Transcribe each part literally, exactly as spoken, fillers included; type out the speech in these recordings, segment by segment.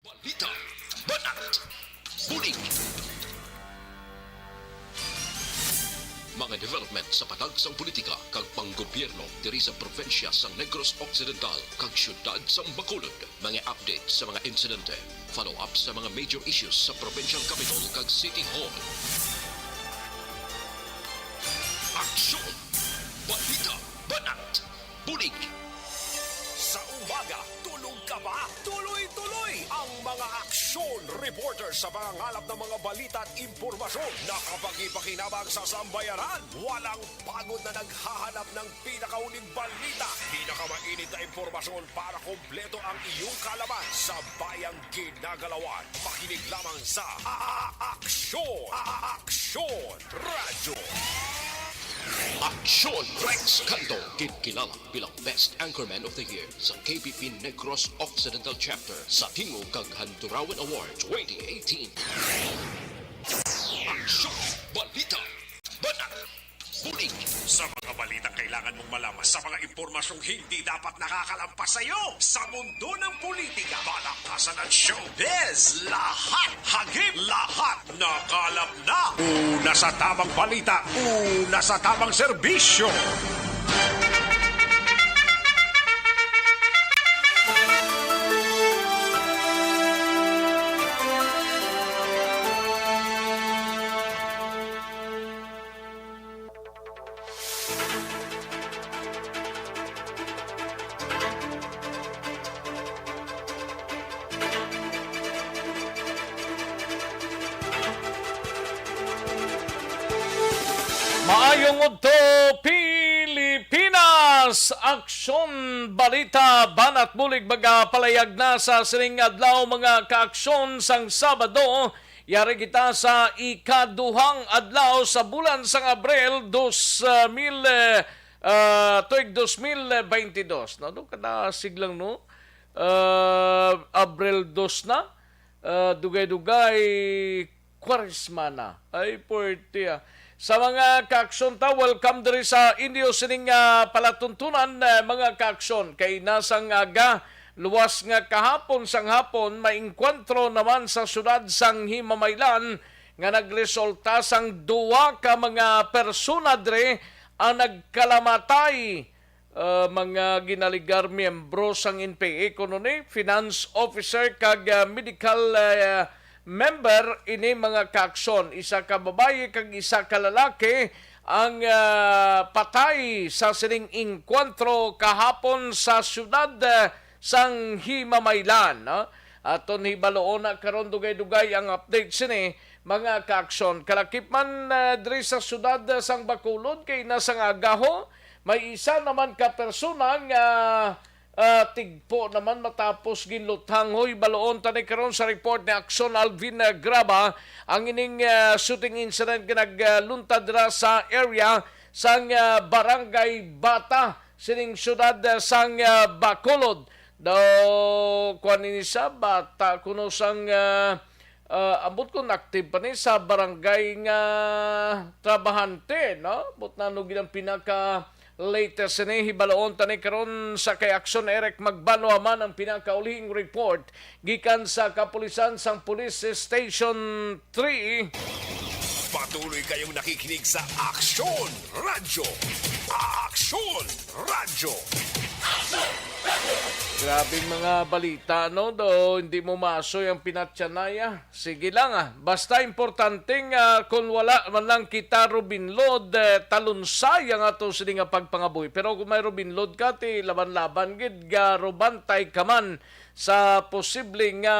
Balita, banat, bulig. Mga development sa patag sang politika kag panggobyerno diri sa probinsya sang Negros Occidental kag siyudad sang Bacolod. Mga update sa mga insidente, follow-up sa mga major issues sa provincial capital kag city hall. Aksyon! Balita, banat, bulig. Sa umaga, tulog ka ba? Tuloy-tuloy ang mga aksyon reporter sa pangangalap ng mga balita at impormasyon na kapakipakinabang sa sambayanan. Walang pagod na naghahanap ng pinakauling balita, pinakamainit na impormasyon para kompleto ang iyong kaalaman sa bayang ginagalawan. Makinig lamang sa A-, A-, Aksyon! A-, A-, Aksyon Radyo! Aksyon Rex Canto, ginkilala bilang Best Anchorman of the Year sa K P P Negros Occidental Chapter sa Tingog kag Handurawan Award twenty eighteen. Aksyon! Balita! Banat! Bulig! Sa mga balitang kailangan mong malaman, sa mga impormasyong hindi dapat nakakalampas sa iyo, sa mundo ng politika, palakasan at showbiz, lahat, hagip, lahat, nakalap na. Una sa tamang balita, una sa tamang serbisyo. Maayong udto, Pilipinas! Aksyon, balita, banat bulig magapalayag na sa sining adlaw, mga kaaksyon, sang Sabado. Yari kita sa ikaduhang adlaw sa bulan sang Abril, dos, ah, mil, eh, ah, tuig dos mil baintidos. Nano kada siglang, no? Ah, Abril dos na. Ah, dugay-dugay, Kwaresma na. Ay, puwerte, ah. Sa mga kaaksyon ta, welcome diri sa inyo sining, ah, palatuntunan, eh, mga kaaksyon. Kay nasang aga, luwas nga kahapon sang hapon, maengkwentro naman sa siyudad sang Himamaylan nga nagresulta sang duwa ka mga persona diri ang nagkalamatay, ah, mga ginaligar miyembro sang N P A, kuno ni finance officer kag, ah, medical, ah, member ini, mga kaaksyon. Isa ka babayi kag isa ka lalaki ang, ah, patay sa sining engkwentro kahapon sa siyudad, ah, sang Himamaylan, no? Aton hibaluon na karon dugay-dugay ang update sini, mga kaaksyon. Kalakip man, ah, diri sa siyudad, ah, sang Bacolod, kay nasang aga ho, may isa naman ka persona nga, ah, tigpo naman matapos ginluthang. Hoy, baloon tani karon sa report ni Aksyon Alvin, ah, Graba, ang ining, ah, shooting incident nga nagluntad dira sa area sang, ah, Barangay Bata sining siyudad, ah, sang, ah, Bacolod. Daw, kuwan ini sa bata, kuno sang, ah, ah, ambot kon active pa ni sa barangay nga trabahante, no? Ambot nano gid ang pinaka latest ini, hibaloon tani karon sa kay Aksyon Eric Magbanwa man ang pinakaulihing report gikan sa kapulisan sang Police Station three. Patuloy kayong nakikinig sa Aksyon Radyo. Aksyon Radyo. Grabing mga balita, no? Do, hindi mo masoy ang pinatyanaya. Sige lang, ah. Basta importante nga kung wala man lang kita Robin Lod, eh, talunsay ang ato sini nga pagpangabuhi. Pero kung may Robin Lod ka, ti laban-laban gid, garubantay ka man sa posible nga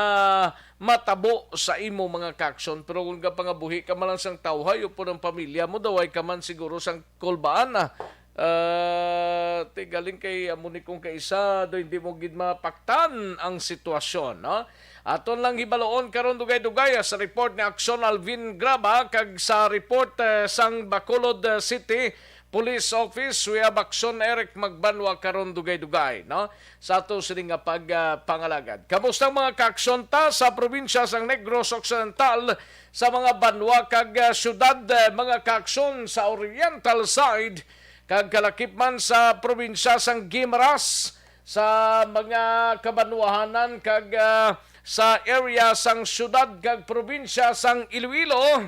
matabo sa imo mga kaaksyon. Pero kung gapangabuhi ka man lang sang tawhay upod ang pamilya mo, daw ay ka man siguro sang kulbaan, ah. Ah, ti galing kay amo ni kung kaisa, do hindi mo gid mapaktan ang sitwasyon, no? Aton lang hibaloon karon dugay-dugay, ah, sa report ni Aksyon Alvin Graba kag sa report, eh, sang Bacolod, eh, City Police Office, we have Aksyon Eric Magbanwa karon dugay-dugay, no? Sa ato sini nga pag, ah, pangalagad. Kamusta ang mga kaaksyon ta sa probinsya sang Negros Occidental, sa mga banwa kag, ah, syudad, eh, mga kaaksyon sa oriental side, kag kalakip man sa probinsya sang Guimaras, sa mga kabanwahanan kag, ah, sa area sang siyudad kag probinsya sang Iloilo.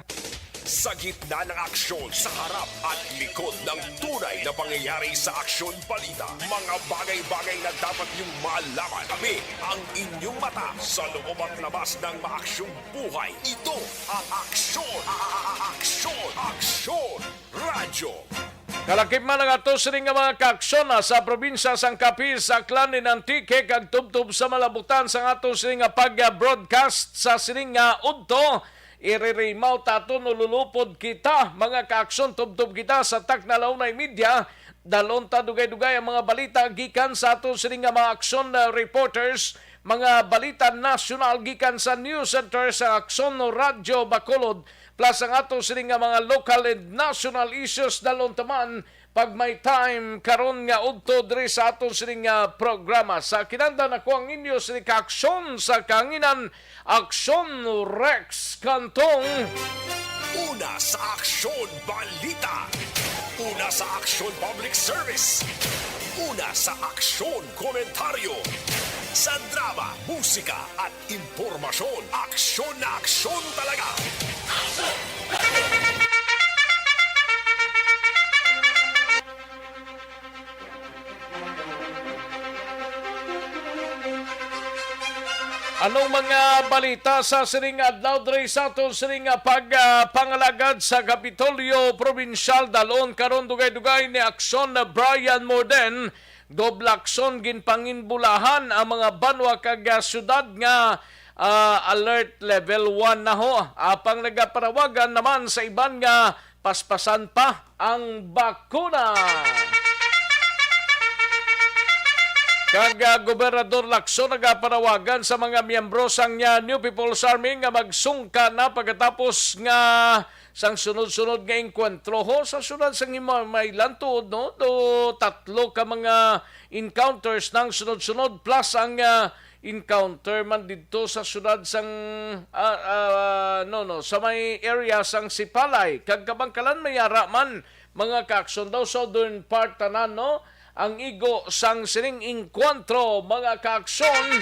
Sa gitna ng aksyon, sa harap at likod ng tunay na pangyayari sa Aksyon Balita, mga bagay-bagay na dapat niyong malaman. Kami ang inyong mata sa loob at labas ng maaksyong buhay. Ito ang Aksyon, a- a- a- Aksyon, Aksyon Radyo. Kalakip man ang ato sini nga mga kaaksyon, ah, sa probinsya sang Capiz, Aklan, nin Antique, kag tubtob sa malabutan sang ato sini nga pag-broadcast sa sini nga udto. Iririmaw ta aton, ululupod kita, mga kaaksyon, tubtob kita sa takna la una y media. Dalon ta dugay-dugay ang mga balita gikan sa ato sini nga mga aksyon, ah, reporters, mga balita nasyonal gikan sa news center sa Aksyon Radyo Bacolod, plus ang ato sini nga mga local and national issues. Dalon ta man pag may time karon nga udto diri sa aton sini nga programa. Sa kinanda nako ang inyo sini ka aksyon sa kahanginan, Aksyon Rex Cantong. Una sa Aksyon Balita. Una sa Aksyon Public Service. Una sa Aksyon Komentaryo. Sa drama, musika, at impormasyon, aksyon na aksyon talaga. Anong mga balita sa sining adlaw diri sa aton sining, ah, pag, ah, pangalagad sa Kapitolyo Probinsyal? Dalon karon dugay-dugay ni Aksyon na Brian Morden. Doble aksyon, ginpanginbulahan ang mga banwa kag, ah, syudad nga, ah, alert level one na ho. Apang nagapanawagan naman sa iban nga paspasan pa ang bakuna. Kag, ah, Gobernador Lacson nagapanawagan sa mga miyembro sang, ah, New People's Army nga magsungka na pagkatapos nga sang sunod-sunod nga engkwentro ho sa siyudad sang Himamaylan, tuod, no? Do tatlo ka mga encounters nang sunod-sunod, plus ang, ah, encounter man didto sa siyudad sang, ah, ah, no, no, sa may area sang Sipalay kag Kabangkalan, may ara man, mga kaaksyon daw, southern part tanan, no? Ang igo sang sining engkwentro, mga kaaksyon.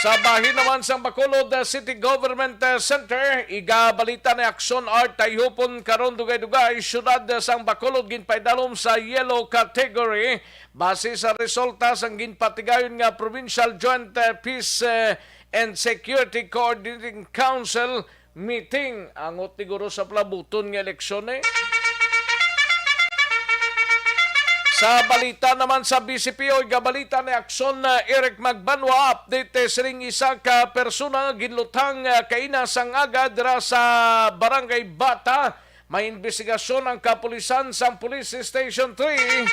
Sa bahin naman sang Bacolod, uh, City Government, uh, Center, igabalita ni Aksyon Art Tayhupon karon dugay-dugay, siyudad, uh, sang Bacolod ginpaidalom sa yellow category base sa resulta sang ginpatigayon nga Provincial Joint, uh, Peace, uh, and Security Coordinating Council meeting, angot ni guro sa palabuton nga eleksyon, eh. Sa balita naman sa B C P O, igabalita ni Aksyon na Eric Magbanwa, update, eh, sining isa ka persona nga ginluthang, ah, kaina sang aga dira sa Barangay Bata. May imbestigasyon ang kapulisan sang Police Station three.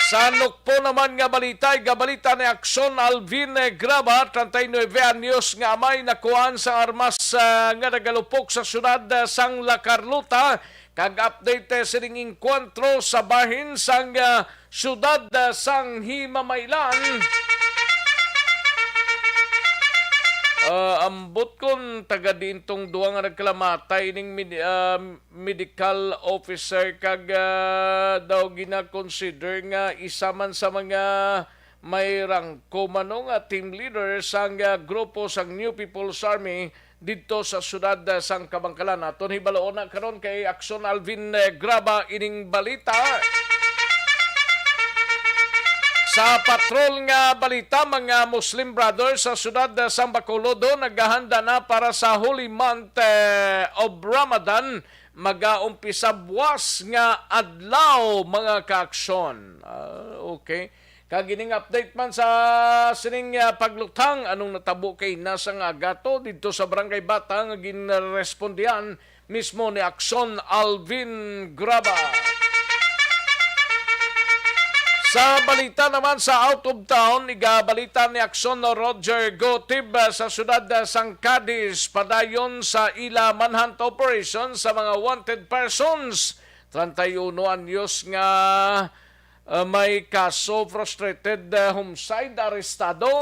Sa Nukpo naman nga balita, igabalita ni Aksyon Alvin, eh, Graba, treinta y nuebe anyos nga amay, nakuhaan sang armas, ah, nga nagalupok sa siyudad, ah, sang La Carlota, kag update, eh, sining engkwentro sa bahin sang, ah, siyudad, ah, sang Himamaylan. Ah, ambot kon taga diin tong duha nga nagkalamatay ining mid-, ah, medical officer kag, ah, daw gina-consider nga isa man sa mga may rangko man, no, nga team leader sang, ah, grupo sang New People's Army didto sa siyudad, ah, sang Kabangkalan. Aton hibaloon na karon kay Aksyon Alvin, eh, Graba ining balita. Sa patrol nga balita, mga Muslim brothers sa siyudad, ah, sang Bacolod, oh, naghahanda na para sa Holy Month, eh, of Ramadan. Mag-aumpisa buwas nga adlaw, mga kaaksyon. Ah, okay. Kag ining update man sa sining, ah, pagluthang, anong natabo kay nasa nga agato didto sa Barangay Bata nga ginrespondihan mismo ni Aksyon Alvin Graba. Sa balita naman sa out of town, igabalita ni Aksyon Roger Gotib, ah, sa siyudad, ah, sang Cadiz, padayon sa ila manhunt operation sa mga wanted persons. Treinta y uno anyos nga, ah, may kaso frustrated, ah, homicide, arestado.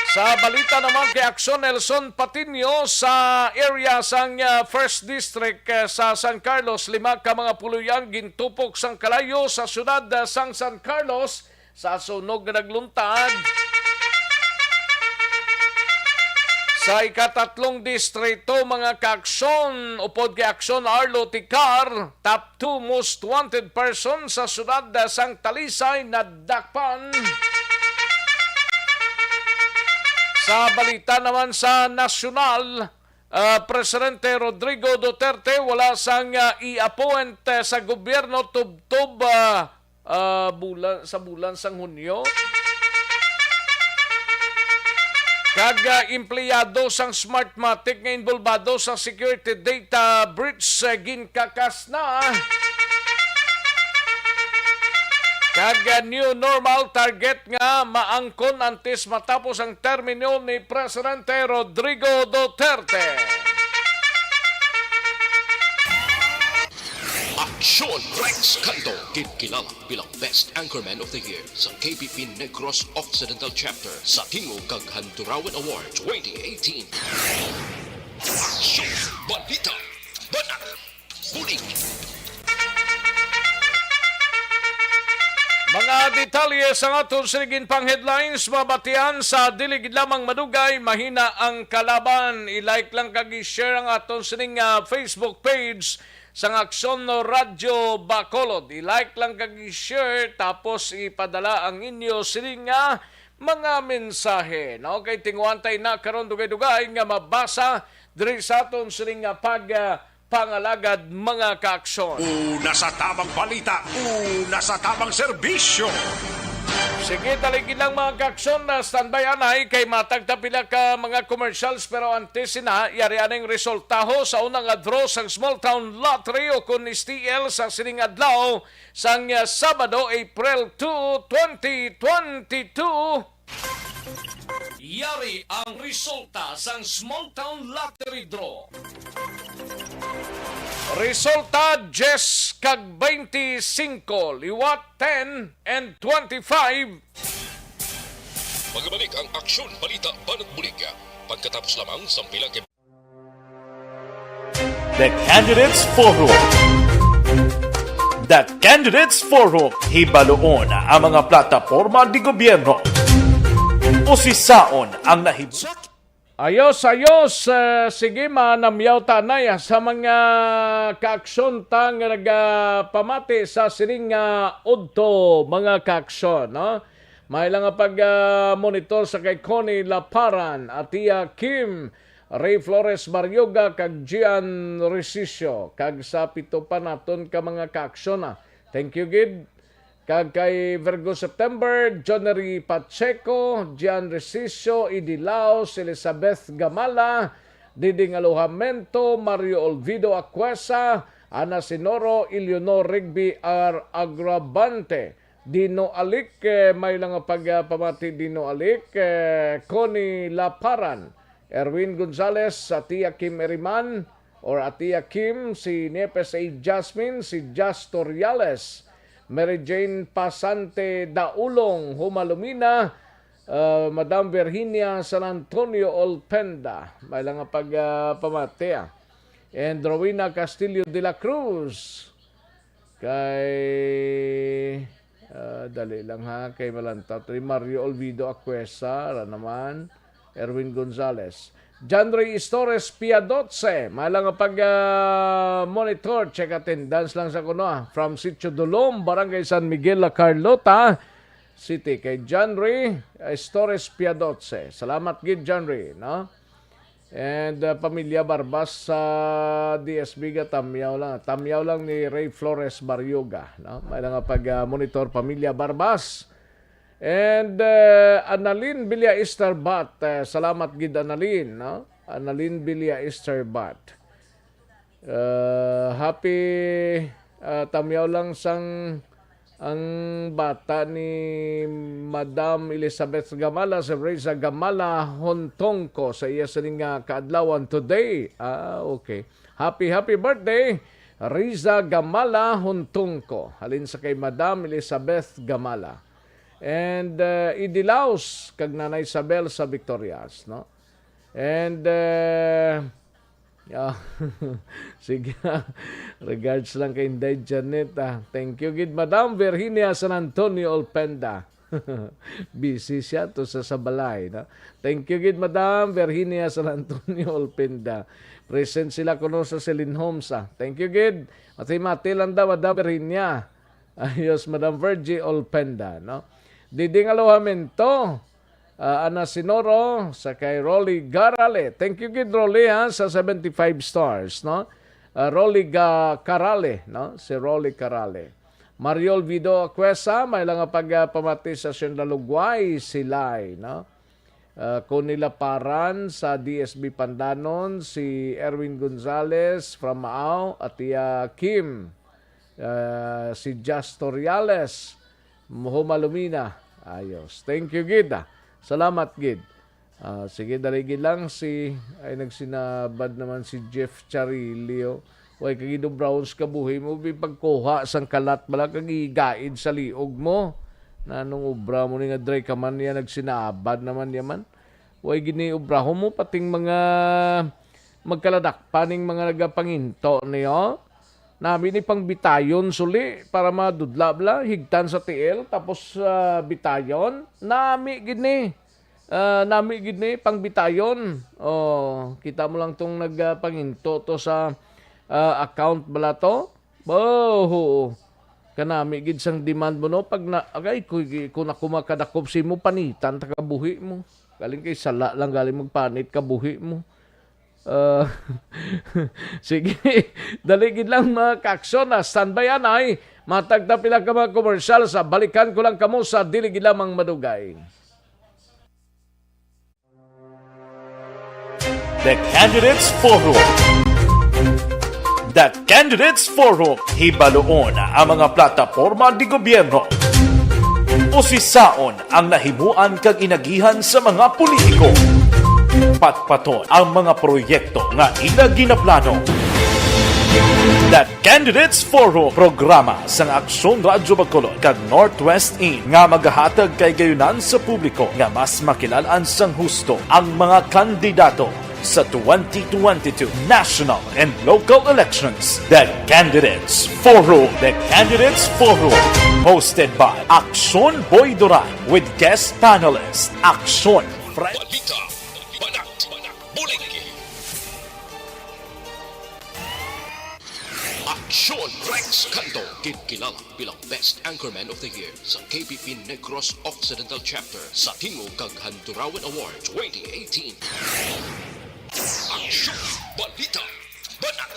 Sa balita naman kay Aksyon, Nelson Patiño, sa area sang, ah, First District, eh, sa San Carlos, lima ka mga puloy-an gintupok sang kalayo sa siyudad, ah, sang San Carlos sa sunog nga nagluntad. Sa ikatatlong distrito, mga kaaksyon, upod kay Aksyon Arlo Ticar, top two most wanted person sa siyudad sang Talisay nadakpan. Sa balita naman sa nasyonal, ah, Presidente Rodrigo Duterte wala sang, ah, i-appoint, eh, sa gobyerno tubtob, ah, ah, bulan, sa bulan sang Hunyo. Kag, ah, empleyado sang Smartmatic nga involbado sa security data breach, ah, ginkakas na. Kag, ah, new normal target nga maangkon antes matapos ang termino ni Presidente Rodrigo Duterte. Aksyon Rex Canto, ginkilala bilang Best Anchorman of the Year sa K P P Negros Occidental Chapter sa Tingog kag Handurawan Award twenty eighteen. Aksyon! Balita! Banat! Bulig! Mga detalye sang aton sining pang headlines mabatian sa dili gid lamang madugay, mahina ang kalaban. I-like lang kag i-share ang aton sining, ah, Facebook page sang Aksyon no Radyo Bacolod. I-like lang kag i-share, tapos ipadala ang inyo sining, ah, mga mensahe, no? Kay tinguhantay na karon dugay-dugay nga mabasa diri sa aton sining nga pag, ah, pangalagad, mga kaaksyon. Una sa tamang balita, una sa tamang serbisyo. Sige, taligid lang, mga kaaksyon, na standby anay kay matag ta pila ka mga commercials, pero antes sina, yari aning resultaho sa una nga draw sang Small Town Lottery o kun S T L sa sining adlaw sang, ah, Sabado, April two, twenty twenty-two. Yari ang resulta sang Small Town Lottery Draw. Resulta, diyes kag twenty-five, liwat ten and twenty-five. Magabalik ang Aksyon Balita Banat Bulig pagkatapos lamang sang pila ka The Candidates Forum. The Candidates Forum, hibaluon ang mga plataporma di gobyerno. Usisaon ang nahib- Ayos, ayos. Eh, sige, manamyaw ta anay sa mga kaaksyon ta nga nagapamati sa sining nga udto, mga kaaksyon, no? May lang nga pag, ah, monitor sa kay Connie Laparan, Atia Kim, Ray Flores Baryoga, kag Gian Resicio, kag sa pito pa naton ka mga kaaksyon, ah. Thank you gid. Kag kay Virgo September, John Ray Pacheco, Gian Resicio, Idi Laos, Elizabeth Gamala, Diding Alojamento, Mario Olvido Acuesa, Ana Sinoro, Eleanor Rigby R. Agravante, Dino Alic, eh, may lang nga pag, ah, pamati, Dino Alic, eh, Connie Laparan, Erwin Gonzalez, Atia Kim Eriman, or Atia Kim, si Nepes A. Jasmine, si Jas Toriales, Mary Jane Pasante Daulong, Humalumina, ah, Madam Virginia San Antonio Olpenda, may lang nga pag, ah, pamati, ah. And Rowena Castillo de la Cruz, kay, ah, dali lang ha, kay malantaw. Ni Mario Olvido Acuesa, ra naman. Erwin Gonzalez. John Ray Istores Piadotse, may lang nga pag, ah, monitor, check attendance lang sa kuno, ah. From Sitio Dulom, Barangay San Miguel, La Carlota City. Kay John Ray Istores Piadotse. Salamat gid, John Ray, no? And, uh, Pamilya Barbas sa D S B ga, tamyaw lang. Tamyaw lang ni Ray Flores Baryoga, no? May lang nga pag, uh, monitor, Pamilya Barbas. And, uh, Annalyn Villa Easterbat, uh, salamat gid, Annalyn, no? Annalyn Villa Easterbat. Uh, happy, uh, tamyaw lang sang ang bata ni Madam Elizabeth Gamala, si Reza Gamala Hontongko, sa iya sining nga kaadlawan today. Ah, okay. Happy, happy birthday, Reza Gamala Hontongko. Halin sa kay Madam Elizabeth Gamala. And, uh, Idilaos, kag Nanay Isabel sa Victorias, no? And, uh, yeah. Sige. Regards lang kay Inday Janet, ah. Thank you gid, Madam Virginia San Antonio Olpenda. Busy siya to sa, sa balay, no? Thank you gid, Madam Virginia San Antonio Olpenda. Present sila kuno sa Celine Homes, ah. Thank you gid. Mati-mati lang daw, Madam Virginia. Ayos, Madam Virgie Olpenda, no? Diding Alojamento, ah, Ana Sinoro, sa kay Rolly Garale. Thank you gid, Rolly, ha, sa seventy-five stars, no? Ah, Rolly Ga-, Carale, no? Si Rolly Carale. Mario Olvido Acuesa, may lang nga pagpamati sa Siyenda Lugway, Silay, no? Ah, Connie Laparan sa D S B Pandanon, si Erwin Gonzalez from Maao, Atia Kim, ah, si Jas Toriales, Humalumina. Ayos. Thank you gid, ah. Salamat gid. Ah, sige, dali gid lang si, ay, nagsinabad naman si Jeff Charillo. Way ka gid obrahon sa kabuhi mo, bi pagkuha sang kalat bala kag igaid sa liog mo. Nanong obra mo ni nga dry ka man niya, nagsinabad naman niya man. Way gid ni obrahon mo, pating mga magkaladakpan ning mga nagapanginto niyo. Nami ni pangbitayon suli para madudla bala, higtan sa tiil, tapos, ah, bitayon. Nami gid ni. Ah, nami gid ni pangbitayon. Oh, kita mo lang tong nagpanginto to sa, ah, account bala to. Oh, oo. Kanami gid sang demand mo, no? Pag na, agay, ku-, kung ako makadakop sa imo, panitan ta kabuhi mo. Galing kay sala lang, galing magpanit kabuhi mo. Ah, sige, dali gid lang, mga kaaksyon, ah. Standby anay. Matag ta pila ka mga komersyal sa balikan ko lang kamo sa dili gid lamang madugay. The Candidates Forum. The Candidates Forum, hibaluon ang mga plataporma di gobyerno. Usisaon ang nahimuan kag inagihan sa mga politiko. Patpaton ang mga proyekto nga ila ginaplano. The Candidates Forum, programa sang Aksyon Radyo Bacolod kag Northwest In nga magahatag kay gayunan sa publiko nga mas makilal-an sang husto ang mga kandidato sa twenty twenty-two national and local elections. The Candidates Forum. The Candidates Forum. Hosted by Aksyon Boy Duran with guest panelist Aksyon Fred. Balita, banat, bulig. Aksyon Rex Canto, ginkilala bilang Best Anchorman of the Year sa K P P Negros Occidental Chapter sa Tingog kag Handurawan Award twenty eighteen. Aksyon, balita, banat,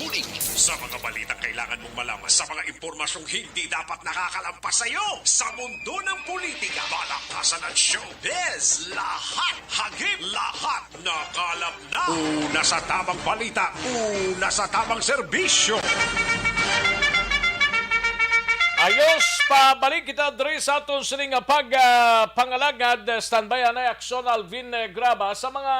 bulig. Sa mga balitang kailangan mong malaman, sa mga impormasyong hindi dapat nakakalampas sa iyo, sa mundo ng politika, palakasan at showbiz, lahat hagip, lahat nakalap na. Una sa tamang balita, una sa tamang serbisyo. Ayos, pabalik kita diri sa aton sini nga pag, ah, pangalagad. Standby anay, Aksyon Alvin, eh, Graba. Sa mga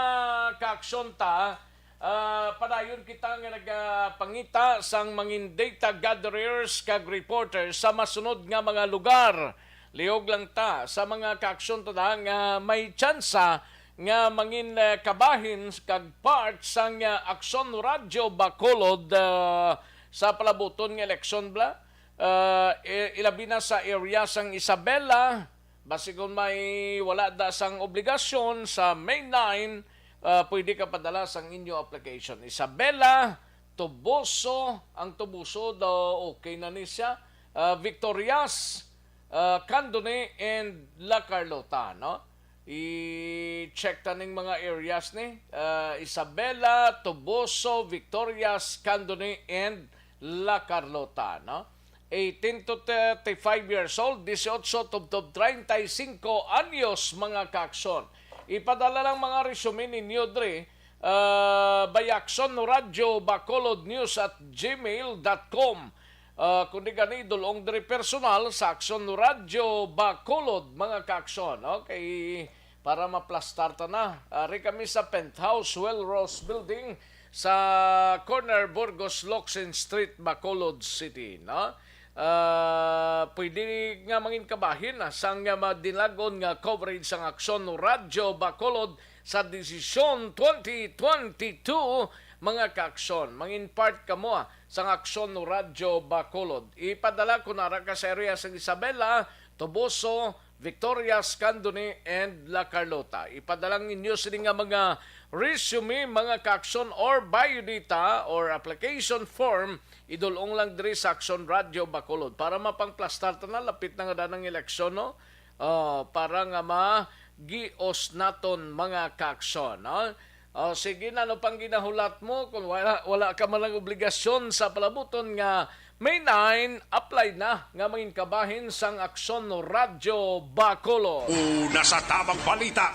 kaaksyon ta, ah, padayon kita nga nagapangita sang mangin data gatherers kag reporters sa masunod nga mga lugar. Liog lang ta sa mga kaaksyon ta nga may tsansa nga mangin, eh, kabahin kag part sang, eh, Aksyon Radyo Bacolod, eh, sa palabuton nga eleksyon bala. Eh, i-, ilabi na sa area sang Isabela, basi kon may wala da sang obligasyon sa May nine, eh, pwede ka padala sang inyo application. Isabela, Toboso, ang Toboso daw okay na ni siya. Eh, Victorias, uh, Candoni and La Carlota, no? I-check ta ning mga areas ni, uh, Isabela, Toboso, Victorias, Candoni, and La Carlota, no? Eighteen to thirty-five years old, dieciocho tubtob treinta y cinco anyos, mga kaaksyon. Ipadala lang mga resume ninyo diri, uh, by Aksyon Radyo Bacolod News at gmail dot com. Ah, kundi gani, dul-ong diri personal sa Aksyon Radyo Bacolod, mga kaaksyon. Okay, para maplastar ta na. Ari kami sa penthouse, Well Rose Building, sa corner Burgos Locsin Street, Bacolod City, no? Ah, pwede nga mangin kabahin, ah, sang, ah, madinagon nga coverage sang Aksyon Radyo Bacolod sa Desisyon twenty twenty-two, mga kaaksyon. Mangin part kamo, ah, sang Aksyon Radyo Bacolod. Ipadala kon ara ka sa area sang Isabela, Toboso, Victorias, Candoni, and La Carlota. Ipadala ang inyo sini nga mga resume, mga kaaksyon, or biodata or application form, idul-ong lang diri sa Aksyon Radyo Bacolod para mapangplastar ta na, lapit na nga danang eleksyon, no? Oh, para nga magios naton, mga kaaksyon, no? Oh, sige na, ano pang ginahulat mo? Kung wala, wala ka man lang obligasyon sa palabuton nga May nine, apply na nga mangin kabahin sang Aksyon Radyo Bacolod. Una sa tamang balita,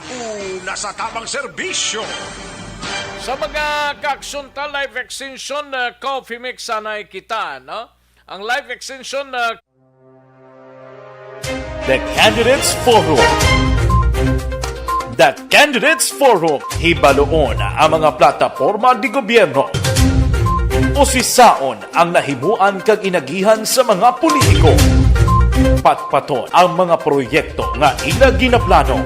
una sa tamang serbisyo. Sa mga kaaksyon ta, life extension, uh, coffee mix, sanay kita, no? Ang life extension, uh, The Candidates Forum. The Candidates Forum, hibaluon ang mga plataporma di gobyerno. Usisaon ang nahimuan kag inagihan sa mga politiko. Patpaton ang mga proyekto nga ila ginaplano.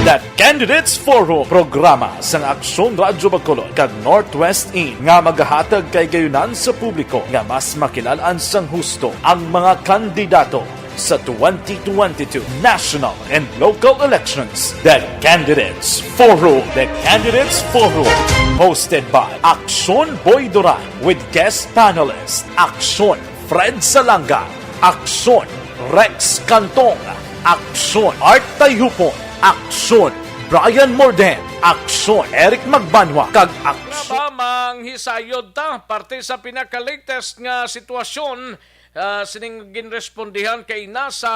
The Candidates Forum, programa sang Aksyon Radyo Bacolod kag Northwest In nga magahatag kay gayunan sa publiko nga mas makilalan sang husto ang mga kandidato sa twenty twenty-two national and local elections. The Candidates Forum. The Candidates Forum, hosted by Aksyon Boy Duran with guest panelist Aksyon Fred Salanga, Aksyon Rex Cantong, Aksyon Art Tayhupon, Aksyon Brian Morden, Aksyon Eric Magbanwa, kag Aksyon Ba, manghisayod ta parte sa pinaka-latest nga sitwasyon, ah, sining ginrespondihan kay na sa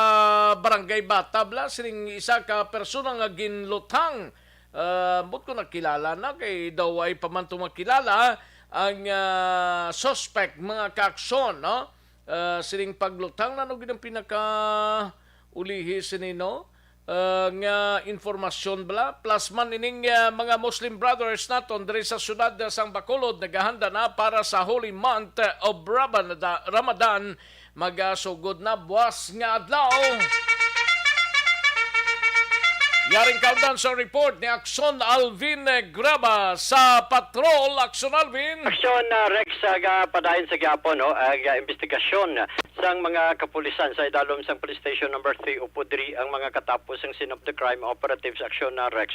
Barangay Bata, bala, sining isa ka persona nga ginluthang. Ah, ambot ko nakilala na kay daw ay pa man to makilala ang, ah, suspect, mga kaaksyon, no? Ah, sining pagluthang na, no, gid ang pinaka ulihi sini, no? Ah, nga informasyon bala. Plus man ining, ah, mga Muslim brothers naton diri sa siyudad sang Bacolod nagahanda na para sa holy month of Rabada-, Ramadan. Magasugod na buwas nga adlaw. Yaring kaundan sa report ni Aksyon Alvin Graba sa Patrol. Aksyon Alvin. Aksyon, ah, Rex, ah, ga-, padayon sa gihapon, no, ang, ah, investigasyon sang mga kapulisan sa idalom sang Police Station Number Three. Upod diri ang mga katapos sang scene of the crime operatives, Aksyon, ah, Rex,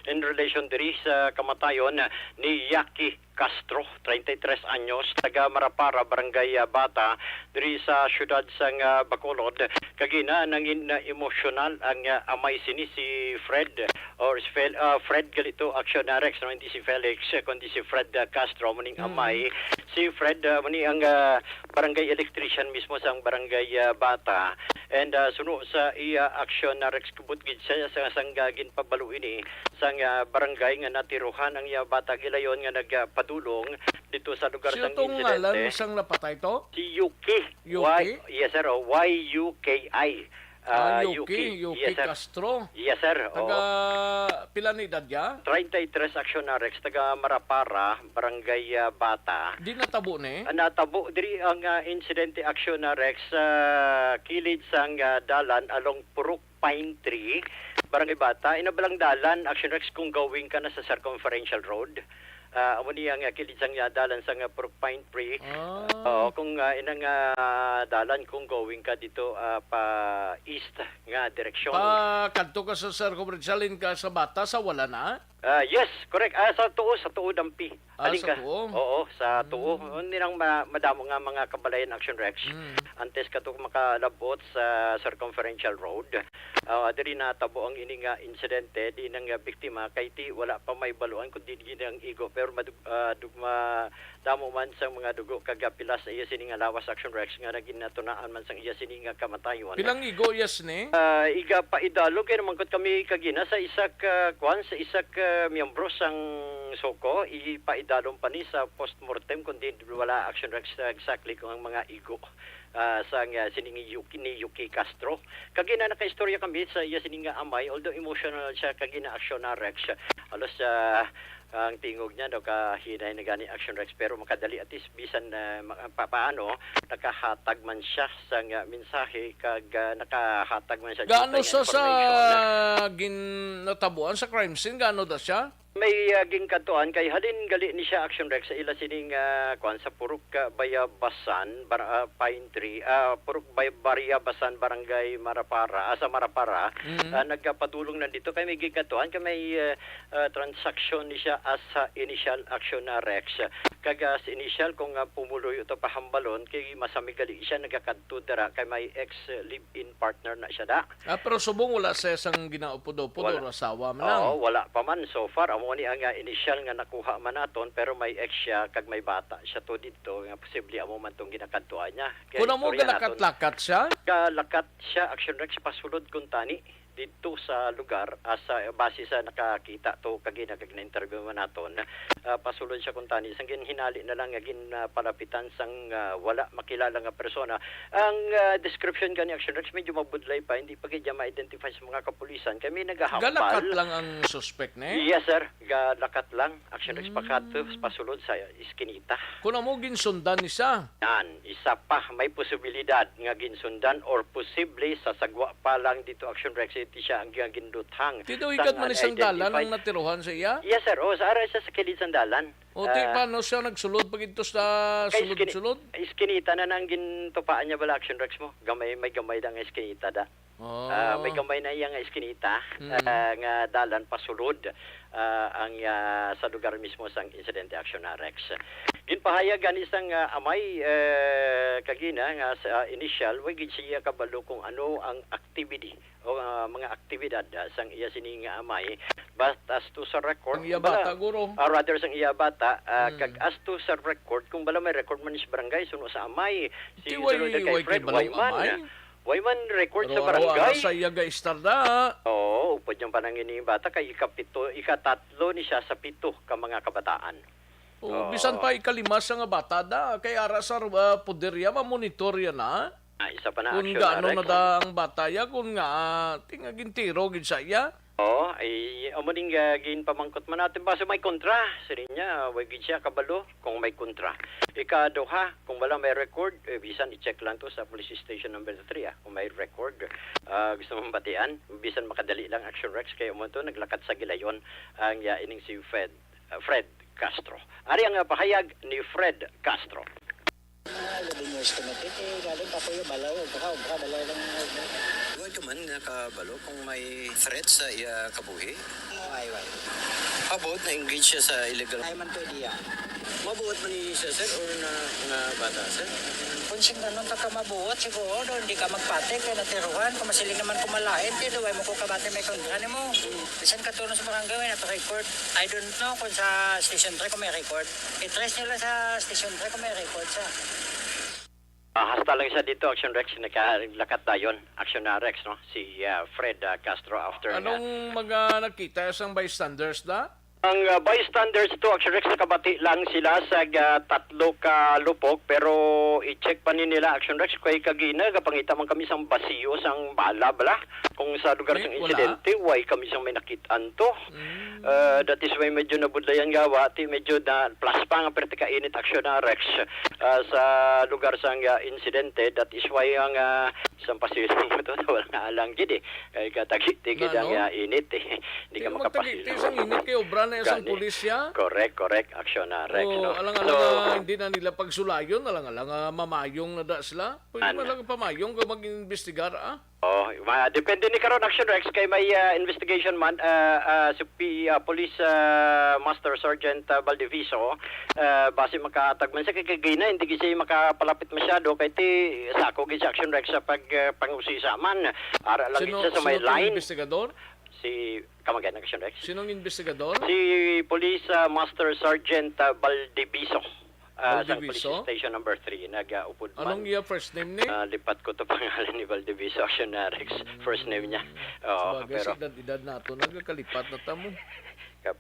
in relation diri sa kamatayon ni Yaki Castro, treinta y tres anyos, taga Marapara, Barangay, ah, Bata, diri sa siyudad sang, ah, Bacolod. Kag ina, nangin, ah, emosyonal ang, ah, amay sini, si Fred, or si Fel-, ah, Fred gali to, Aksyon, ah, Rex, no, hindi si Felix, eh, kundi si Fred, ah, Castro, muning Mm. amay. Si Fred, ah, muni ang, ah, barangay electrician mismo sang Barangay, ah, Bata. And, ah, suno sa iya, Aksyon, ah, Rex, kubot gid siya sa, sang, ah, ginpabalo ini sang, ah, barangay nga natirohan ang iya bata gilayon nga nagpadulong dito sa lugar Sino sang tong ngalan insidente. Sang napatay to? Si Yuki. Yuki? Y-, yes, sir. Oh, Y U K I. Ah, Ah, Yuki, Yuki. Yuki Yes, sir. Castro. Yes, sir. Oo. Taga pila ni edad niya? Treinta y tres, Aksyon, ah, Rex, taga Marapara, Barangay, ah, Bata. Di natabo ni? Ah, natabo diri ang, ah, insidente, Aksyon, ah, Rex, sa kilid sang, ah, dalan along Purok Pine Tree, Barangay Bata. Ina balang dalan, Aksyon, Rex, kung going ka na sa Circumferential Road. Ah, amo ni ang, ah, kilid sang, ah, dalan sang, ah, Purok Pine Tree. Ah. Oo, kung, ah, inang, ah, dalan kung going ka dito, ah, pa east nga direksyon. Pa kadto ka sa Circumferential, in ka sa Bata, sa wala na? Ah, yes, correct. Ah, sa tuo, sa tuo, Dampi. Ah, Aling sa ka? Tuo? Oo, sa tuo. Mm. Hindi lang ma-, madamo nga mga kabalayan, Aksyon, Rex. Mm. Antes ka to makalabot sa Circumferential Road, ah, diri natabo ang ini nga insidente, di nang, ah, biktima kay ti wala pa may baluan kundi di ang igo, pero madug-, ah, dugma damo man sang mga dugo kag pila sa iya sini nga lawas, Aksyon, Rex, nga nagin natunaan man sang iya sini nga kamatayon. Pilang igo iya sini? Ah, iga pa idalo kay naman kami kagina sa isa ka, kwan, sa isa ka miyembro sang SOCO, ipaidalom pa ni sa postmortem, kundi wala, Aksyon, Rex, exactly kung ang mga igo, ah, sang, ah, sini ni Yuki, ni Yuki Castro. Kagina nakaistorya kami sa iya sini nga amay, although emotional siya kagina, Aksyon, ah, Rex. Halos, ah, ang tingog niya daw kahinay na gani, Aksyon, Rex, pero Pero makadali, at least, bisan, ah, ma-, pa-, paano, nakahatag man siya sang, ah, mensahe kag, ah, nakahatag man siya Gaano detail nga sa, sa information. Ginatabuan sa crime scene? Gaano da siya? May, ah, ginkadtuan kay halin gali ni siya, Action Rex, sa ila sining, ah, kuan, sa Purok, ah, Bayabasan, Bar-, ah, Pine Tree, ah, Purok Bay-, Bayabasan, Barangay Marapara, ah, sa Marapara, Mm. ah, nagpadulong na dito kay may ginkadtuan kay may, ah, ah, transaksyon ni siya as, ah, initial, Action, ah, Rex. Kag, ah, sa initial, kung, ah, pumuloy ito pahambalon, kay masami gali siya nagakadto dira kay may ex, ah, live-in partner na siya da. Ah, pero subong wala siya sang ginaupod-upod Wala. or asawa man lang? Oo, wala pa man so far. Amo ni ang, ah, initial nga nakuha man naton, pero may ex siya kag may bata siya to didto nga posible amo man tong ginakadtuan niya. Kaya Kung amo istorya naton. galakat-lakat siya? Galakat siya, Action Rex, pasulod kuntani didto sa lugar, ah, sa base sa nakakita to kag ina kag na-interview man naton, ah, pasulod siya kuntani sang ginhinali na lang nga ginpalapitan sang, ah, wala makilala nga persona. Ang, ah, description gani, Action Rex, medyo mabudlay pa, hindi pa gid niya ma-identify sa mga kapulisan kay may nagahambal. Galakat lang ang suspect, ne? Yes, sir. Galakat lang, Action Rex, Mm. pakadto, pasulod sa iskinita. Kuno mo ginsundan ni siya? Yan, isa pa, may posibilidad nga ginsundan or posible sa sagwa pa lang dito, Action Rex, iti siya ang nga ginduthang Ti daw sang higad man isang dalan unidentified. ang natiruhan sa iya? Yes, sir. O, sa ara siya sa kilid sang dalan. O, ti Ah. paano siya nagsulod pag ito sa Kay sulod-sulod? iskini-, iskinita na nang gintupaan niya bala, Action Rex, mo. Gamay, may gamay da nga iskinita da. Oh. Ah, may gamay na iya nga iskinita, Mm. ah, nga dalan pasulod, ah, ang, ah, sa lugar mismo sang insidente, Action, ah, Rex. Ginpahayag gani sang, ah, amay, eh, kagina nga sa, ah, initial, way gid siya kabalo kung ano ang activity o, ah, mga aktibidad, ah, sang iya sini nga amay. But as to sa record, Ang iya kung bala, bata, guro. ah, rather sang iya bata, ah, Mm. kag as to sa record, kung bala may record man sa barangay, suno sa amay, si Di way, Lolo kay way Fred, kay balong way man. amay? Way man record sa Aro-aro barangay. ara sa iya ga-istar da. Oo, upod niyang panangin ni bata kay ikapito, ikatatlo ni siya sa pito ka mga kabataan. O, Oo. bisan pa ikalima sa nga bata da, kay ara sa, ah, poder ya, mamonitor ya na. Ah, isa pa na Kung action, gaano Rex, na da ang bata ya, kung nga, ah, ti nga gintiro gid sa iya. Oo, ay, amo ning, ah, ginpamangkot man natin. Basta may kontra, siling niya, way gid siya kabalo kung may kontra. Ikaduha, kung wala may record, eh, bisan i-check lang to sa police station number three, ah, kung may record. Ah, gusto mong batian, bisan makadali lang, Action Rex, kay amo to, naglakat sa gilayon ang, ah, ining si Fred, ah, Fred Castro. Ari ang, ah, pahayag ni Fred Castro. Ah, eleven years ko na, eh, galing pa ko yung balaw, baka, baka balaw lang. Wala ka man nakabalo kung may threat sa iya kabuhi? Why, why? About na-engage siya sa illegal. Ay man to diya. Mabuot man ni siya, sir, or na, na bata, sir? Kung sing ganun ta ka mabuot, siguro, do, hindi ka magpate, kaya natiruhan, kung masiling naman kumalain, kaya do, ay mo ko kabate may kondra mo. Bisan ka tuno sa barangay, may nata-record. I don't know kung sa station three kung may record. I-trace nila sa station three kung may record siya. Ah, hasta lang siya dito, Action Rex, nakalakat dayon, Action na Rex, no? Si, ah, Fred, ah, Castro after nga. Anong mga nakita sang bystanders da? Ang, ah, bystanders to, Action Rex, nakabati lang sila sa, ah, tatlo ka lupok, pero i-check pa ni nila, Action Rex, kay kagina, gapangita man kami sang basiyo sang bala, bala. Kung sa lugar Ay, sang wala. insidente, way kami sang may nakit-an to. Mm. Ah, that is why medyo nabudlayan gawa, ti medyo na plus pa nga perti ka init, Action na Rex, ah, sa lugar sang, ah, insidente. That is why ang, ah, sang pasilong mo to, wala nga alang gid eh. Kay katagiti gid ang, Ngano? ah, init eh. Hindi ka Di makapasilo. magtagiti sang init kay obra na sang Gani. pulis ya. Correct, correct. Action na Rex, Oh, no? alang-alang So, nga hindi na nila pagsulayon, alang-alang nga mamayong na da sila. Pwede Ano? man lang pamayong kung mag-imbestigar, ah. Oh, ma-, depende ni karon, Action Rex, kay may, ah, investigation man, ah, ah, si P-, ah, Police, ah, Master Sergeant, ah, Baldiviso, ah, basi makahatag man siya kay kagina, hindi gid siya makapalapit masyado kay ti sako gid si Action Rex sa pag, ah, pangusisa man. Ara lang Sino, gid siya sa may sino tong line. investigador? Si, come again, Action Rex? Sinong investigador? Si Police, ah, Master Sergeant, ah, Baldiviso. Ah, sang Police Baldiviso? Station number three, nag-, ah, upod man. Anong iya first name ni? Ah, lipat ko to pangalan ni Baldiviso, Action na Rex. First name niya. Oo, Sabagay, pero sa edad-edad nato, nagakalipat na ta mo. Kap-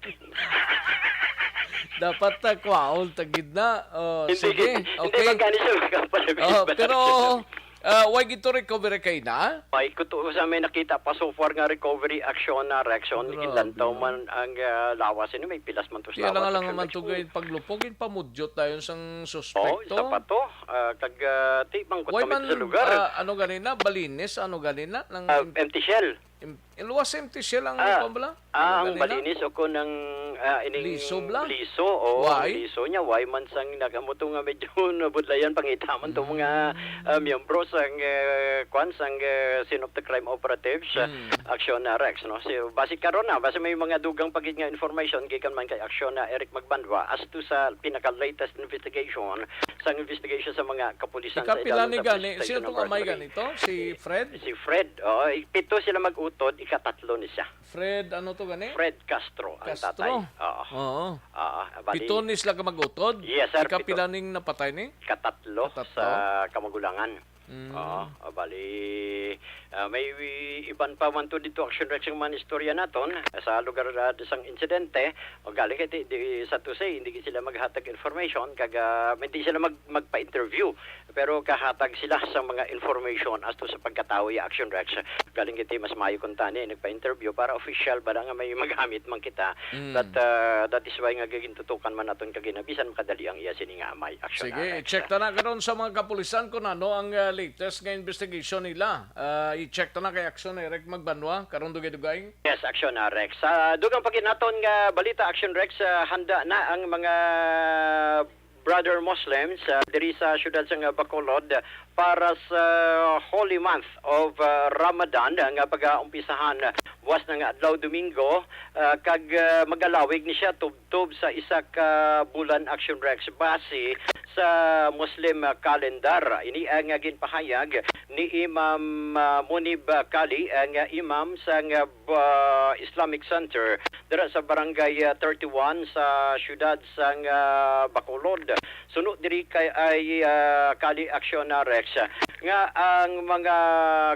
Dapat ta kwaon ta gid na. Oh, Hindi, sige, hindi okay. man gani siya makapalabas Oh, ba? pero Ah, way gid to recovery kay na? May kuto sa may nakita pa so far nga recovery action na reaksyon. Grabe. Ilantaw man ang ah, lawas ini, may pilas man to sa lawas, lang action man reaction. Tugay paglupog in pamudyot dayon sang suspect. Oh, isa pa to. Ah, kag ah, ti bangkot Way kami man, sa lugar. Ah, ano ganina? Balinis? Ano ganina? Nang Ah, empty shell. Im- Iluwas empty shell ang Ah, kuwan bala? Ah, ang Ano ganina? Balinis o ko ng ah, ining Liso bala? Liso, oo, Why? Liso niya, why man sang nagamuto nga medyo nabudlayan pangita man to mga Mm. ah, miyembro sang eh, kwan sang eh, scene of the crime operatives, ah, Mm. Action na Rex, no? So, basi karon na, basi may mga dugang pagid nga information gikan man kay Action na Eric Magbanwa as to sa pinaka latest investigation sang investigation sa mga kapulisan sa Ikapila idalom ni sa gani? Police Sino Station tong Number amay three. Ganito? Si Fred? Si Fred, oo, i- pito sila mag-utod, ikatatlo ni siya. Fred, ano to gani? Fred Castro, ang Castro. Tatay. Oo. Oo. Oo, bali, Pito ni sila ka mag-utod? Yes, sir, Ikapila pito. Ning napatay ni? Katatlo, Katatlo? Sa kamagulangan. Mm. Oo, ah, bali, ah, may iban pa man to dito, Action Rex, yung mga istorya naton sa lugar ah, sang insidente. O galing kay di, di, sa to say, hindi sila maghatag information, kag ah, hindi sila mag, magpa-interview. Pero kahatag sila sa mga information as to sa pagkatawo ya Action Rex. Galing kiti mas maayo kung tani nagpa-interview para official ba nga may magamit man kita. Mm. But uh, that is why nga gagintutukan man naton kaginabisan makadali ang iya sini nga amay Action Sige, Rex. I-check ta na karon sa mga kapulisan kung ano ang uh, latest nga investigation nila. Uh, i-check ta na kay Action Eric Magbanwa karon dugay-dugay. Yes, Action Rex. Sa dugang paginaton nga balita Action Rex, uh, handa na ang mga Brother Muslims ah, diri sa siyudad sang Bacolod para sa holy month of ah, Ramadan nga pagaumpisahan buwas na nga adlaw Domingo, ah, kag ah, magalawig ni siya tubtob sa isa ka bulan Action Rex base sa Muslim ah, calendar. Ini ang ah, ginpahayag ni Imam ah, Munib Kali, ang ah, imam sang ah, ah, Islamic Center dira sa Barangay ah, thirty-one sa siyudad sang ah, Bacolod. Suno diri kay ay ah, Kali Aksyon na Rex nga ang mga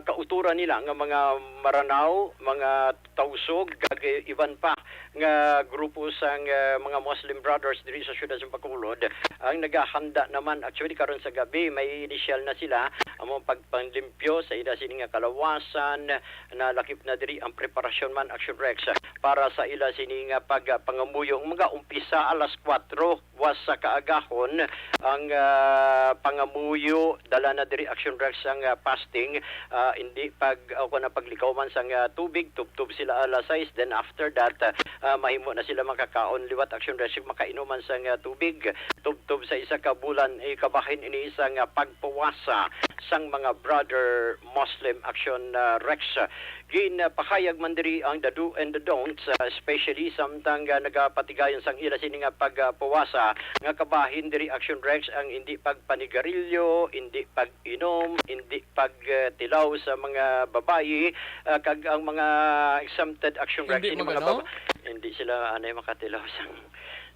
kauturan nila nga mga Maranao, mga Tausug, kag iban pa nga grupo sang ah, mga Muslim Brothers diri sa siyudad sa Bacolod ang nagahanda naman. Actually, karon sa gabi may initial na sila among pagpanglimpyo sa ila sini nga kalawasan, nalakip na diri ang preparasyon man, Action Rex, para sa ila sini nga pagpangamuyo nga mag-umpisa alas kuwatro was sa kaagahon ang ah, pangamuyo. Dala na diri, Action Rex, ang ah, fasting, ah, hindi pag o na paglikaw man sang ah, tubig, tubtob sila alas sais, then after that ah, mahimo na sila makakaon liwat, Action Rex, makainom man sang ah, tubig, tubtob sa isa ka bulan, ikabahin ini sang ah, pagpuwasa sang mga Brother Muslim Action ah, Rex. Ginpahayag man diri ang the do and the don'ts, ah, especially samtang ah, nagapatigayon sang ila sini nga pagpuwasa nga kabahin diri, Action Rex, ang hindi pagpanigarilyo, hindi pag-inom, hindi pagtilaw sa mga babayi, ah, kag ang mga exempted, Action Rex, Hindi ini mga magano? baba-, hindi sila anay makatilaw sang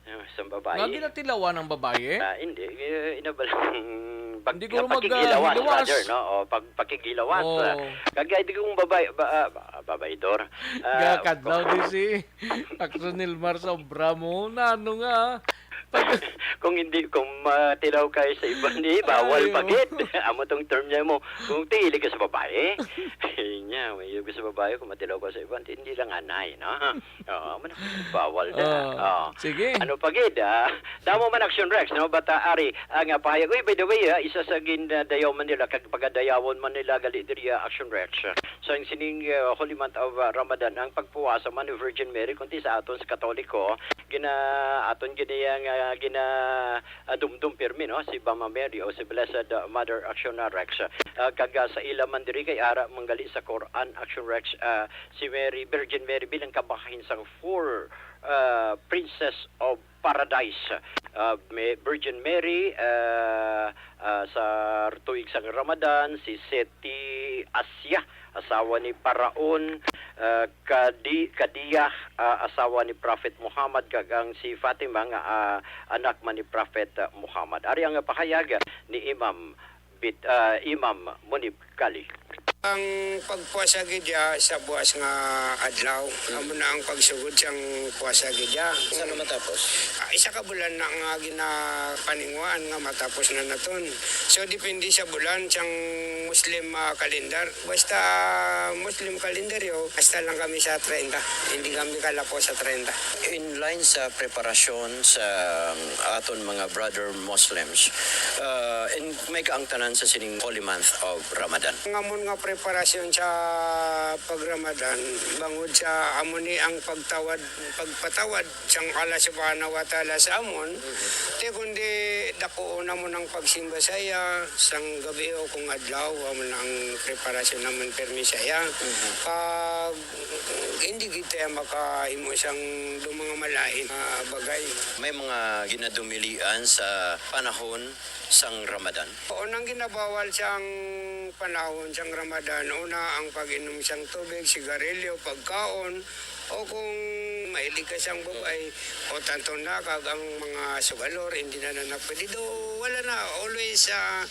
Ah, sa babae. Nga ginatilawan ang babae? Ah, hindi. Eh, ina ba lang pag, Hindi ko mag- ah, pakigilawas, hilawas. Brother, no? O, pag pakigilawas. Oh. Ah. Kagay di kong babae, ba, ah, ba- babae, Dor. Ah, Gakadlaw di si Action Nilmar sa obra mo. Na ano nga? Pag- kung hindi, kung matilaw kayo sa iba, di, bawal Ay, oh. Pagit. Amo tong term niya mo. Kung tiili ka sa babae, niya, may ka sa babae, kung matilaw ka sa iba, hindi lang anay, no? Oo, man, bawal na. Ah, Oo. Sige. Ano pa gid, ah? Damo man Action Rex, no? Bata Ari, ang ah, pahayag. Uy, by the way, ah, isa sa gindayaw man nila, kag pagadayawon man nila, gali diri, ah, Action Rex. So, ang sining ah, holy month of ah, Ramadan, ang pagpuwasa man ni Virgin Mary, kunti sa aton sa Katoliko, gina, aton gini ang ah, gina, ah, dumdum pirmi, no? Si Mama Mary o si Blessed ah, Mother Action Rex. Ah, kag ah, sa ila man diri kay ara manggali sa Quran, Action Rex, ah, si Mary, Virgin Mary bilang kabahin sang four ah, Princess of Paradise. Ah, may Virgin Mary ah, ah, sa tuig sang Ramadan, si Seti Asya, asawa ni Paraon, ah, Kadi, Kadiya, ah, asawa ni Prophet Muhammad, kag ang si Fatima nga ah, anak man ni Prophet ah, Muhammad. Ari ang pahayag ni Imam Bit, ah, Imam Munib Kali. Ang pagpuasa gid ya sa buas nga adlaw, amo na ang pagsugod sang puasa gid ya. Sa naman tapos? Ah, isa ka bulan na nga ginapaninguan nga matapos na naton. So, depende sa bulan sang Muslim, ah, kalendar. Basta, ah, Muslim kalendaryo, basta lang kami sa treinta. Hindi kami kalapo sa treinta. In line sa preparasyon sa aton mga brother Muslims, ah, in, may kaangtanan sa sining holy month of Ramadan. Ang amon nga preparasyon sa pag-Ramadan, bangod sa amo ni ang pagtawad, pagpatawad sang Allah Subhanahu wa Ta'ala sa amon, ti kundi dakuon namon ang pagsimba sa iya, sang gabi o kung adlaw, amo na ang preparasyon namon pirmi sa iya. Pag hindi kita makahimo sang do mga malain nga bagay. May mga ginadumilian sa panahon sang Ramadan. O nang ginabawal sang panahon sang Ramadan, una ang pag-inom sang tubig, sigarilyo, pagkaon, o kung mahilig ka sang babae, o tanto na kag ang mga sugalor, hindi na na pwede do, wala na. Always, ah,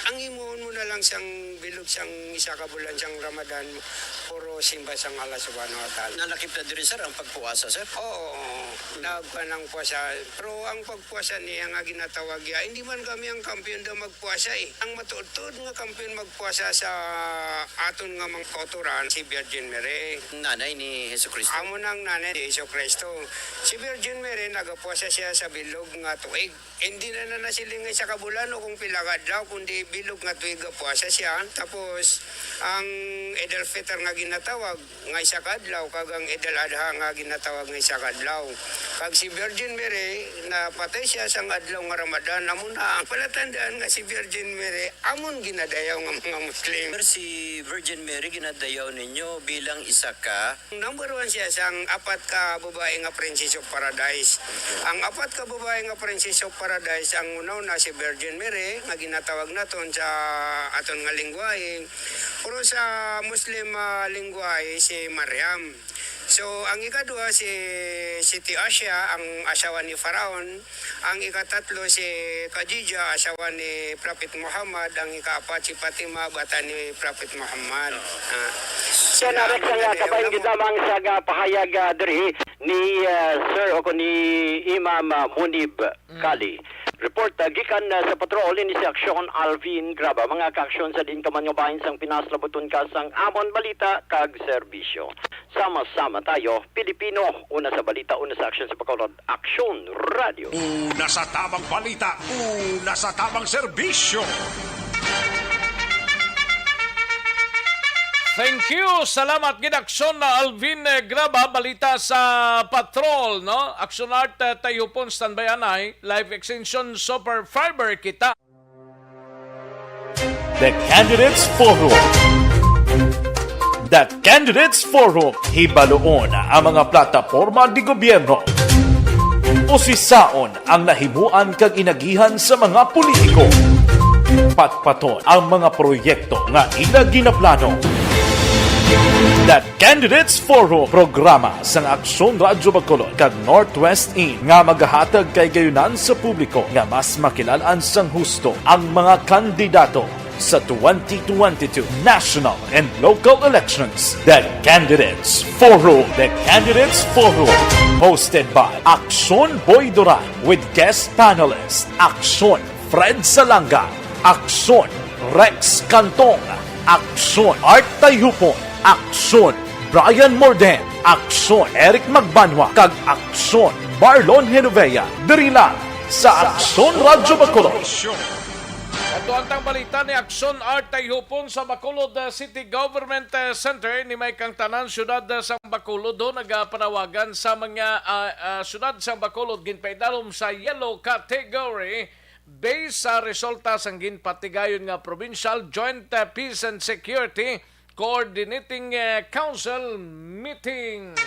ang himuon mo na lang sang bilog sang isa ka bulan sang Ramadan, puro simba sang Allah Subhanahu wa Ta'ala. Nalakip na diri, sir, ang pagpuasa, sir? Oo, oo. Nagpanang puasa. Pero ang pagpuasa niya nga ginatawag ya, hindi man kami ang kampiyon daw magpuasa eh. Ang matuod-tuod nga kampiyon magpuasa sa aton nga mga kauturan, si Virgin Mary. Nanay ni Jesucristo. Amo nang nanay ni Jesucristo. Si Virgin Mary, nagapuasa siya sa bilog nga tuig. Hindi na na nasiling nga isa ka bulan o kung pila ka adlaw, kundi bilog nga tuig gapuasa siya. Tapos, ang Eid al-Fitr nga ginatawag, nga isa ka adlaw, kag ang Eid al-Adha nga ginatawag nga isa ka adlaw. Kag si Virgin Mary, napatay siya sang adlaw nga Ramadan. Amo na ang palatandaan nga si Virgin Mary, amon ginadayaw nga mga Muslim. Pero si Virgin Mary ginadayaw ninyo bilang isa ka? Number one siya sang apat ka babae nga Princess of Paradise. Ang apat ka babae nga Princess of Paradise, ang una na si Virgin Mary, nga ginatawag naton sa aton nga lingwahe, pero sa Muslim, ah, lingwahe, si Mariam. So, ang ikaduha, si Siti Asia, ang asawa ni Faraon. Ang ikatatlo, si Khadijah, asawa ni Prophet Muhammad. Ang ikaapat, si Fatima, bata ni Prophet Muhammad. Ah. Kaya naras ang, ah, kabahin gid lamang sa, ah, pahayag, ah, diri ni, ah, Sir o ni Imam, ah, Munib Kali. Report, ah, gikan, ah, sa patrol ini si Aksyon Alvin Graba. Mga kaaksyon sa diin ka man nga bahin sang Pinas, labuton ka sang amon balita kag serbisyo. Sama-sama tayo, Pilipino. Una sa balita, una sa aksyon sa Bacolod, Aksyon Radio. Una sa tamang balita, una sa tamang serbisyo. Thank you. Salamat gid, Aksyon na Alvin, eh, Graba. Balita sa Patrol, no? Aksyon Art, eh, Tayupon, standby anay. Life Extension Super Fiber kita. The Candidates Forum. The Candidates Forum. Hibaluon ang mga plataporma di gobyerno. Usisaon ang nahimuan kag inagihan sa mga politiko. Patpaton ang mga proyekto nga ila ginaplano. The Candidates Forum, programa sang Aksyon Radyo Bacolod kag Northwest In nga magahatag kahigayonan sa publiko nga mas makilal-an sang husto ang mga kandidato sa twenty twenty-two national and local elections. The Candidates Forum. The Candidates Forum. Hosted by Aksyon Boy Duran with guest panelist Aksyon Fred Salanga, Aksyon Rex Cantong, Aksyon Art Tayhupon, Aksyon Brian Morden, Aksyon Eric Magbanwa, kag Aksyon Marlon Genovea, diri lang sa Aksyon Radyo Bacolod. Ato ang tang balita ni Aksyon Art Tayhupon sa Bacolod, uh, City Government, uh, Center. Ni may kang tanan siyudad, uh, sa Bacolod, ho, nagapanawagan sa mga, uh, uh, siyudad sa Bacolod ginpaidalom sa yellow category. Based sa resulta sang ginpatigayon nga Provincial Joint, uh, Peace and Security Coordinating, uh, Council meeting.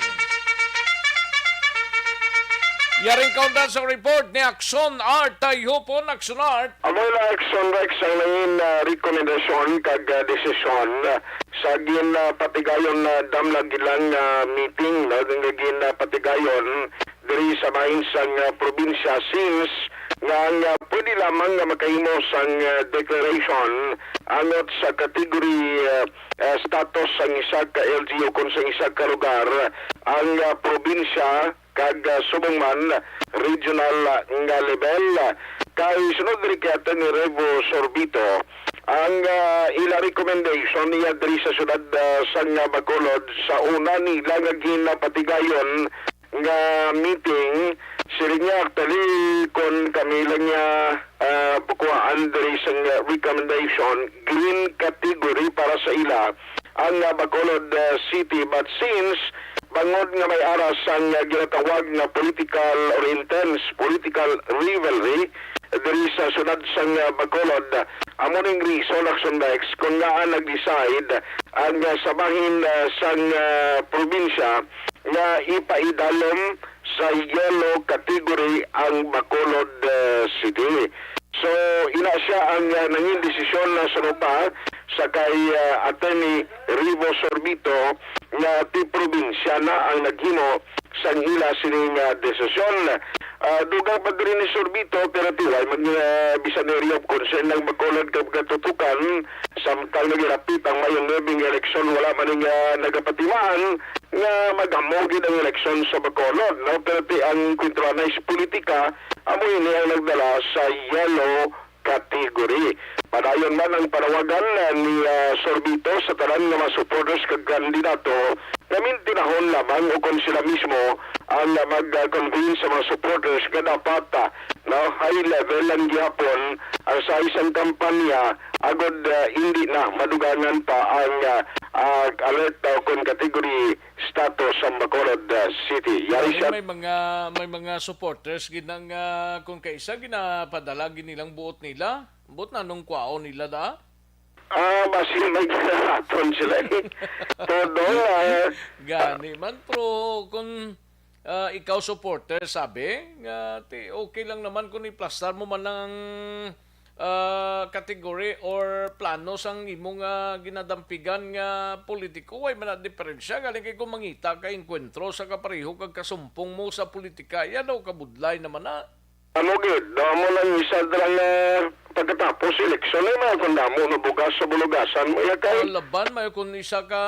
Yaring kaundan sa report ni Aksyon Art Tayhupon. Aksyon Art. Amo na, Aksyon Rex, ang nangin, uh, rekomendasyon kag, uh, desisyon, uh, sa gin, uh, patigayon, uh, damlag ilang, uh, meeting, no, nga gin, uh, patigayon diri sa bahin sang, uh, probinsya since nga ang, ah, pwede lamang nga makahimo sang, ah, declaration angot sa category, ah, ah, status sang isa ka L G U kon sang isa ka lugar ang, ah, probinsya kag, ah, subong man regional, ah, nga level. Kay sunod diri kay Attorney Revo Sorbito, ang, ah, ila recommendation niya diri sa siyudad, ah, sang, ah, Bacolod sa una nila nga ginapatigayon nga meeting, siling niya, actually, kon kami lang niya, ah, pakuhaan diri sang recommendation, green category para sa ila ang, ah, Bacolod, ah, City. But since bangod nga may aras ang, ah, ginatawag nga political or intense political rivalry diri sa siyudad sang, ah, Bacolod, amo ning reason, Action Rex, kung ngaa nag-decide ang, ah, sa bahin, ah, sang, ah, probinsya nga ipaidalom sa yellow category ang Bacolod, uh, City. So, ina siya ang, uh, nangin desisyon na suno pa sa kay, uh, Attorney Revo Sorbito nga ti probinsya na ang naghimo sang ila sining, uh, desisyon. Uh, dugang pa diri ni Sorbito, pero ti way man, uh, bisan area of concern ang Bacolod kag katutukan, samtang nagirapit ang Mayo nuebe nga eleksyon, wala man ning, uh, nagapatimaan nga magamo gid ang eleksyon sa Bacolod, no? Pero ti ang kwentwanan sa politika, amo ini ang nagdala sa yellow category. Padayon man ang panawagan, ah, ni, ah, Sorbito sa tanan nga mga supporters kag kandidato nga mintinahon lamang o kon sila mismo ang, ah, mag-convince sa mga supporters nga dapat, ah, no, high level lang gihapon ang sa isang kampanya agod, ah, hindi na madugangan pa ang, ah, ah, alert, ah, kon category status sa Bacolod, ah, City. Yari Ay, siya. May mga, may mga supporters gid nang, ah, kung kaisa ginapadala gid nilang buot nila, buot na nung kwaon nila da? Ah, basi may ginahaton sila, eh. Todo, ah, Gani man, pero kung, ah, ikaw supporter, sabi, nga ti-, okay lang naman kung iplastar mo man ang, ah, category or plano sang imo nga ginadampigan nga politiko, way man na diferensya. Galing kay kung mangita ka engkwentro sa kapareho kag kasumpong mo sa politika, yan daw kabudlay naman na. Amo gid, amo lang isa dira nga pagkatapos eleksyon, ay mga kundamo nga bugas sa bulugasan mo, iya kay. Ang laban, may kung isa ka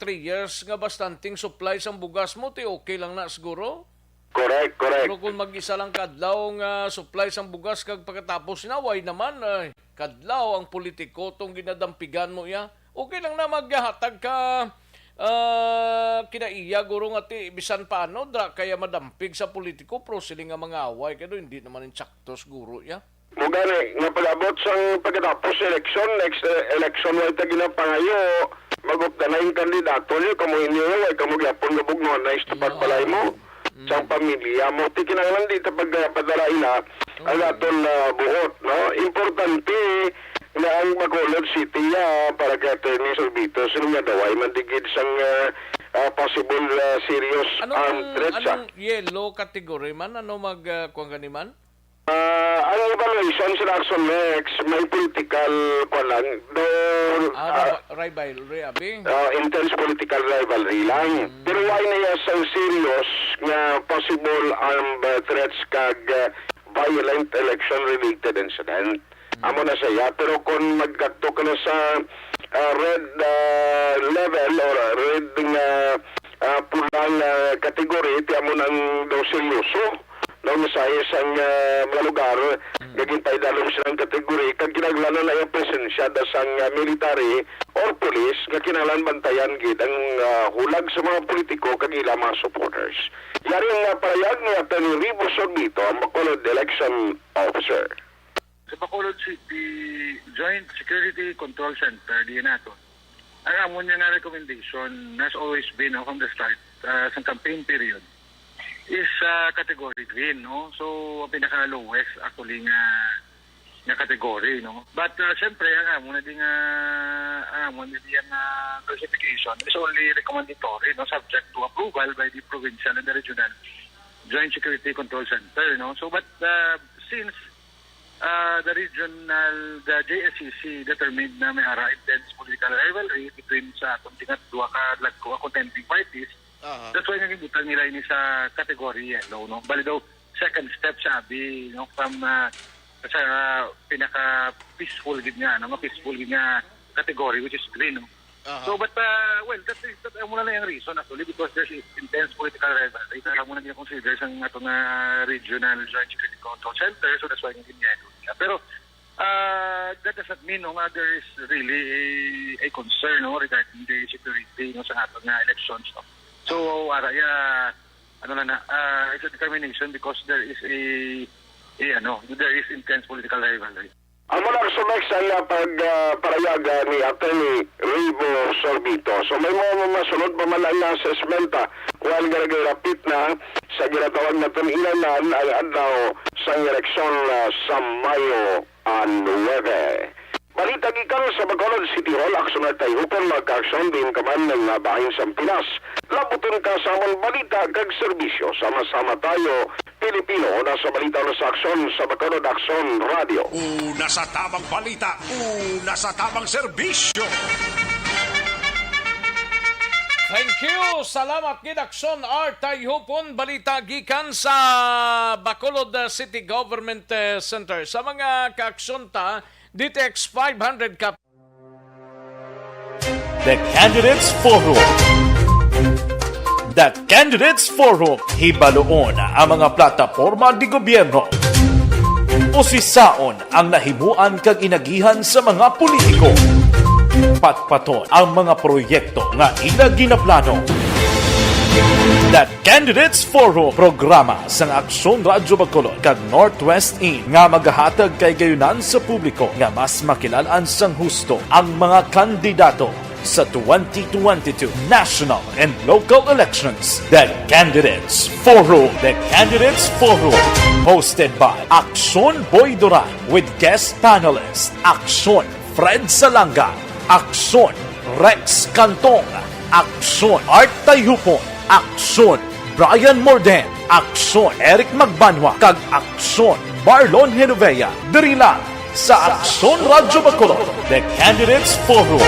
three years nga bastanting supply sang bugas mo, ti okay lang na siguro? Correct, correct. Pero kung mag-isa lang kadlaw nga supply sang bugas kag pagkatapos na, way naman, ay, kadlaw ang politiko tong ginadampigan mo iya. Okay lang na maghatag ka, ah, kinaiya, guro, nga ti, bisan paano, dra kaya madampig sa politiko, pero sila nga mga away, kaya hindi naman yung saktos, guro, ya. Mo gani, nga pag-abot sang pagkatapos sa eleksyon, next, eh, election, way ta ginapangayo, mag-upda na yung kandidato niyo, kamo inyo, way kamo gyapon nga bugnuhan na istupad Oo. balay mo, Mm. sang pamilya mo. Ti kinahanglan di ta pagpadala ina ang Mm. aton, ah, buot, no? Importante nga ang Bacolod City, ah, para kay Attorney Sorbito, sino nga daw ay mandigid sang, ah, ah, possible, ah, serious Anong, armed threats, ah. anong yellow category man? Ano mag, ah, kuwan gani man? Ah, ang evaluation sa Action Next, may political, kuwan lang, though, Ah, ah, rival-, rivalry, abi? ah, intense political rivalry lang. Mm. Pero why na iya sang serious nga possible armed, ah, threats kag, ah, violent election-related incident? Mm. Amo na siya. Pero kung magkadto ka na sa, ah, red, ah, level or red nga, ah, pula nga category, ti amo nang daw seryoso. No, nga sa isang, ah, mga lugar, Mm. nga ginpaidalom silang kategori, kag kinahanglanon na ang presensya da sang, ah, military or police nga kinahanglan bantayan gid ang, ah, hulag sa mga politiko kag ila mga supporters. Yari ang, ah, pahayag ni Attorney Revo Sorbito, ang Bacolod Election Officer. Sa Bacolod City Joint Security Control Center, di nato. Ang amon nga recommendation has always been, no, from the start, ah, sa campaign period, is, ah, category green, no? So, ang pinaka-lowest actually nga, nga category, no? But, ah, syempre, ang amon na di nga, ang amon na di nga classification is only recommendatory, no? Subject to approval by the provincial and the regional Joint Security Control Center, no? So, but, ah, since, ah, the regional, the J S C C determined na may ara intense political rivalry between sa atong tingat-, duha ka dagko nga contending parties, Aha. that's why nga gibutang nila ini sa category yellow, no? Bali daw, second step sa abi, no, from, ah, sa pinaka peaceful gid nga, ano, nga peaceful gid nga category, which is green, no. Aha. So, but, uh, well, that is, that, amo na lang ang reason actually, because there's intense political rivalry. Kaya mo na gina-consider sa ato nga Regional Joint Security Control Center, so that's why yung ginagawa nila. Pero, uh, that doesn't mean, no, nga there is really a, a concern, no, regarding the security, no, sa ato nga elections, no. So, ara, yeah, ano na na, uh, it's a determination because there is a, a, ano, there is intense political rivalry. Amo na, Sir Max, ang, ah, pag, ah, parayag, ah, ni Attorney Rivo Sorbito. So, may mga masunod pa man ang, ah, assessment, ah, kuwan nga nagahirapit na sa ginatawag naton inanan ang adlaw sang eleksyon, ah, sa Mayo, ah, nuwebe. Balita gikan sa Bacolod City Hall, Aksyon Artay Hupon, magkaaksyon din ka man nga bahin sang Pinas. Labuton ka sa amon balita kag serbisyo. Sama-sama tayo, Pilipino, una sa balita, una sa aksyon, sa Bacolod Aksyon Radio. Una sa tamang balita, una sa tamang serbisyo. Thank you. Salamat gid, Aksyon Artay Hupon. Balita gikan sa Bacolod, uh, City Government, uh, Center. Sa mga kaaksyon ta, D T X five hundred ka The Candidates Forum. The Candidates Forum, hibaluon ang mga plataporma di gobyerno. Usisaon ang nahimuan kag inagihan sa mga politiko. Patpaton ang mga proyekto nga ila ginaplano. The Candidates Forum, programa sang Aksyon Radyo Bacolod kag Northwest In nga magahatag kay gayunan sa publiko nga mas makilal-an sang husto ang mga kandidato sa twenty twenty-two national and local elections. The Candidates Forum. The Candidates Forum, hosted by Aksyon Boy Duran with guest panelist Aksyon Fred Salanga, Aksyon Rex Cantong, Aksyon Art Tayhupon, Aksyon Brian Morden, Aksyon Eric Magbanwa, kag Aksyon Marlon Genovea. Diri lang sa Aksyon Radyo Bacolod, The Candidates Forum.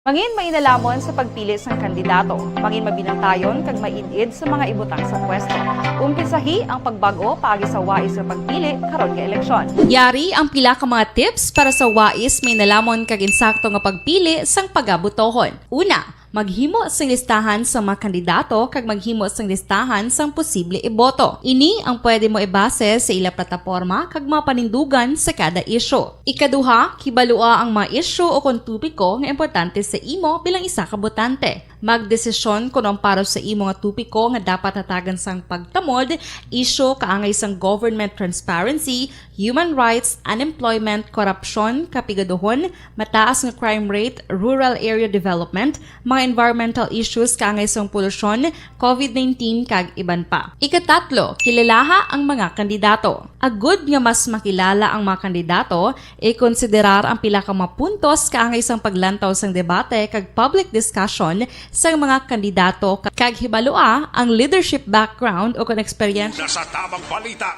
Mangin mainalomon sa pagpili sang kandidato. Mangin mabinantayon kag maid-id sa mga ibutang sa pwesto. Umpisahi ang pagbag-o paagi sa wais nga pagpili karon nga eleksyon. Yari ang pila ka mga tips para sa wais, mainalomon kag insakto nga pagpili sang pagabotohon. Una, maghimo sing listahan sang mga kandidato kag maghimo sing listahan sang posible iboto. Ini ang pwede mo ibase sa ila plataporma kag mga panindugan sa kada isyu. Ikaduha, kibalua ang mga isyu o kon topiko nga importante sa imo bilang isa ka botante. Magdesisyon kon ang para sa imo nga topiko nga dapat hatagan sang pagtamod, isyu kaangay sang government transparency, human rights, unemployment, korupsyon, kapigaduhon, mataas nga crime rate, rural area development, mga environmental issues kaangay sang polusyon, covid nineteen, kag iban pa. Ikatatlo, kilalaha ang mga kandidato. Agud nga mas makilala ang mga kandidato, ikonsiderar ang pila ka mga puntos kaangay sang paglantaw sang debate kag public discussion sang mga kandidato, kag hibalua ang leadership background o kon eksperyensya. Una sa tamang balita,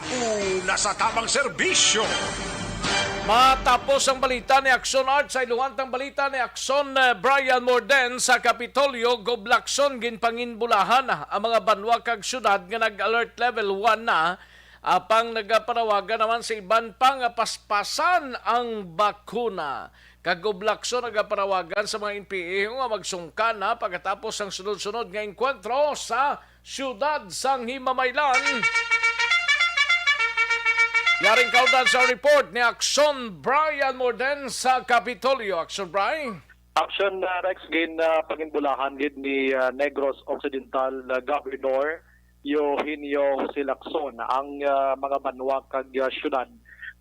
una sa tamang serbisyo. Matapos ang balita ni Aksyon Art, sa iluhantang balita ni Aksyon, eh, Brian Morden sa Kapitolyo, Goblakson, ginpanginbulahan ang mga banwa kag syudad nga nag-alert level one na, apang nagapanawagan naman sa iban pa nga paspasan ang bakuna. Kag Goblakson nagapanawagan sa mga N P A nga magsungkan na pagkatapos ang sunod-sunod nga engkwentro sa siyudad sang Himamaylan. Yaring kaundan sa report ni Aksyon Brian Morden sa Kapitolyo. Aksyon, Brian. Aksyon, uh, Rex, gin, uh, panginbulahan gid ni, uh, Negros Occidental, uh, Governor Eugenio Jose Lacson ang, uh, mga banwa kag, uh, syudad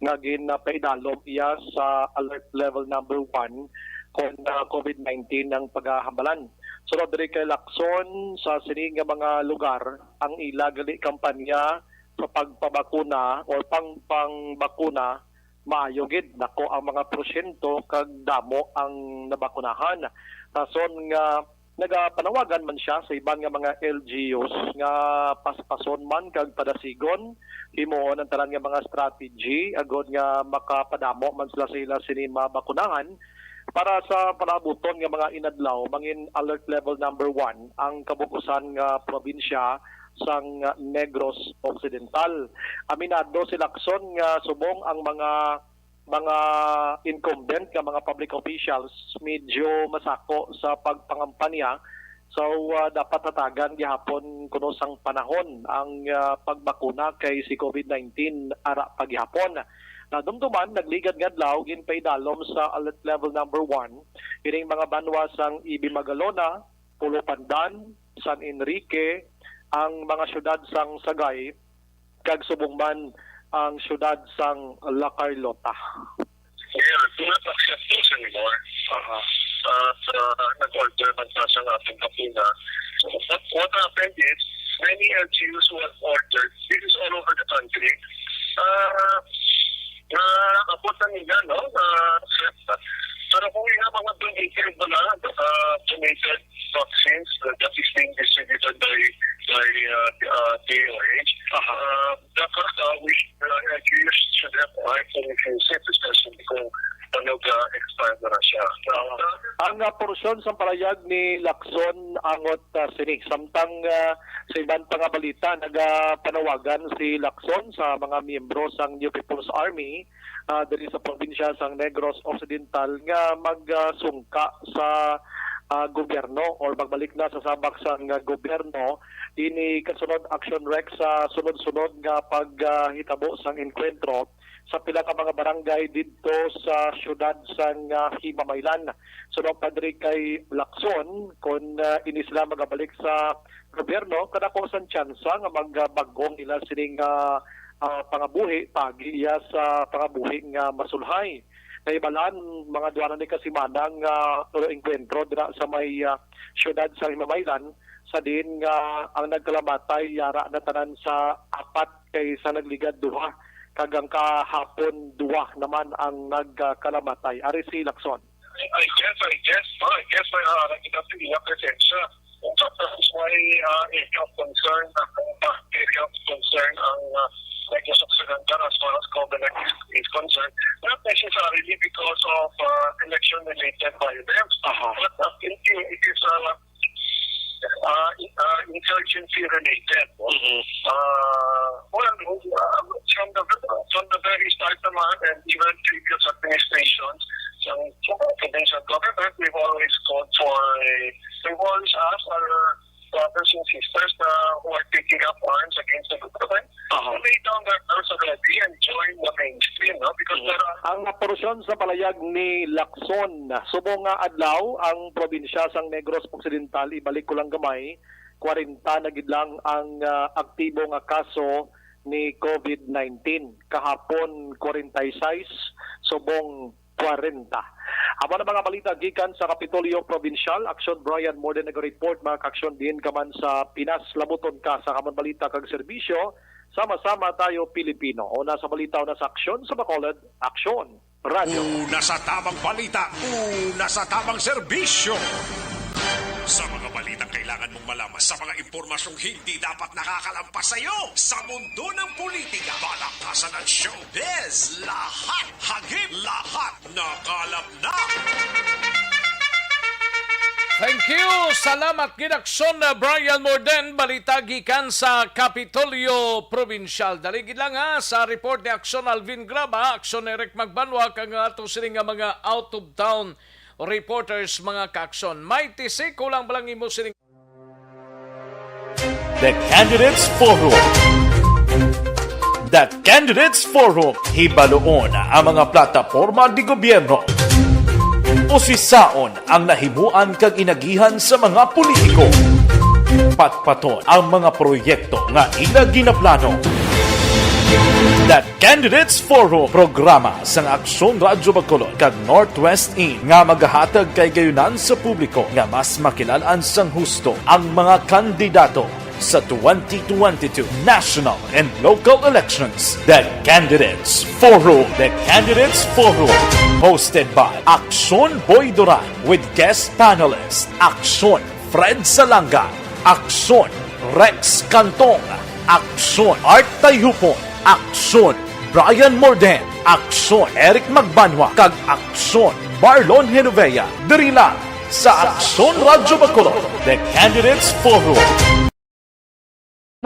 nga gin, uh, paidalom iya sa alert level number one kon, uh, covid nineteen ang pagahambalan. Sunod diri kay Lacson, sa sini nga mga lugar, ang ila gali kampanya sa pagpabakuna or pang-, pangbakuna, maayo gid, dako ang mga porsyento kag damo ang nabakunahan. Rason nga nagapanawagan man siya sa iban nga mga L G Us nga paspason man kag padasigon, himuon ang tanan nga mga strategy agod nga makapadamo man sila sa ila sini mabakunahan. Para sa palaabuton nga mga inadlaw, mangin alert level number one ang kabug-usan nga probinsya sang Negros Occidental. Aminado si Lacson nga subong ang mga mga incumbent nga mga public officials medyo masako sa pagpangampanya. So, ah, dapat hatagan gihapon kuno sang panahon ang, ah, pagbakuna kay si COVID nineteen ara pa gihapon. Nadumduman, nagligad nga adlaw, ginpaidalom sa alert level number one ining mga banwa sang Ibi Magalona, Pulo Pandan, San Enrique, ang mga syudad sang Sagay, kag subong man ang syudad sang La Carlota. Ngayon, do not accept those anymore. Aha. At uh, nag-order man pa sa ating kapina. So, what, what happened is, many L G Us were ordered. This is all over the country. Uh, na abot na nila, no? Na accept. Pero kung yung mga donated mo na, uh, donated vaccines that is being distributed by by uh, uh, D O H. Aha. Uh, dapat uh, we uh, uh, you should have right to refuse it, especially kung ano ga-expire na siya. Uh, Ang, ah, porsyon sang palayag ni Lacson angot, ah, sini. Samtang, ah, sa iban pa nga balita, nagapanawagan si Lacson sa mga miyembro sang New People's Army, ah, diri sa probinsya sang Negros Occidental nga magsungka sa, ah, gobyerno or magbalik na sa sabak sang, ah, gobyerno ini kasunod action, Rex, sa sunod-sunod nga paghitabo sang engkwentro sa pila ka mga barangay didto sa siyudad sang, ah, Himamaylan. Suno pa diri kay Lacson, kon, ah, ini sila magabalik sa gobyerno, kadako sang tsansa nga magbag-o ang ila sining, ah, ah, pangabuhi paagi iya sa pangabuhi nga masulhay. Nahibalaan, mga duha na ni ka semana nga tulo engkwentro dira sa may, ah, siyudad sa Himamaylan, sa diin nga ang nagkalamatay yara na tanan sa apat, kay sa nagligad duha, kag ang kahapon duha naman ang nagkalamatay. Ari si Lacson. I guess, I guess, no? I guess may uh, nakita sa iya presensya. That's why uh, area of concern, ang area of concern ang uh, Negros Occidental as far as COVID is concerned. Not necessarily because of uh, election-related violence, Aha. but uh, it, it is uh, uh, in- uh, insurgency related. Mhm. Uh, well, uh, from the from the very start naman and even previous administrations, some provincial government, we've always called for a, we've always asked our brothers and sisters na who are taking up arms against the government Aha. to lay down their arms already and join the mainstream, no? Because there are Ang porsyon sa palayag ni Lacson, subong nga adlaw ang probinsya sang Negros Occidental, ibalik ko lang gamay, kwarenta na gid lang ang, ah, aktibo nga kaso ni COVID nineteen. Kahapon, kwarenta y seis, subong kwarenta. Amo na mga balita gikan sa Kapitolyo Probinsyal. Aksyon, Brian Morden nag-report, mga ka-aksyon, diin ka man sa Pinas, labuton ka sa amon balita kag serbisyo. Sama-sama tayo, Pilipino. Una sa balita, una sa aksyon, sa Bacolod, Aksyon Radyo. Una sa tamang balita, una sa tamang serbisyo. Sa mga balitang kailangan mong malaman, sa mga impormasyong hindi dapat nakakalampas sa iyo, sa mundo ng politika, balakasan at showbiz, lahat, hagip, lahat, nakalap na. Thank you. Salamat gid, Aksyon, uh, Brian Morden. Balita gikan sa Kapitolyo Probinsyal. Dali gid lang, ha, sa report ni Aksyon Alvin Graba, Aksyon Eric Magbanwa, kag nga ato sini nga mga out of town reporters, mga ka-aksyon. May tisik, kulang ba lang imo sini? The Candidates Forum. The Candidates Forum. Hibaluon ang mga plataporma di gobyerno. Usisaon ang nahimuan kag inagihan sa mga politiko. Patpaton ang mga proyekto nga ila ginaplano. The Candidates Forum, programa sang Aksyon Radyo Bacolod kag Northwest In nga magahatag kay gayunan sa publiko nga mas makilal-an sang husto ang mga kandidato sa twenty twenty-two national and local elections. The Candidates Forum. The Candidates Forum, hosted by Aksyon Boy Duran with guest panelist Aksyon Fred Salanga, Aksyon Rex Cantong, Aksyon Art Tayhupon, Aksyon Brian Morden, Aksyon Eric Magbanwa, kag Aksyon Marlon Genovea. Diri lang sa Aksyon Radyo Bacolod, The Candidates Forum.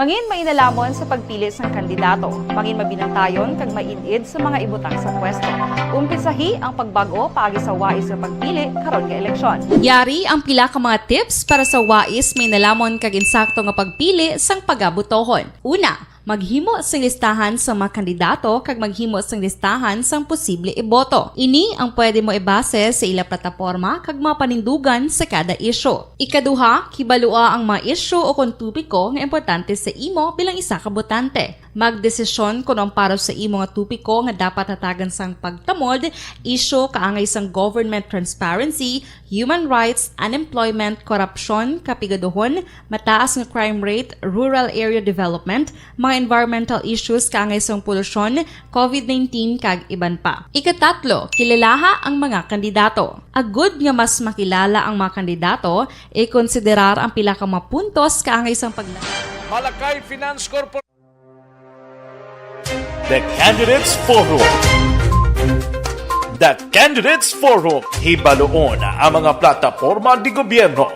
Mangin mainalamon sa pagpili sang kandidato. Mangin mabinantayon kag maid-id sa mga ibutang sa pwesto. Umpisahi ang pagbag-o paagi sa wais nga pagpili karon nga eleksyon. Yari ang pila ka mga tips para sa wais, mainalamon kag insakto nga pagpili sang pagabotohon. Una, maghimo sing listahan sa mga kandidato kag maghimo sing listahan sang posible iboto. Ini ang pwede mo ibase sa ila plataporma kag mga panindugan sa kada isyu. Ikaduha, kibalua ang mga isyu o kon topiko nga importante sa imo bilang isa ka botante. Magdesisyon kon ang para sa imo nga topiko nga dapat hatagan sang pagtamod, isyu kaangay sang government transparency, human rights, unemployment, korupsyon, kapigaduhon, mataas nga crime rate, rural area development, mga environmental issues kaangay sang polusyon, covid nineteen, kag iban pa. Ikatatlo, kilalaha ang mga kandidato. Agud nga mas makilala ang mga kandidato, ikonsiderar ang pila ka mga puntos kaangay sang pagla- Malakay Finance Corporation. The Candidates Forum. The Candidates Forum, hibaluon ang mga plataporma de gobyerno.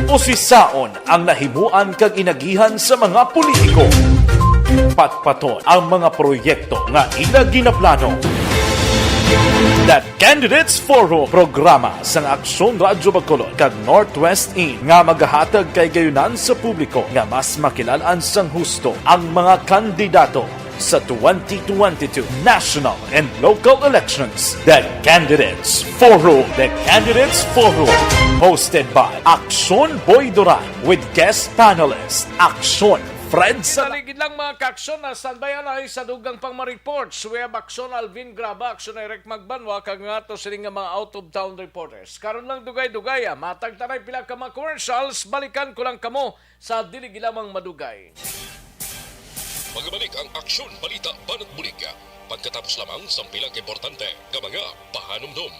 Usisaon ang nahimuan kag inagihan sa mga politiko. Patpaton ang mga proyekto nga ila ginaplano. The Candidates Forum, programa sang Aksyon Radyo Bacolod kag Northwest In nga magahatag kahigayonan sa publiko nga mas makilal-an sang husto ang mga kandidato sa twenty twenty-two national and local elections. The Candidates Forum. The Candidates Forum, hosted by Aksyon Boy Duran with guest panelist Aksyon Fred Sala. Saligid lang, mga kaaksyon, na standby anay sa dugang pang mga reports. We have Aksyon Alvin Graba, Aksyon Eric Magbanwa, kag nga to sini nga mga out-of-town reporters. Karon lang dugay-dugay, ah, matag tanay pila ka mga commercials, balikan ko lang kamo sa dili gilamang madugay. Magabalik ang Aksyon Balita Banat Bulig pagkatapos lamang sang pila ka importante nga mga pahanumdom.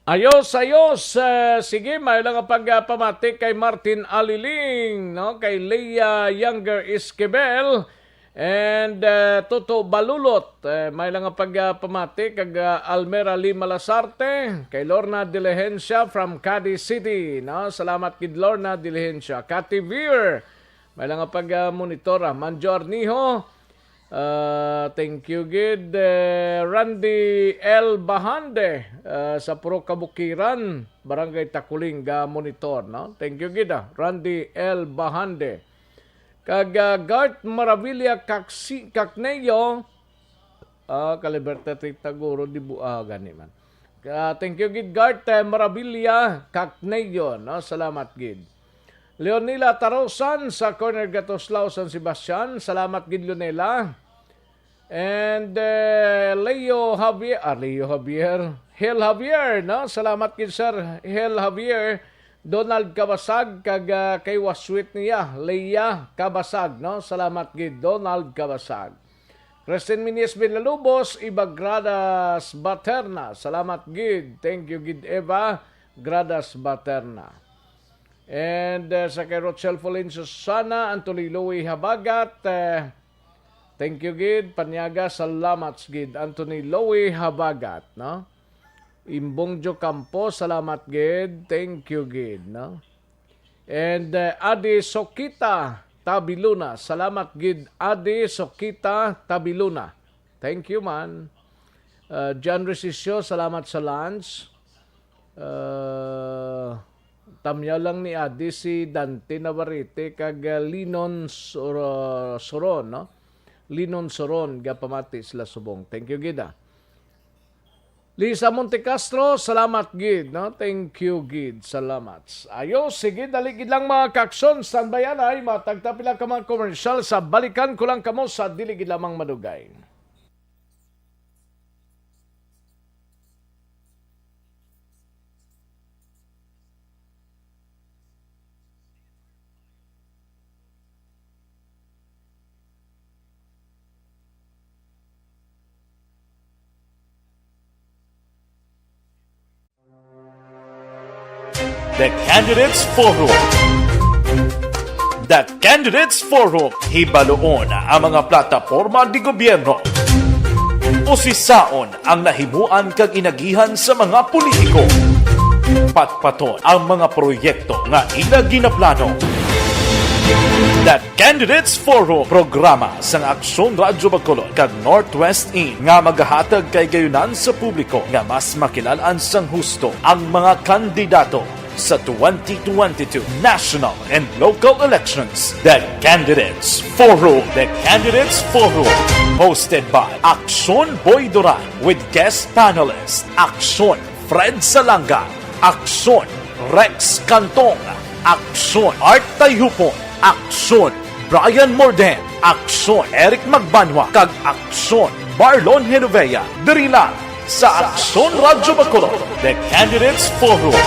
Ayos, ayos. Eh, sige, may lang ang pagpamati kay Martin Aliling, no? Kay Leah Younger Esquivel, and, eh, Toto Balulot. Eh, may lang ang pagpamati kag, ah, Almera Lima Lasarte, kay Lorna Diligencia from Cadiz City, no? Salamat gid, Lorna Diligencia. Cathy Veer, may lang ang pag, ah, monitor, ah. Manjo Arnijo, ah, thank you gid. Eh, Randy L Bahande, ah, sa Purok Kabukiran, Barangay Taculing, ga monitor, no? Thank you gid, ah, Randy L Bahande. Kag, ah, Garth Maravilla Caxi-, Cacneyo, ah, ka Libertad Taguro, di bu-, ah, gani man. Ah, thank you gid, Garth, eh, Maravilla Cacneyo, no? Salamat gid. Leonila Tarosan sa corner Gatoslao, San Sebastian. Salamat gid, Leonela. And, eh, Leo Javier, ah, Leo Javier. Hel Javier, no? Salamat gid, Sir Hel Javier. Donald Cabasag, kag, ah, kay waswit niya, Leia Cabasag, no? Salamat gid, Donald Cabasag. Kristen Minis Villalobos, Eva Gradas Baterna. Salamat gid. Thank you gid, Eva Gradas Baterna. And, eh, sa kay Rochelle Fulgencio Susana, Anthony Louie Habagat, eh, thank you gid. Panyaga, salamat gid, Anthony Louie Habagat, no? Imbong Jo Campo, salamat gid. Thank you gid, no? And, eh, Adi Sokita Tabiluna, salamat gid, Adi Sokita Tabiluna. Thank you, man. Uh, John Resisio, salamat sa lunch. Uh, tamya lang ni Adi si Dante Navarrete kag, uh, Linon Sur-, Suron, no? Linon Suron, gapamati sila subong. Thank you gid, ah. Lisa Montecastro, salamat gid, no? Thank you gid, salamat. Ayo, sige, dali gid lang, mga kaaksyon, standby anay, matagta pila ka mga commercial sa balikan ko lang kamo sa dili gid lamang madugay. The Candidates Forum. The Candidates Forum. Hibaluon ang mga plataporma de gobyerno. Usisaon ang nahimuan kag inagihan sa mga politiko. Patpaton ang mga proyekto nga ila ginaplano. The Candidates Forum, programa sang Aksyon Radyo Bacolod kag Northwest In nga magahatag kay gayunan sa publiko nga mas makilalan sang husto ang mga kandidato sa twenty twenty-two national and local elections. The Candidates Forum. The Candidates Forum, hosted by Aksyon Boy Duran with guest panelist Aksyon Fred Salanga, Aksyon Rex Cantong, Aksyon Art Tayhupon, Aksyon Brian Morden, Aksyon Eric Magbanwa, kag Aksyon Marlon Genovea, diri lang sa Aksyon Radyo Bacolod, The Candidates Forum.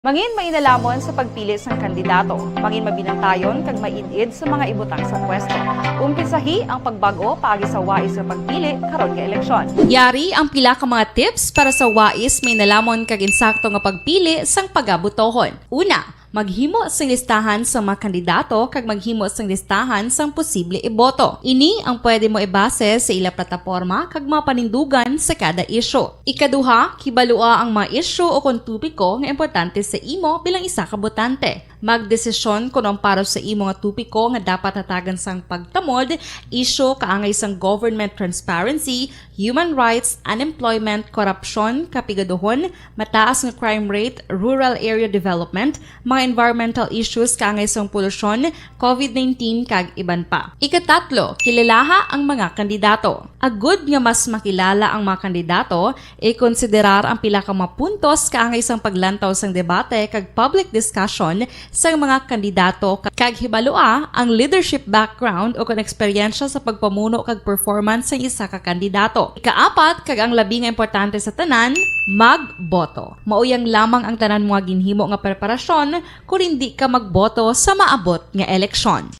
Mangin mainalamon sa pagpili sang kandidato. Mangin mabinantayon kag maid-id sa mga ibutang sa pwesto. Umpisahi ang pagbag-o paagi sa wais nga pagpili karon nga eleksyon. Yari ang pila ka mga tips para sa wais mainalamon kag insakto nga pagpili sang pagabotohon. Una, maghimo sing listahan sa mga kandidato kag maghimo sing listahan sang posible iboto. Ini ang pwede mo ibase sa ila plataporma kag mga panindugan sa kada isyu. Ikaduha, kibalua ang mga isyu o kon topiko nga importante sa imo bilang isa ka botante. Magdesisyon kon ang para sa imo nga topiko nga dapat hatagan sang pagtamod, isyu kaangay sang government transparency, human rights, unemployment, korupsyon, kapigaduhon, mataas nga crime rate, rural area development, mga environmental issues kaangay sang polusyon, covid nineteen, kag iban pa. Ikatatlo, kilalaha ang mga kandidato. Agud nga mas makilala ang mga kandidato, ikonsiderar ang pila ka mga puntos kaangay sang paglantaw sang debate kag public discussion sang mga kandidato, kag hibalua ang leadership background o kon eksperyensya sa pagpamuno kag performance sang isa ka kandidato. Ikaapat, kag ang labi nga importante sa tanan, magboto. Mauyang lamang ang tanan mo nga ginhimo nga preparasyon kon indi ka magboto sa maabot nga eleksyon.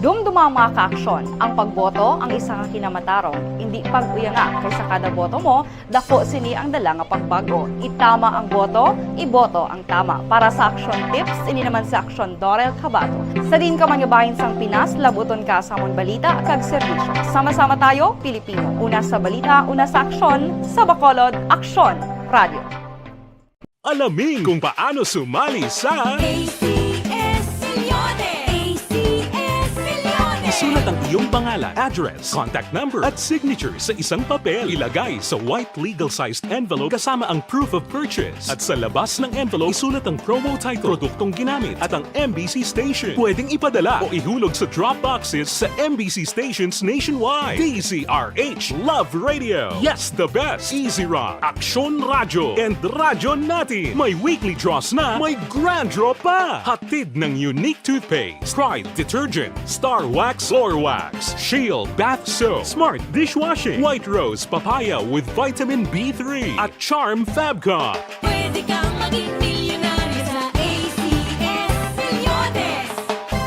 Dumduma ang mga kaaksyon. Ang pagboto ang isa ka kinamatarong. Indi pag-uyanga, kay sa kada boto mo, dako sini ang dala nga pagbag-o. Itama ang boto, iboto ang tama. Para sa aksyon tips, ini naman si Aksyon Dorel Cabato. Sa diin ka man nga bahin sang Pinas, labuton ka sa amon balita kag serbisyo. Sama-sama tayo, Pilipino. Una sa balita, una sa aksyon, sa Bacolod, Aksyon Radio. Alamin kung paano sumali sa A C S Millones! A C S Millones! Isulat ang iyong pangalan, address, contact number, at signature sa isang papel. Ilagay sa white legal-sized envelope kasama ang proof of purchase. At sa labas ng envelope, isulat ang promo title, produktong ginamit, at ang M B C station. Pwedeng ipadala o ihulog sa drop boxes sa M B C stations nationwide. D Z R H Love Radio. Yes, the best. Easy Rock, Aksyon Radyo, and Radyo Natin. May weekly draws na, may grand draw pa. Hatid ng Unique Toothpaste, Pride Detergent, Star Wax Floor Wax, Shield Bath Soap, Smart Dishwashing, White Rose Papaya with Vitamin B three, at Charm Fab Cup. Pwede kang maging milyonaryo sa A C S Millones!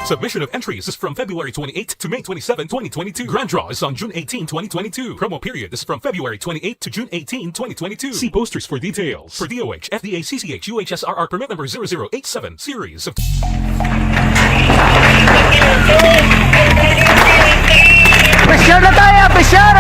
Submission of entries is from February twenty-eighth to May twenty-seven, twenty twenty-two. Grand draw is on June eighteen, twenty twenty-two. Promo period is from February twenty-eighth to June eighteen, twenty twenty-two. See posters for details. For D O H, F D A, C C H, U H S R R permit number zero zero eight seven, series of Pressure na tayo, pressure!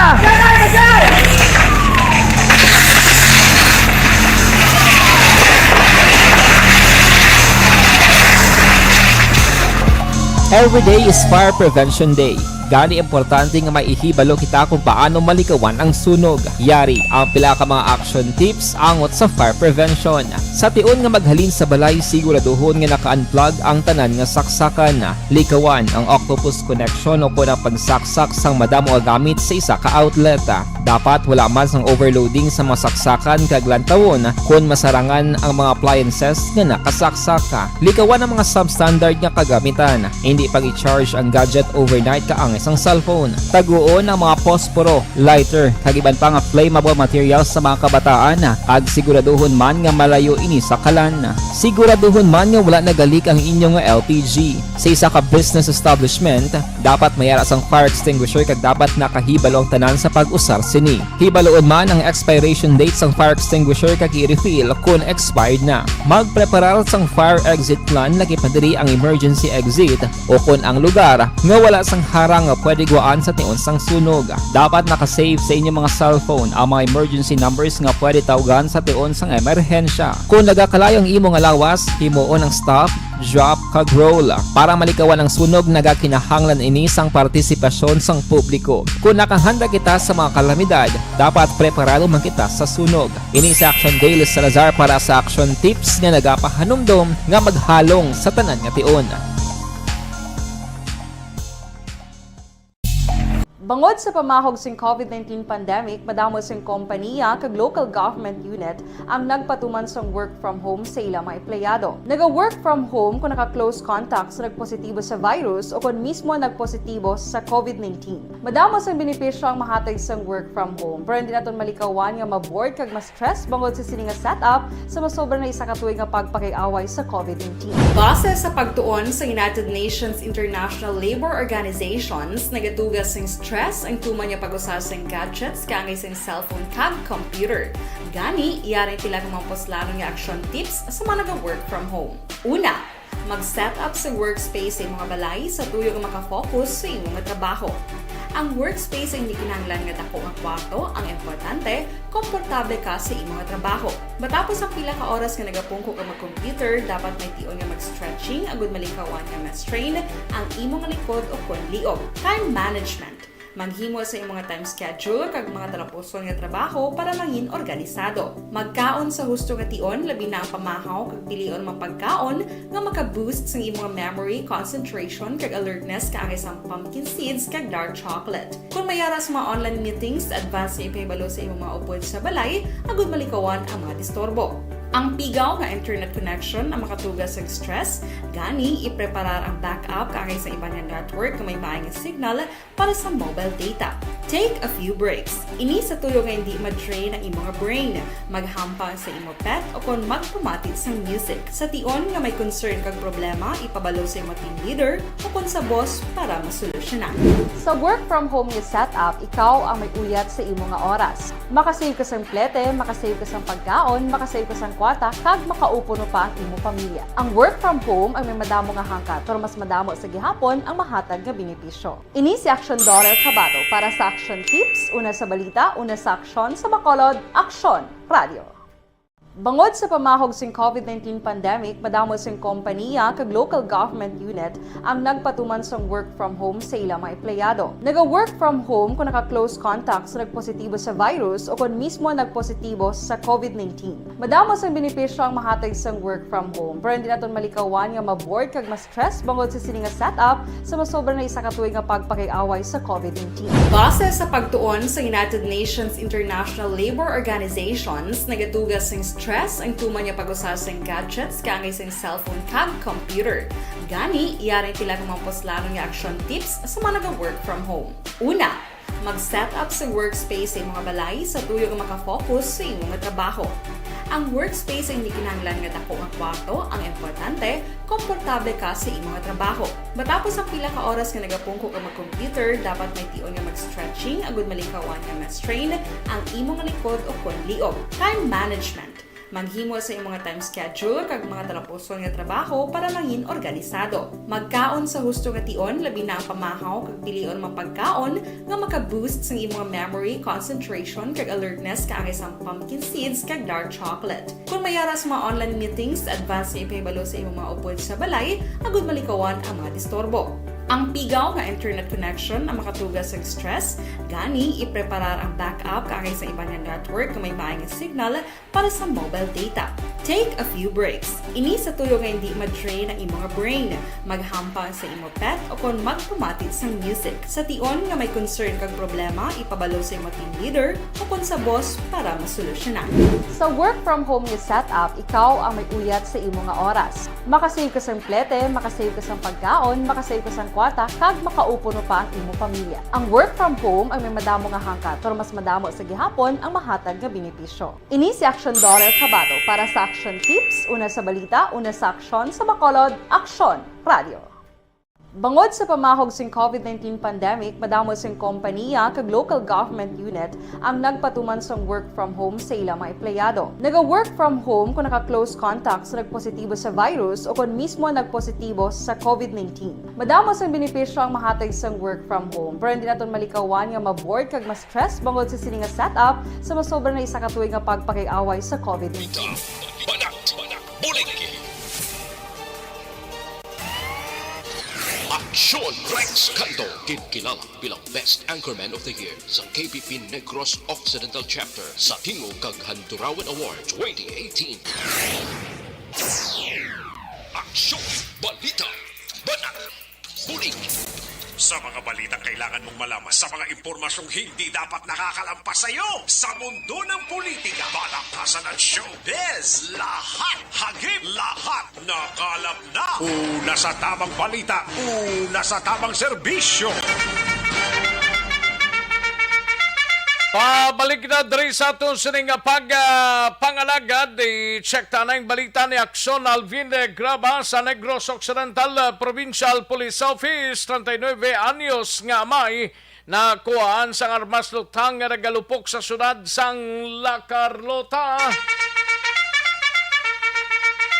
Every day is Fire Prevention Day. Gani importante nga maihibalo kita kung paano malikawan ang sunog. Yari ang pila ka mga action tips angot sa fire prevention. Sa tion nga maghalin sa balay, siguraduhon nga naka-unplug ang tanan nga saksakan. Likawan ang octopus connection o kon ang pagsaksak sang madamo nga gamit sa isa ka outlet. Dapat wala man sang overloading sa mga saksakan kag lantawon kon masarangan ang mga appliances nga nakasaksak. Likawan ang mga substandard nga kagamitan. Indi pag-i-charge ang gadget overnight kaangay sang cellphone. Taguon ang mga posporo, lighter, kag iban pa nga flammable materials sa mga kabataan, kag siguraduhon man nga malayo ini sa kalan. Siguraduhon man nga wala nagalik ang inyo nga L P G. Sa isa ka business establishment, dapat may ara sang fire extinguisher kag dapat nakahibalo ang tanan sa pag-usar sini. Hibaluon man ang expiration date sang fire extinguisher kag i-refill kon expired na. Magpreparar sang fire exit plan, lakip na diri ang emergency exit o kon ang lugar nga wala sang harang nga pwede gwaan sa tion sang sunog. Dapat naka-save sa inyo mga cellphone ang mga emergency numbers nga pwede tawgan sa tion sang emerhensya. Kung nagakalayo ang imo nga lawas, himuon ang stop, drop, kag roll. Para malikawan ang sunog, nagakinahanglan ini sang partisipasyon sang publiko. Kung nakahanda kita sa mga kalamidad, dapat preparado man kita sa sunog. Ini si Action Dale Salazar para sa Action Tips nga nagapahanumdom nga maghalong sa tanan nga tion. Bangod sa pamahog sing COVID nineteen pandemic, madamo sing kompaniya kag local government unit ang nagpatuman sang work from home sa ila mga empleyado. Naga-work from home kung naka-close contact sa nagpositibo sa virus o kon mismo nagpositibo sa COVID nineteen. Madamo sang benepisyo ang mahatag sang work from home, pero hindi naton malikawan nga ma-bored kag ma-stress bangod sa sini nga setup sa masobra na isa ka tuig nga pagpakig-away sa COVID nineteen. Base sa pagtuon sa United Nations International Labour Organizations, nagatuga sing stress ang tuman nga pag-usa sing gadgets kaangay sing cellphone kag computer. Gani, yari sila nga mga puslanon nga action tips sa mga naga-work from home. Una, mag-set up sa workspace sa imong balay sa tuyo nga makafocus sa imo nga trabaho. Ang workspace ay hindi kinahanglan nga dako nga kwarto, ang importante, komportable ka sa imo nga trabaho. Matapos ang pila ka oras nga nagapungko ka mag-computer, dapat may tion nga mag-stretching agud malikawan nga ma-strain ang imo nga likod o kon liog. Time management. Maghimo sa imo nga time schedule kag mga talapuson nga trabaho para mangin organisado. Magkaon sa husto nga tion, labi na ang pamahaw kag pilion nga pagkaon nga maka-boost sang imo nga memory, concentration, kag alertness kaangay sang pumpkin seeds kag dark chocolate. Kung may ara sa mga online meetings, advance nga ipahibalo sa imo mga upod sa balay agud malikawan ang mga disturbo. Ang pigaw nga internet connection ang makatuga sa stress, gani ipreparar ang backup kaangay sa iban nga network nga may maay nga signal para sa mobile data. Take a few breaks. Ini sa tuyo nga hindi ma-drain ang imo nga brain. Maghampang sa imo pet o kon magpamati sang music. Sa tion nga may concern kag problema, ipabalo sa imo team leader o kon sa boss para masolusyonan. Sa work from home nga setup, ikaw ang may uyat sa imo nga oras. Makasave ka sang plete, makasave ka sang pagkaon, makasave ka sang kwarta, kag makaupo pa ang imo pamilya. Ang work from home ang may madamo nga hangkat, pero mas madamo sa gihapon ang mahatag nga benepisyo. Ini si Action Daughter Kabato para sa Action Tips, una sa balita, una sa aksyon, sa Bacolod, Aksyon Radio. Bangod sa pamahog sing COVID nineteen pandemic, madamo sing kompaniya kag local government unit ang nagpatuman sang work from home sa ila mga empleyado. Naga-work from home kung naka-close contact sa nagpositibo sa virus o kon mismo nagpositibo sa COVID nineteen. Madamo sang benepisyo ang mahatag sang work from home, pero hindi naton malikawan nga ma-bored kag ma-stress bangod sa sini nga setup sa masobra na isa ka tuig nga pagpakig-away sa COVID nineteen. Base sa pagtuon sa United Nations International Labour Organizations, nagatuga sing stress ang tuman nga pag-usa sing gadgets kaangay sing cellphone kag computer. Gani, yari sila nga mga puslanon nga action tips sa mga naga-work from home. Una, mag-set up sa workspace sa imong balay sa tuyo nga makafocus sa imo nga trabaho. Ang workspace ay hindi kinahanglan nga dako nga kwarto, ang importante, komportable ka sa imo nga trabaho. Matapos ang pila ka oras nga nagapungko ka mag-computer, dapat may tion nga mag-stretching agud malikawan nga ma-strain ang imo nga likod o kon liog. Time management. Maghimo sa imo nga time schedule kag mga talapuson nga trabaho para mangin organisado. Magkaon sa husto nga tion, labi na ang pamahaw kag pilion nga pagkaon nga maka-boost sang imo nga memory, concentration, kag alertness kaangay sang pumpkin seeds kag dark chocolate. Kung may ara sa mga online meetings, advance nga ipahibalo sa imo mga upod sa balay agud malikawan ang mga disturbo. Ang pigaw nga internet connection ang makatuga sa stress, gani ipreparar ang backup kaangay sa iban nga network nga may maay nga signal para sa mobile data. Take a few breaks. Ini sa tuyo nga hindi ma-drain ang imo nga brain. Maghampang sa imo pet o kon magpamati sang music. Sa tion nga may concern kag problema, ipabalo sa imo team leader o kon sa boss para masolusyonan. Sa work from home nga setup, ikaw ang may uyat sa imo nga oras. Makasave ka sang plete, makasave ka sang pagkaon, makasave ka sang kwarta, kag makaupo pa ang imo pamilya. Ang work from home ang may madamo nga hangkat, pero mas madamo sa gihapon ang mahatag nga benepisyo. Ini si Action Daughter Kabato para sa Action Tips, una sa balita, una sa aksyon, sa Bacolod, Aksyon Radio. Bangod sa pamahog sing COVID nineteen pandemic, madamo sing kompaniya kag local government unit ang nagpatuman sang work from home sa ila mga empleyado. Naga-work from home kon naka-close contact sa nagpositibo sa virus o kon mismo nagpositibo sa COVID nineteen. Madamo sang benepisyo ang mahatag sang work from home, pero hindi naton malikawan nga ma-bored kag ma-stress bangod sa sini nga setup sa masobra na isa ka tuig nga pagpakig-away sa COVID nineteen. Balita, balita, balita, buligi. Aksyon Rex Cando, ginkilala bilang Best Anchorman of the Year sa K P P Negros Occidental Chapter sa Tingog kag Handurawan Award twenty eighteen. Aksyon, balita, banat, bulig. Sa mga balitang kailangan mong malaman, sa mga impormasyong hindi dapat nakakalampas sa iyo, sa mundo ng politika, balakasan at showbiz, lahat, hagip, lahat, nakalap na. Una sa tamang balita, una sa tamang serbisyo. Pabalik na diri sa aton sining pag, ah, pangalagad, i-check ta na ang balita ni Akson Alvin Graba sa Negros Occidental, ah, Provincial Police Office. Treinta y nuebe anyos nga amay nakuhaan sang armas lutang nga nagalupok sa syudad sang La Carlota.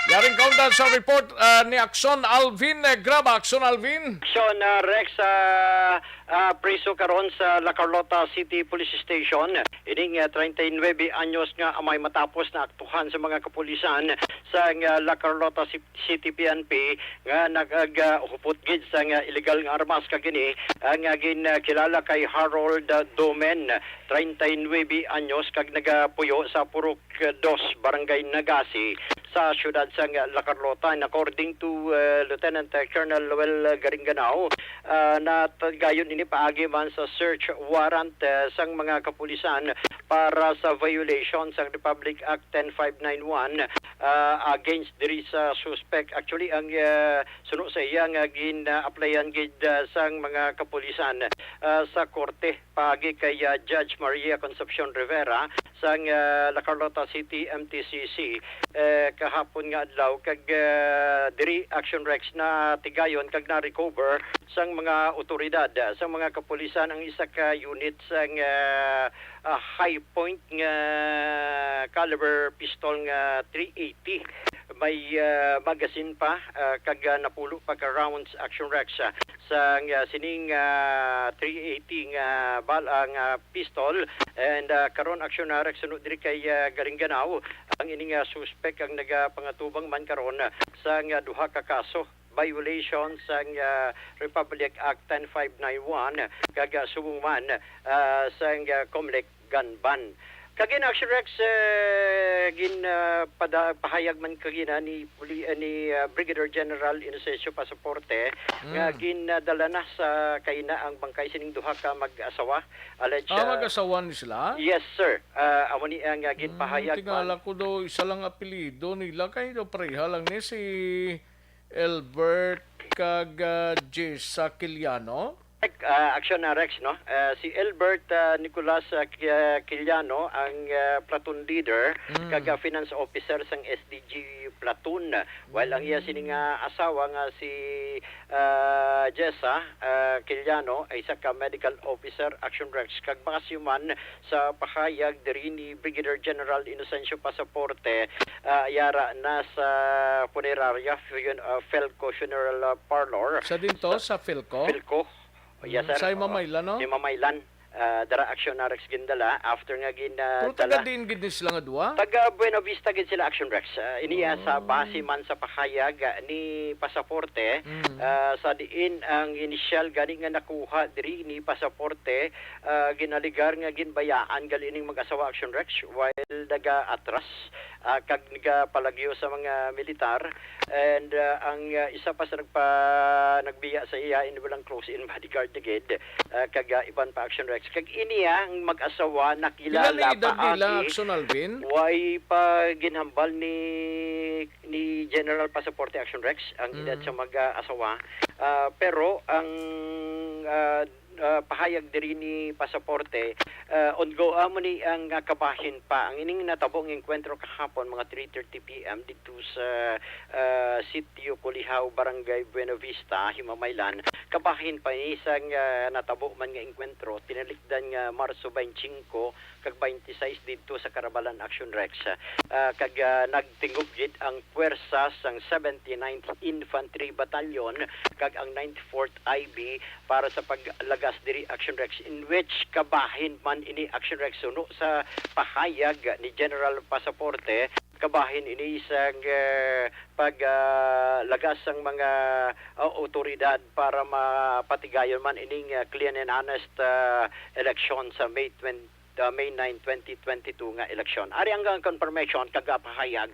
Yaring kaundan sa report, ah, ni Akson Alvin Graba. Akson Alvin. Akson, ah, Rex, ah, ah, priso karon sa La Carlota City Police Station ining, ah, treinta y nuebe anyos nga amay matapos na aktuhan sa mga kapulisan sa, ah, La Carlota Ci-, City P N P nga nagahupot gid sa, ah, illegal nga armas, kag ini, ah, nga gin, ah, kilala kay Harold, ah, Domen, treinta y nuebe anyos, kag nagapuyo sa Purok Dos, Barangay Nagasi, sa siyudad sang La Carlota. And according to, uh, Lieutenant, uh, Colonel Noel Garinganao, uh, natagayon ini paagi man sa search warrant, uh, sang mga kapulisan para sa violation sang Republic Act ten five nine one, uh, against diri sa suspect. Actually, ang, uh, suno sa iya nga gin-, uh, applyan gid, uh, sang mga kapulisan, uh, sa korte paagi kay, ah, Judge Maria Concepcion Rivera sang, ah, La Carlota City M T C C, eh, kahapon nga adlaw, kag, ah, diri, Action Rex, natigayon kag na-recover sang mga otoridad, ah, sang mga kapulisan ang isa ka unit sang, ah, ah, high point nga caliber pistol nga three eighty. May, ah, magazine pa, ah, kag, ah, napulo pa ka rounds, Action Rex, ah, sang, ah, sining, ah, three eighty nga bal-, ah, nga pistol. And, ah, karon, Action Rex, suno diri kay, ah, Garinganao, ang ining, ah, suspek ang nagapangatubang man karon, ah, sang, ah, duha ka kaso, violation sang, ah, Republic Act ten five nine one, kag, ah, subong man, ah, sang, ah, Comlec gun ban. Kag in Action Rex, eh, gin, ah, pada-, pahayag man kagina ni Puli-, eh, ni, ah, Brigadier General Inocencio Pasaporte nga Mm. ginadala na sa kaina ang bangkay sining duha ka mag-asawa, alleged, Ah, ah, mag-asawa ni sila? Yes, sir. Ah, amo ni ang, ah, Mm, ginpahayag tingala man. Ko daw isa lang apelyido nila, kay daw pareha lang ni si Elbert kag, ah, Jessa Quiliano. Ah, Action, ah, Rex, no? Ah, si Elbert, ah, Nicolas, ah, Qui-, ah, Quiliano ang, ah, platoon leader Mm. kag, ah, finance officer sang S D G platoon. While ang iya sini nga Mm. asawa nga si, ah, Jessa, ah, Quiliano ay isa ka medical officer, Action Rex, kag base man sa pahayag diri ni Brigadier General Inocencio Pasaporte, ah, yara na sa punerarya, fun-, ah, Felco Funeral, ah, Parlor. Sa din to, sa, sa Felco? Felco. Yes, Mm, sir. Sa Oo. Imamaylan, no? Imamaylan. Ah, dara Action Rex gindala after nga gin, ah, Pero taga dala. Diin gid ni sila nga duha? Taga Buena Vista gid sila, Action Rex. Ah, iniya sa Oh. base man sa pahayag, ah, ni Pasaporte, Mm. ah, sa diin ang inisyal gani nga nakuha diri ni Pasaporte, ah, ginaligar nga ginbayaan gali ning mag-asawa, Action Rex, while nagaatras, ah, kag nagapalagyo sa mga militar. And, ah, ang, ah, isa pa sa nagpa-, nagbiya sa iya, and walang close-in bodyguard na gid, ah, kag, ah, iban pa, Action Rex. Kag ini, ah, ang mag-asawa Pila nakilala na edad pa nila, agi, Action Alvin? Way pa ginhambal ni, ni General Pasaporte, Action Rex, ang edad Mm. sa mag-asawa. Ah, pero ang, ah, ah, pahayag diri ni Pasaporte, ah, ongo-, amo ni ang, ah, kabahin pa. Ang ining natabo nga engkwentro kahapon, mga three thirty P M, didto sa, ah, Sitio Kulihaw, Barangay Buenavista, Himamaylan. Kabahin pa ni sang, ah, natabo man nga engkwentro, tinalikdan nga Marso twenty-five kag twenty-six didto sa Karabalan Action Rex. Ah, kag, ah, nagtingog gid ang pwersa sang seventy-ninth Infantry Battalion kag ang ninety-fourth I B para sa paglagas diri Action Rex, in which kabahin man ini Action Rex suno sa pahayag ni General Pasaporte, kabahin ini sang, eh, pag, ah, lagas sang mga, ah, awtoridad para mapatigayon man ining, ah, clean and honest, ah, election sa May twenty, ah, May nine, twenty twenty-two nga eleksyon. Ari ang confirmation kag pahayag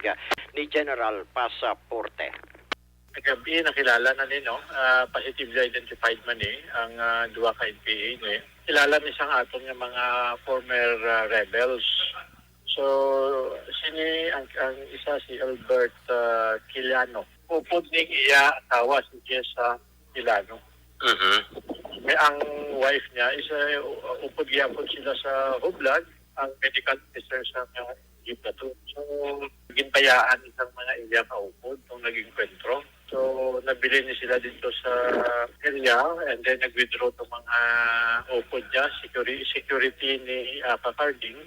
ni General Pasaporte. Kagabi, nakilala na ni, no? Ah, positively identified man ni ang, ah, duha ka N P A ni. Kilala ni sang aton nga mga former, ah, rebels. So, sini ang, ang isa si Albert, ah, Quiliano. Upod ning iya asawa si Jessa Quiliano. Mhm. May ang wife niya is, ah, upod gyapon sila sa Hublag, ang medical officer sa nga jeep na to. So, ginbayaan isang mga iya kaupod tong nag-engkwentro. So, nabilin ni sila dito sa area and then nag-withdraw to mga upod niya, security, security ni, ah, Kakarding.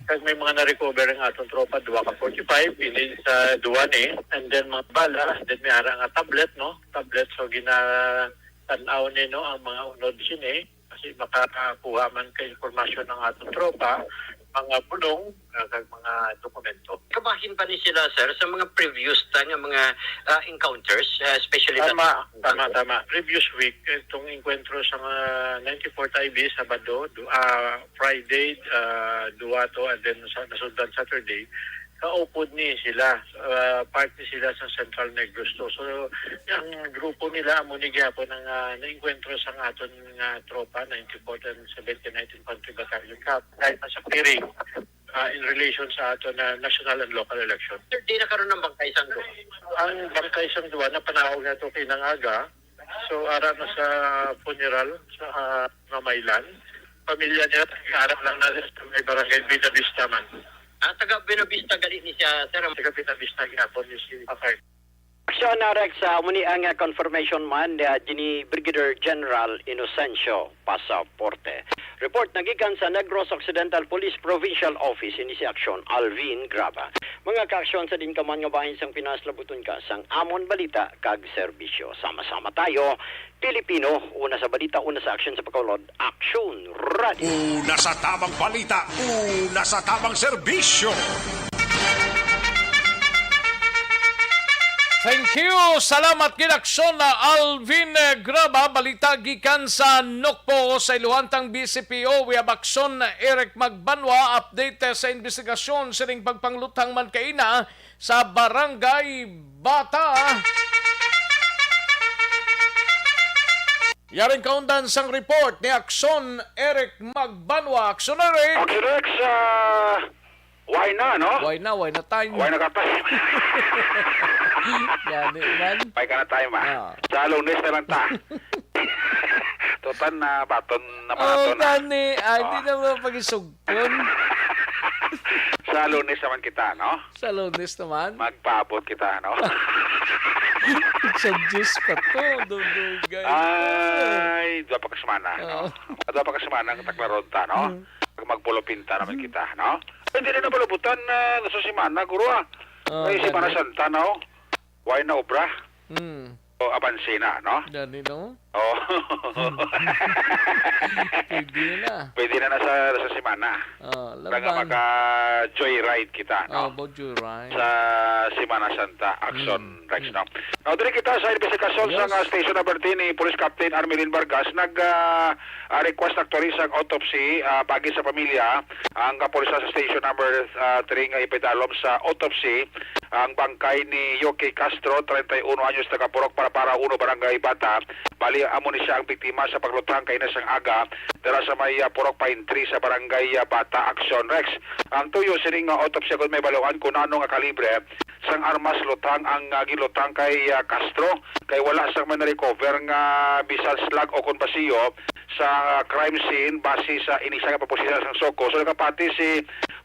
Kag may mga na-recover ang atong tropa, duha ka forty-five, bilin sa duwa ni, and then mga bala, and then may ara nga tablet, no? Tablet, so gina-, tan-aw ni, no, ang mga unod sini, kasi makakuha man ka impormasyon ng atong tropa, mga bulong, ah, kag mga dokumento. Kabahin pa ni sila, sir, sa mga previous ta nga mga, ah, encounters, ah, especially that Tama, tama, tama. Previous week, itong engkwentro sa mga ninety-fourth I B, Sabado, du-, ah, Friday, ah, duwa to, and then sa nasundan Saturday, kaupod ni sila, ah, parte sila sa Central Negros to. So, ang grupo nila, amo ni gihapon ang, ah, naengkwentro sang aton nga tropa, ninety-fourth and seventy-ninth Infantry Battalion, ka-, kahit na sa Piring, ah, in relation sa aton na national and local election. Sir, di na karon ang bangkay sang duha? Ang bangkay sang duha, napanaog na to kay nang aga. So, ara na sa funeral sa, ah, Mamailan. Pamilya niya, ara lang na sa may barangay Buenavista man. Ah, taga Buenavista gali ni siya, sir. Taga Buenavista gyapon ni si Akay. Aksyon, ah, Rex, ah, amo ni ang, ah, confirmation man, ah, ni Brigadier General Inocencio Pasaporte. Report nagikan sa Negros Occidental Police Provincial Office, ini si Aksyon Alvin Graba. Mga kaaksyon, sa diin ka man nga bahin sang Pinas, labuton ka sang amon balita kag serbisyo. Sama-sama tayo, Pilipino, una sa balita, una sa aksyon, sa pagkaulod, Aksyon Radio. Una sa tamang balita, una sa tamang serbisyo. Thank you. Salamat gid, Aksyon na Alvin, eh, Graba. Balita gikan sa Nokpo sa Iluhantang B C P O. We have Aksyon Eric Magbanwa. Update, eh, sa investigasyon sining pagpangluthang man kaina sa Barangay Bata. Yaring kaundan sang report ni Aksyon Eric Magbanwa. Aksyon Eric! Aksyon Eric, sa why na, no? Why na, why na time? Why na ka time? Gani man. Why ka na time, ah? Ah. Sa Lunes na lang ta. Total na baton na Oh, maraton, ah. Gani. Ay, di Oh. na mo pag-isugton. Sa Lunes naman kita, no? Sa Lunes naman? Magpaabot kita, no? Sa Diyos pa to, dudugay. Ay, duha pa ka semana, no? Oo. Duha pa ka semana ang taklaron ta, no? Mm. Pag magpulupinta naman Mm. kita, no? Ay, hindi na nabalubutan na sa semana, guro, ah. Oo, Ay, Semana gani. Santa, no? Why na obra? Mm. O, abanse na, no? Gani, no? Oh. Hmm. Pwede na. Pwede na na sa, sa semana. Oh, Para nga laban. Maka-joyride kita, no? Oh, about joyride. Sa Semana Santa, Aksyon, Mm, Rex, mm. no? Now, diri kita sa investigasyon sa Yes. nga Station Number ten ni Police Captain Armelin Vargas. Nag, ah, ah, request actually sa autopsy, ah, pagi sa pamilya, ang kapulisan sa Station Number, ah, three nga ipadalom sa autopsy ang bangkay ni Yoki Castro, treinta y uno anyos, taga Purok Para-Para uno, Barangay Bata. Bali, amo ni siya ang biktima sa pagluthang kaina sang aga dira sa may, ah, Purok Pine Tree sa Barangay, ah, Bata. Aksyon, Rex. Ang tuyo sining, ah, autopsy kon may baluan kung ano nga kalibre sang armas lutang ang, ah, ginlutang kay, ah, Castro, kay wala sang may na-recover nga bisan slug o kon basiyo sa crime scene base sa initial nga pagposisyon sang SOCO. So, nagapati si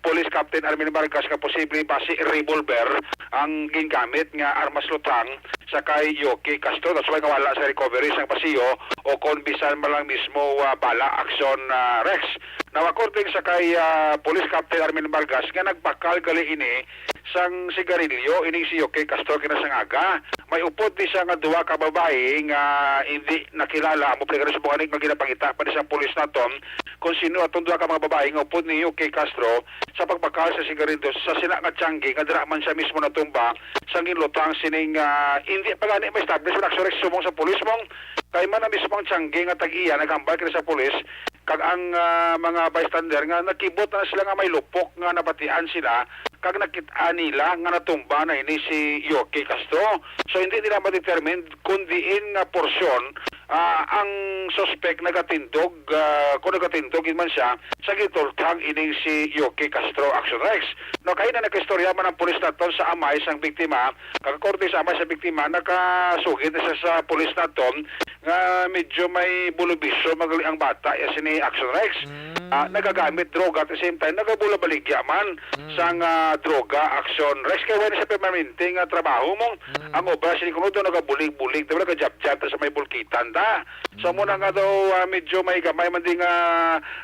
Police Captain Armin Vargas nga posible base revolver ang gingamit nga armas lutang sa kay Yoki Castro. That's why nga wala sa recovery sang basiyo o kon bisan man lang mismo, ah, bala, Action, ah, Rex. Now, according sa kay, ah, Police Captain Armin Vargas, nga nagbakal gali ini sang sigarilyo ining si Yoki Castro kinasangaga. May upod ni siya nga duha ka babayi nga hindi nakilala. Amo pala gani subong ani nga ginapangita pa ni sa pulis naton kung sino atong duha ka mga babayi nga upod ni Yoki Castro sa pagbakal sa sigarilyo sa sina nga tiyanggi nga dira man siya mismo natumba sa ginlutang sining, ah, hindi pa gani ma-establish ang actual subong sa pulis, mong kay man na mismo ang tiyanggi nga tag-iya naghambal kini sa pulis kag ang, ah, mga bystander nga nakibot na sila nga may lupok nga nabatian sila kag nakit-an nila nga natumba na ini si Yoki Castro. So, hindi nila ma-determine kung diin nga porsyon, ah, ang suspect nagatindog, ah, kung nagatindog man siya sa gitultang ining si Yoki Castro, Action Rex. No, kay na nagkaistorya man ang pulis naton sa amay sang biktima, kag according sa amay sa biktima, nakasugid na siya sa pulis naton nga medyo may bulubisyo magali ang bata, ya sini Action Rex. Mm. Ah, nagagamit droga at the same time nagabulabaligya man Mm. sang, ah, droga, Action Rex. Kay wala siya permanente nga trabaho mo. Mm. Ang obra sini kuno daw nagabulig-bulig, daw nagajab-jab ta sa may bulkitan ta. So, Mm. muna nga daw, ah, medyo may gamay man din nga,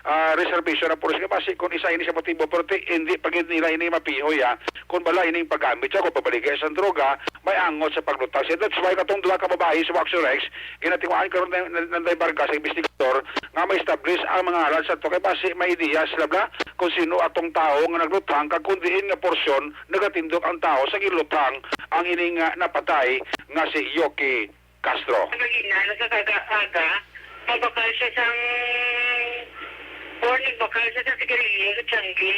ah, reservation na pulis nga basi kung isa ini sa motibo, pero ti, hindi pa gid nila ini mapihoy, ah, kung bala ining paggamit siya, kung pabaligay sa droga, may angot sa paglutang siya. That's why katong duha ka babayi sa Action Rex, ginatiwaan karon na, na, Nanday Vargas, ang investigador, nga ma-establish ang mga ngalan sa to. Kay basi may ideya sila bla kung sino atong tawo nga naglutang, kag kung diin nga porsyon nagatindog ang tawo sa ginlutang ang ining, ah, napatay nga si Yoki Castro. Kanina, nagkakaaga-aga, mabakal siya sang, or nagbakal siya sa sigarilyo sa tiyanggi.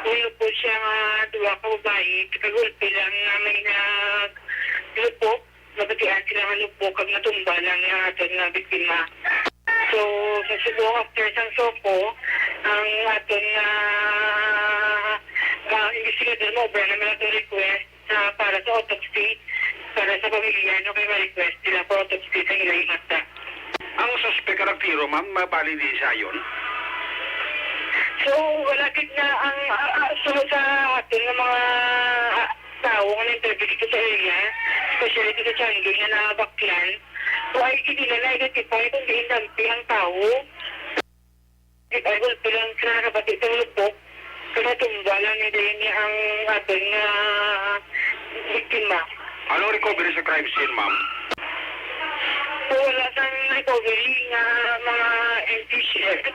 Nilupod siya nga duha ka babayi, kagulpi lang nga may naglupok, nabatian sila nga lupok, kag natumba lang nga aton nga biktima. So, sa Cebu, after sang SOCO, ang aton nga, ah, investigador mo, obra naman aton request sa, para sa autopsy, para sa pamilya, no, kay ma-request nila for autopsy sa ilang mata. Ang suspek nga nagtiro, ma'am, mabali di sa ayon? So, wala gid na ang, ah, ah, so, sa atin nga mga, ah, tawo nga na-interview dito sa area, especially dito sa Changi nga nabaklan, wala gid nila na-identify kung diin dampi ang tawo. Di ba, gulpi lang sa nakabati sa lupok. Kaya tumba lang ni Deni ang aton nga biktima. Anong recovery sa crime scene, ma'am? So, wala sang recovery nga mga N T share.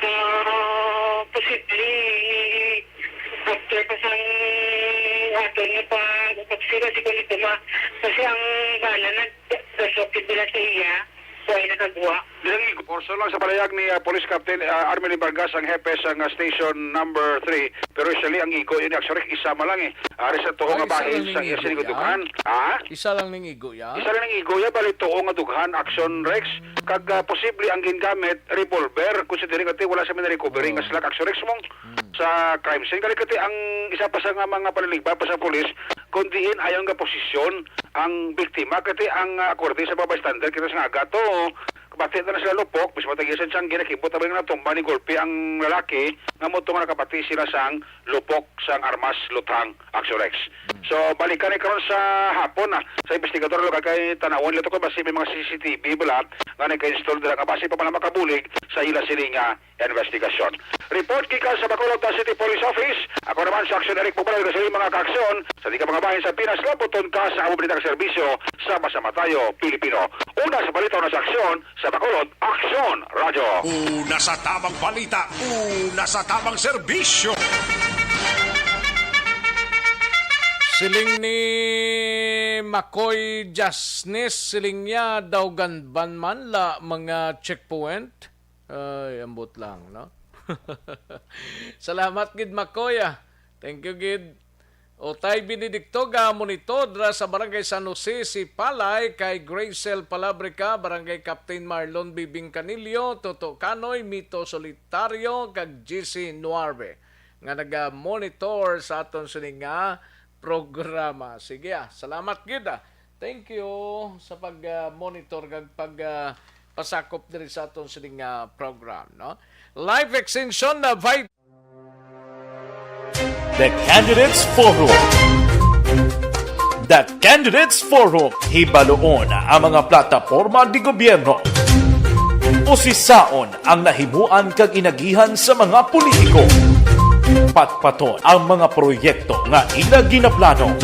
Ah, posible after pa sang aton nga pag-autopsy kasi kung ito ma-, kasi ang bala nag-, nag-socket nila sa iya. Wala nakagwa. Bilang igo, portion lang sa palayag ni, ah, Police Captain, ah, Armelin Vargas, ang hepe sa, ah, Station Number Three. Pero usually, ang igo, yun, actually, isa man lang eh. Ari sa tuo Ay, nga isa bahin lang sa ning iya igo, ya? Sinigudughan. Ha? Isa lang ning igo, ya? Isa lang ning igo, ya, bali tuo nga dughan, Action Rex. Kag, ah, posible ang gingamit, revolver. Considering ati, wala sa may na-recovery Oh. nga slug, Action Rex, mong Hmm. sa crime scene. Kani kati ang isa pa sa nga mga paniligba pa sa pulis, kung diin ayon nga posisyon ang biktima, kati ang, ah, akorde sa mga bystander, kita sa nga agato, bati na sila lupok, mismo tagisan siyang ginakibot, abay nga natumba ni gulpi ang lalaki, nga mo to nga nakabati sila sang lupok sang armas lutang, Action Rex. Mm. So, balikan ni karon sa hapon na sa investigador lokal kay tanawon nila to kung basi may mga C C T V bala nga nagka-install dira nga basi pa man makabulig sa ila sini nga investigasyon. Report gikan sa Bacolod City Police Office. Ako naman sa Action Eric Pumaral sa mga kaaksyon sa di ka mga bahin sa Pinas, labuton ka sa amo balita ka serbisyo sa Masama Tayo, Pilipino. Una sa balita, una sa aksyon, sa Bacolod, Aksyon Radyo. Una sa tamang balita, una sa tamang serbisyo. Siling ni Makoy Jasnes, siling niya daw ganban man la mga checkpoint. Ay, ambot lang, no? Salamat gid, Makoy, ah. Thank you gid. Otay Benedicto, ga-monitor dira sa Barangay San Jose, Sipalay, kay Gracel Palabrica, Barangay Captain Marlon Bibing Canillo, Toto Canoy, Mito Solitario, kag G C Nuarbe, nga naga-monitor sa aton sini nga programa. Sige, ah, salamat gid, ah. Thank you sa pag, ah, monitor kag pag, ah, pasakop diri sa aton sining, ah, program, no? Life extension na vit- The Candidates Forum. The Candidates Forum. Hibaluon ang mga plataporma di gobyerno. Usisaon ang nahimuan kag inagihan sa mga politiko. Patpaton ang mga proyekto nga ila ginaplano.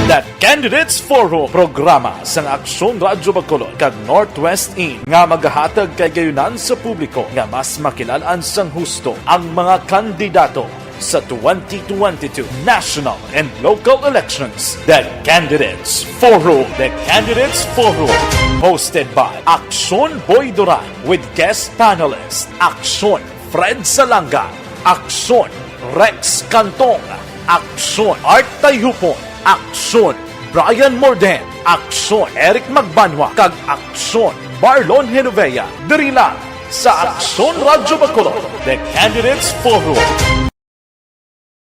The Candidates Forum, programa sang Aksyon Radyo Bacolod kag Northwest In nga magahatag kay gayunan sa publiko nga mas makilalan sang husto ang mga kandidato sa twenty twenty-two national and local elections. The Candidates Forum. The Candidates Forum. Hosted by Aksyon Boy Duran with guest panelist Aksyon Fred Salanga, Aksyon Rex Cantong, Aksyon Art Tayhupon, Aksyon Brian Morden, Aksyon Eric Magbanwa, kag Aksyon Marlon Genovea. Diri lang sa Aksyon Radyo Bacolod, The Candidates Forum.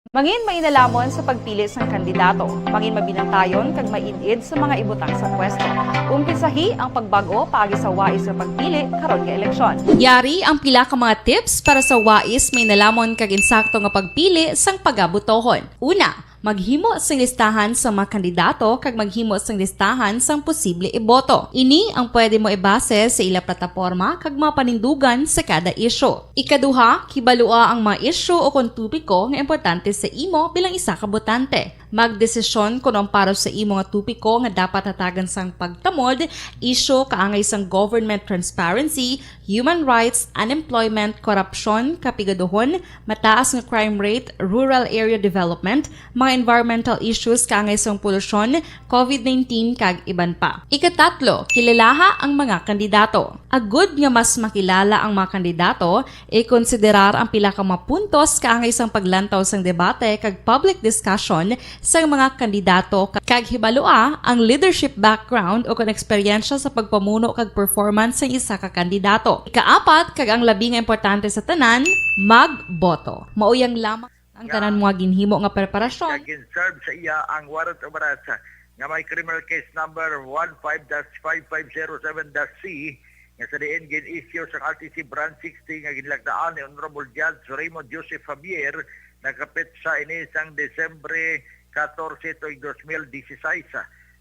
Mangin mainalamon sa pagpili sang kandidato. Mangin mabinantayon kag maid-id sa mga ibutang sa pwesto. Umpisahi ang pagbag-o paagi sa wais nga pagpili karon nga eleksyon. Yari ang pila ka mga tips para sa wais mainalamon kag insakto nga pagpili sang pagabutohon. Una, maghimo sing listahan sa mga kandidato kag maghimo sing listahan sang posible iboto. Ini ang pwede mo ibase sa ila plataporma kag mga panindugan sa kada isyu. Ikaduha, kibalua ang mga isyu o kon topiko nga importante sa imo bilang isa ka botante. Magdesisyon kon ang para sa imo nga topiko nga dapat hatagan sang pagtamod, isyu kaangay sang government transparency, human rights, unemployment, korupsyon, kapigaduhon, mataas nga crime rate, rural area development, mga environmental issues kaangay sang polusyon, covid nineteen, kag iban pa. Ikatatlo, kilalaha ang mga kandidato. Agud nga mas makilala ang mga kandidato, ikonsiderar ang pila ka mga puntos kaangay sang paglantaw sang debate kag public discussion sang mga kandidato ka-, kag hibalua ang leadership background o kon eksperyensya sa pagpamuno kag performance sang isa ka kandidato. Ikaapat, kag ang labi nga importante sa tanan, magboto. Mao yang lamang ang tanan mga ginhimo nga preparasyon. Nga gin-serve sa iya ang warrant of arrest nga may criminal case number one five dash five five zero seven dash C, nga sa diin gin-issue sang R T C Branch sixty nga ginlagdaan ni Honorable Judge Raymond Joseph Javier, nagkapit sa ini sang Disyembre katorse tuig dos mil dieciséis.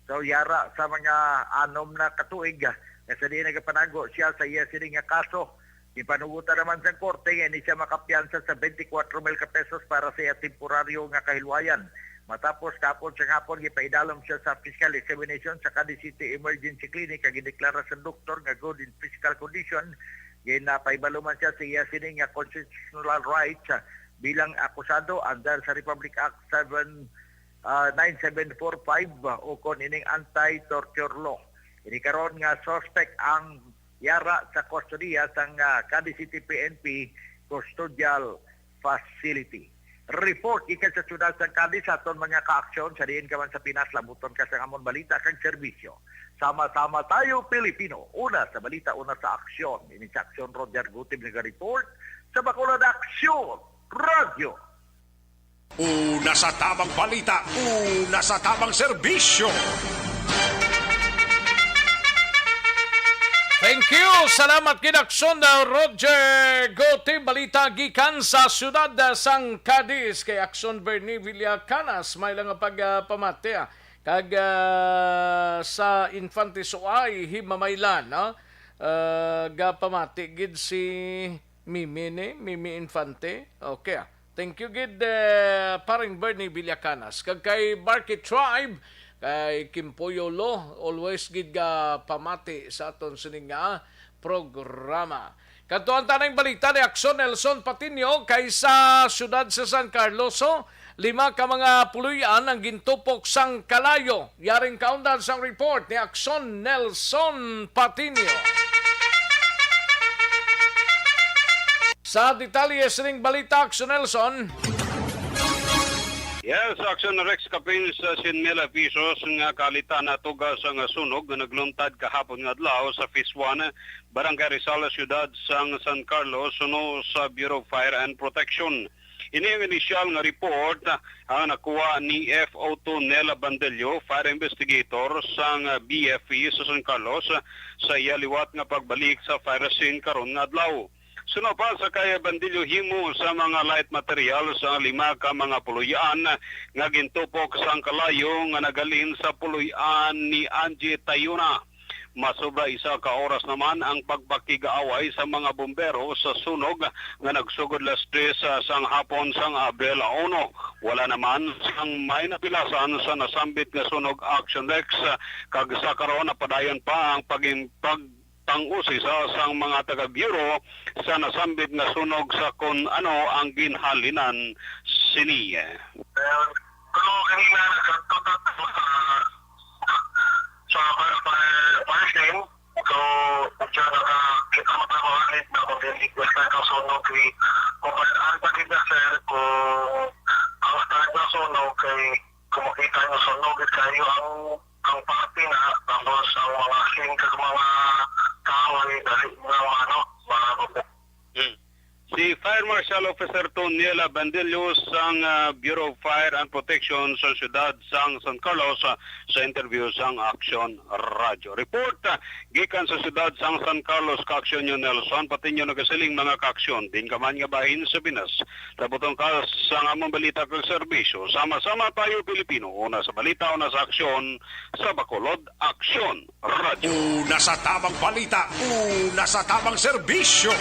So, yara sa mga anom na ka tuig, nga sa diin nagapanago siya sa iya sini nga kaso. Gipanugutan naman sang korte nga hindi siya makapiyansa sa twenty-four mil ka pesos para sa iya temporaryo nga kahilwayan. Matapos kahapon sang hapon, gipaidalom siya sa physical examination sa Cadiz City Emergency Clinic kag gindeklara sa doktor nga good in physical condition. Ginapahibalo man siya sa iya sini nga constitutional rights, ah, bilang akusado under sa Republic Act seven, ah, nine seven four five, ah, o kon ining anti-torture law. Ini karon nga suspect ang yara sa kustodiya sang, ah, Cadiz City P N P Custodial Facility. Report gikan sa siyudad sang Cadiz sa aton mga kaaksyon. Sa diin ka man sa Pinas, labuton ka sang amon balita kag serbisyo. Sama-sama tayo, Pilipino. Una sa balita, una sa aksyon. Ini sa aksyon, Roger Gutib naga-report sa Bacolod Aksyon Radyo. Una sa tamang balita, una sa tamang serbisyo. Thank you. Salamat gid, Aksyon, uh, Roger Gutib. Balita gikan sa siyudad, uh, sang Cadiz kay Aksyon Bernie Villacanas. May lang nga pagpamati, ah. Kag, uh, sa Infante Suay, Himamaylan, no? Uh, gapamati gid si Mimi ni, Mimi Infante. Okay, ah. Thank you gid, eh, paring Bernie Villacanas. Kag kay Barky Tribe, kay Kimpoyo Lo, always gid gapamati sa aton sini nga programa. Kadto ang tanang balita ni Aksyon Nelson Patiño kay sa siyudad sa San Carlos, oh, lima ka mga puloy-an ang gintupok sang kalayo. Yaring kaundan sang report ni Aksyon Nelson Patiño. Sa detalye sining balita, Aksyon Nelson. Yes, Aksyon Rex, kapin sa sien mil pesos nga kaalitan natuga sang sunog nga nagluntad kahapon nga adlaw sa Phase one, Barangay Rizal, siyudad sang San Carlos, suno sa Bureau of Fire and Protection. Ini ang inisyal nga report, ah, ang nakuha ni F O two Nela Bandelio, fire investigator sang, ah, B F E sa San Carlos, ah, sa iya liwat nga pagbalik sa fire scene karon nga adlaw. Suno pa sa kay Bandelio, himo sa mga light materials ang lima ka mga puloy-an nga gintupok sang kalayo nga naghalin sa puloy-an ni Angie Tayuna. Masobra isa ka oras naman ang pagpakig-away sa mga bumbero sa sunog nga nagsugod las tres, ah, sang hapon sang Abril uno. Wala naman sang may napilasan sa nasambit nga sunog, Action Rex, ah, kag sa karon napadayon pa ang pagin-, pagpang-usisa sang mga taga-bureau sa nasambit nga sunog sa kon ano ang ginhalinan sini. Pero kanina nagkadto ta sa, sa fire, fire, fire scene. So, medyo nakakita mo tayo mga na kung hindi gusto itong sunog, kay kung palaan pa din na, sir, kung ang start ng sunog kay kung makita nyo sunog, kayo ang, ang pati na, tapos ang mga sink kag mga kahoy, dali na, ano, mga Hmm. Si Fire Marshal Officer Toniela Bandelios sang, ah, Bureau of Fire and Protection sa siyudad sang San Carlos, ah, sa interview sang Aksyon Radyo. Report, ah, gikan sa siyudad sang San Carlos, Kaaksyon Nelson Patiño nagasiling, mga kaaksyon, din ka man nga bahin sa Pinas. Labuton ka sang among balita kag serbisyo. Sama-sama tayo, Pilipino. Una sa balita, una sa aksyon, sa Bacolod Aksyon Radyo. Una sa tamang balita, una sa tamang serbisyo.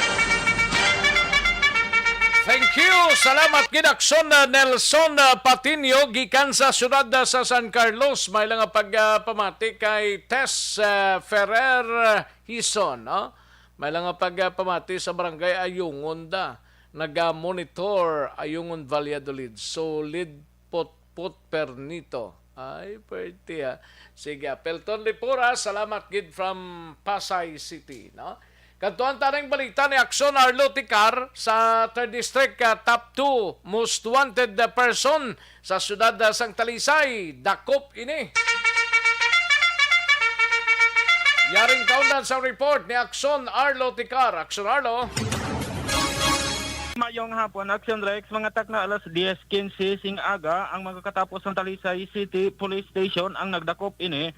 Thank you. Salamat gid, Aksyon, uh, Nelson, uh, Patiño, gikan sa siyudad, uh, sa San Carlos. May lang nga pag, uh, pamati kay Tess, uh, Ferrer, uh, Hison, no? May lang nga pag, uh, pamati sa barangay Ayungon da. Naga-monitor, Ayungon, Valladolid. Solid potpot pernito. Ay, pwerte, ah. Sige, ah. Pelton Lipura, salamat gid from Pasay City, no? Kadtuan ta ning balita ni Aksyon Arlo Ticar sa Third District, ah, top two most wanted, ah, person sa siyudad, ah, sang Talisay. Dakop ini. Yaring kaundan sa report ni Aksyon Arlo Ticar. Aksyon Arlo. Mayong hapon, Action Rex. Mga takna, alas diez quince sing aga, ang mga katapos sang Talisay City Police Station ang nagdakop ini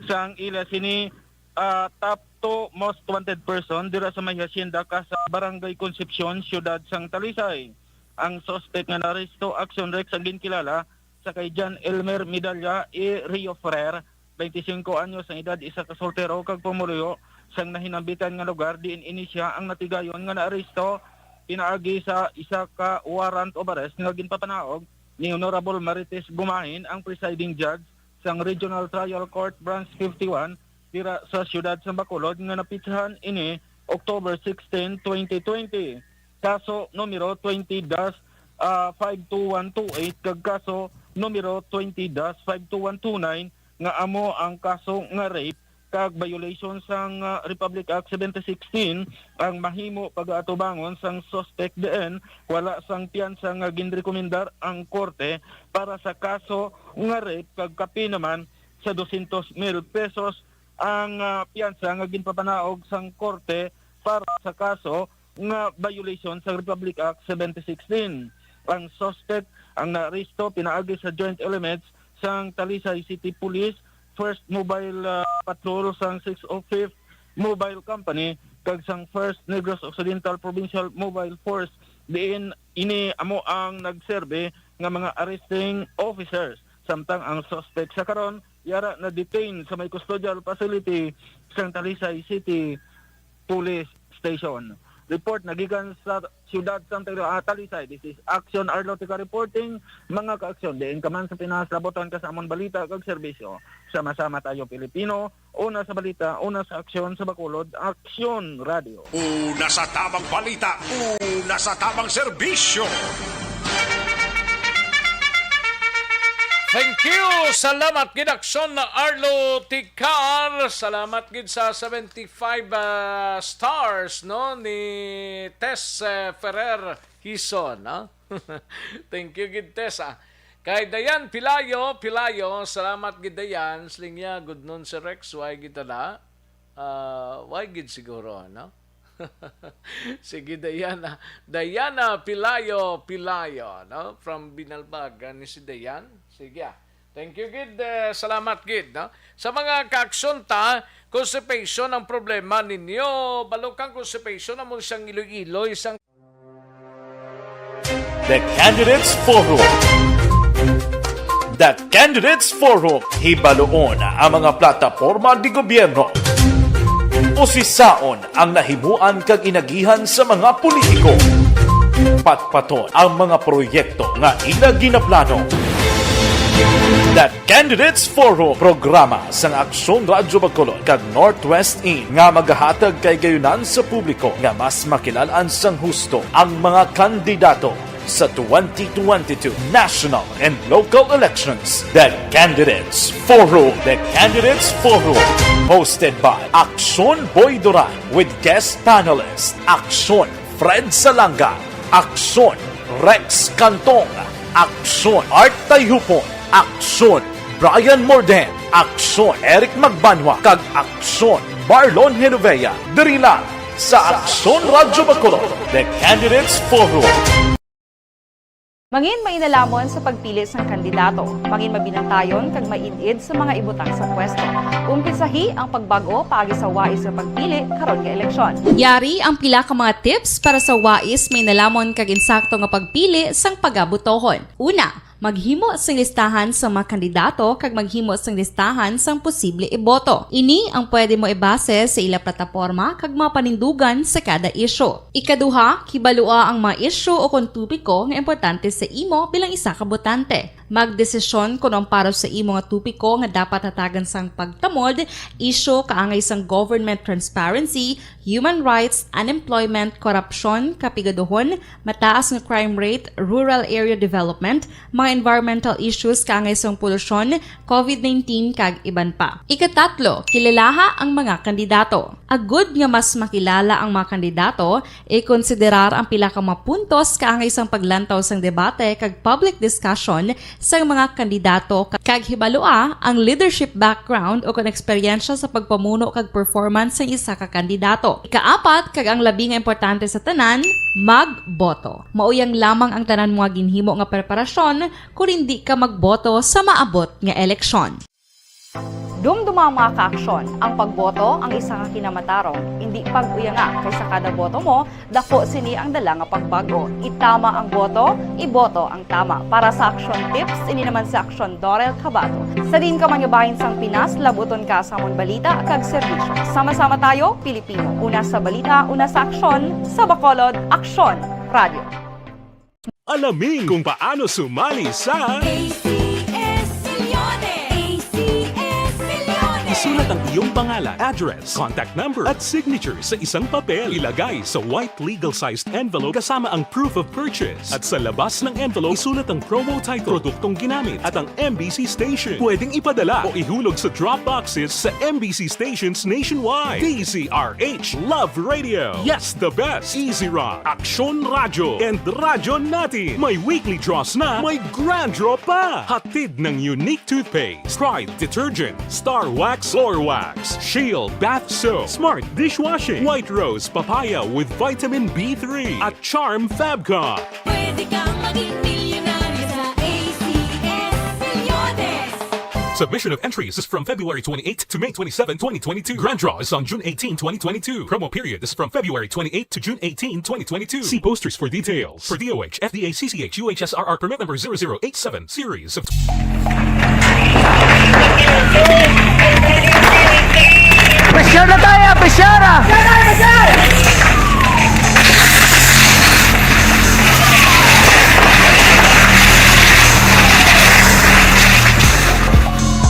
sang ila sini, ah, top two most wanted person dira sa may hacienda ka sa Barangay Concepcion, siyudad sang Talisay. Ang suspect nga naaresto, Action Rex, ang ginkilala sa kay John Elmer Medalla E. Rio Ferrer, twenty-cinco anyos ang edad, isa ka soltero kag pumuluyo sang nahinambitan nga lugar diin ini siya ang natigayon nga naaresto pinaagi sa isa ka warrant of arrest nga ginpapanaog ni Honorable Marites Gumahin, ang presiding judge sang Regional Trial Court Branch fifty-one dira sa siyudad sa Bacolod, nga napitsahan ini October sixteen, twenty twenty. Kaso numero twenty dash, ah, five two one two eight kag kaso numero twenty dash five two one two nine, nga amo ang kaso nga rape kag violation sang, ah, Republic Act seventy sixteen, ang mahimo pag-atubangon sang suspect diin wala sang piyansa nga ginrekomendar ang korte para sa kaso nga rape, kag kapin naman sa dosyentos mil pesos ang, ah, piyansa nga ginpapanaog sang korte para sa kaso nga violation sa Republic Act seventy sixteen. Ang suspect ang naaresto pinaagi sa joint elements sang Talisay City Police, First Mobile, ah, Patrol sang six oh fifth Mobile Company, kag sang First Negros Occidental Provincial Mobile Force, diin ini amo ang nagserbi nga mga arresting officers. Samtang ang suspect sa karon yara na-detain sa may custodial facility sang Talisay City Police Station. Report nagikan sa siyudad sang Talisay. This is Action Arlotica reporting, mga kaaksyon. Diin ka man sa Pinas, labutan ka sa amon balita kag serbisyo. Sama-sama tayo, Pilipino. Una sa balita, una sa aksyon, sa Bacolod Aksyon Radio. Una sa tamang balita, una sa tamang serbisyo. Thank you. Salamat gid, Aksyon Arlo Ticar. Salamat gid sa seventy-five, ah, stars, no, ni Tess, eh, Ferrer Hison, no? Thank you gid, Tess, ah. Kay Dayan Pilayo, Pilayo, salamat gid, Dayan. Siling niya, "Good noon, Sir Rex, why gid na?" Ah, why gid siguro, no? Sige, Diana. Diana Pilayo, Pilayo, no? From Binalbag, ah, ni si Diane. Sige, ah. Thank you, gid. Eh, salamat, gid, no? Sa mga kaaksyon ta, constipation ang problema ninyo. Balukang constipation, amo siyang iloy-iloy, sang The Candidates Forum. The Candidates Forum, hibaluon ang mga plataporma di gobyerno. Usisaon ang nahimuan kag inagihan sa mga politiko. Patpaton ang mga proyekto nga ila ginaplano. The Candidates Forum, programa sang Aksyon Radyo Bacolod kag Northwest In nga magahatag kay gayunan sa publiko nga mas makilalaan sang husto ang mga kandidato sa twenty twenty-two national and local elections. The Candidates Forum. The Candidates Forum, hosted by Aksyon Boy Duran with guest panelist Aksyon Fred Salanga, Aksyon Rex Cantong, Aksyon Art Tayupon, Aksyon Brian Morden, Aksyon Eric Magbanwa, kag Aksyon Marlon Genovea, diri lang sa Aksyon Radyo Bacolod, The Candidates Forum. Mangin mainalomon sa pagpili sang kandidato. Mangin mabinantayon kag maid-id sa mga ibutang sa pwesto. Umpisahi ang pagbag-o paagi sa wais nga pagpili karon nga eleksyon. Yari ang pila ka mga tips para sa wais, mainalomon kag insakto nga pagpili sang pagabotohon. Una, maghimo sing listahan sa mga kandidato kag maghimo sing listahan sang posible iboto. Ini ang pwede mo ibase sa ila plataporma kag mga panindugan sa kada isyu. Ikaduha, kibalua ang mga isyu o kon topiko nga importante sa imo bilang isa ka botante. Magdesisyon kon ang para sa imo nga topiko nga dapat hatagan sang pagtamod, isyu kaangay sang government transparency, human rights, unemployment, korupsyon, kapigaduhon, mataas nga crime rate, rural area development, mga environmental issues kaangay sang polusyon, covid nineteen, kag iban pa. Ikatatlo, kilalaha ang mga kandidato. Agud nga mas makilala ang mga kandidato, ikonsiderar ang pila ka mga puntos kaangay sang paglantaw sang debate kag public discussion sang mga kandidato, kag hibalua ang leadership background o kon eksperyensya sa pagpamuno kag performance sang isa ka kandidato. Ikaapat, kag ang labi nga importante sa tanan, magboto. Mao yang lamang ang tanan mo nga ginhimo nga preparasyon kon indi ka magboto sa maabot nga eleksyon. Dumduma, mga kaaksyon, ang pagboto ang isa ka kinamatarong. Indi pag-uyanga, kay sa kada boto mo, daku sini ang dala nga pagbag-o. Itama ang boto, iboto ang tama. Para sa Aksyon Tips, ini naman si Aksyon Dorel Cabato. Sa diin ka man nga bahin sang Pinas, labuton ka sa amon balita kag serbisyo. Sama-sama tayo, Pilipino. Una sa balita, una sa aksyon, sa Bacolod, Aksyon Radio. Alamin kung paano sumali sa A C S Milyones! A C S Milyones! Isulat ang iyong pangalan, address, contact number, at signature sa isang papel. Ilagay sa white legal-sized envelope kasama ang proof of purchase. At sa labas ng envelope, isulat ang promo title, produktong ginamit, at ang M B C station. Pwedeng ipadala o ihulog sa drop boxes sa M B C stations nationwide. D Z R H Love Radio. Yes, the best. Easy Rock, Aksyon Radyo, and Radyo Natin. May weekly draws na, may grand draw pa. Hatid ng Unique Toothpaste, Pride Detergent, Star Wax Floor Wax, Shield Bath Soap, Smart Dishwashing, White Rose Papaya with Vitamin B three, at Charm Fabcon. Pwede kang maging milyonaryo sa A C S Milyones! Submission of entries is from February twenty-eighth to May twenty-seven, twenty twenty-two. Grand draw is on June eighteen, twenty twenty-two. Promo period is from February twenty-eighth to June eighteen, twenty twenty-two. See posters for details. For D O H, F D A, C C H, U H S R R permit number zero zero eight seven, series of Pressure na tayo! Pressure!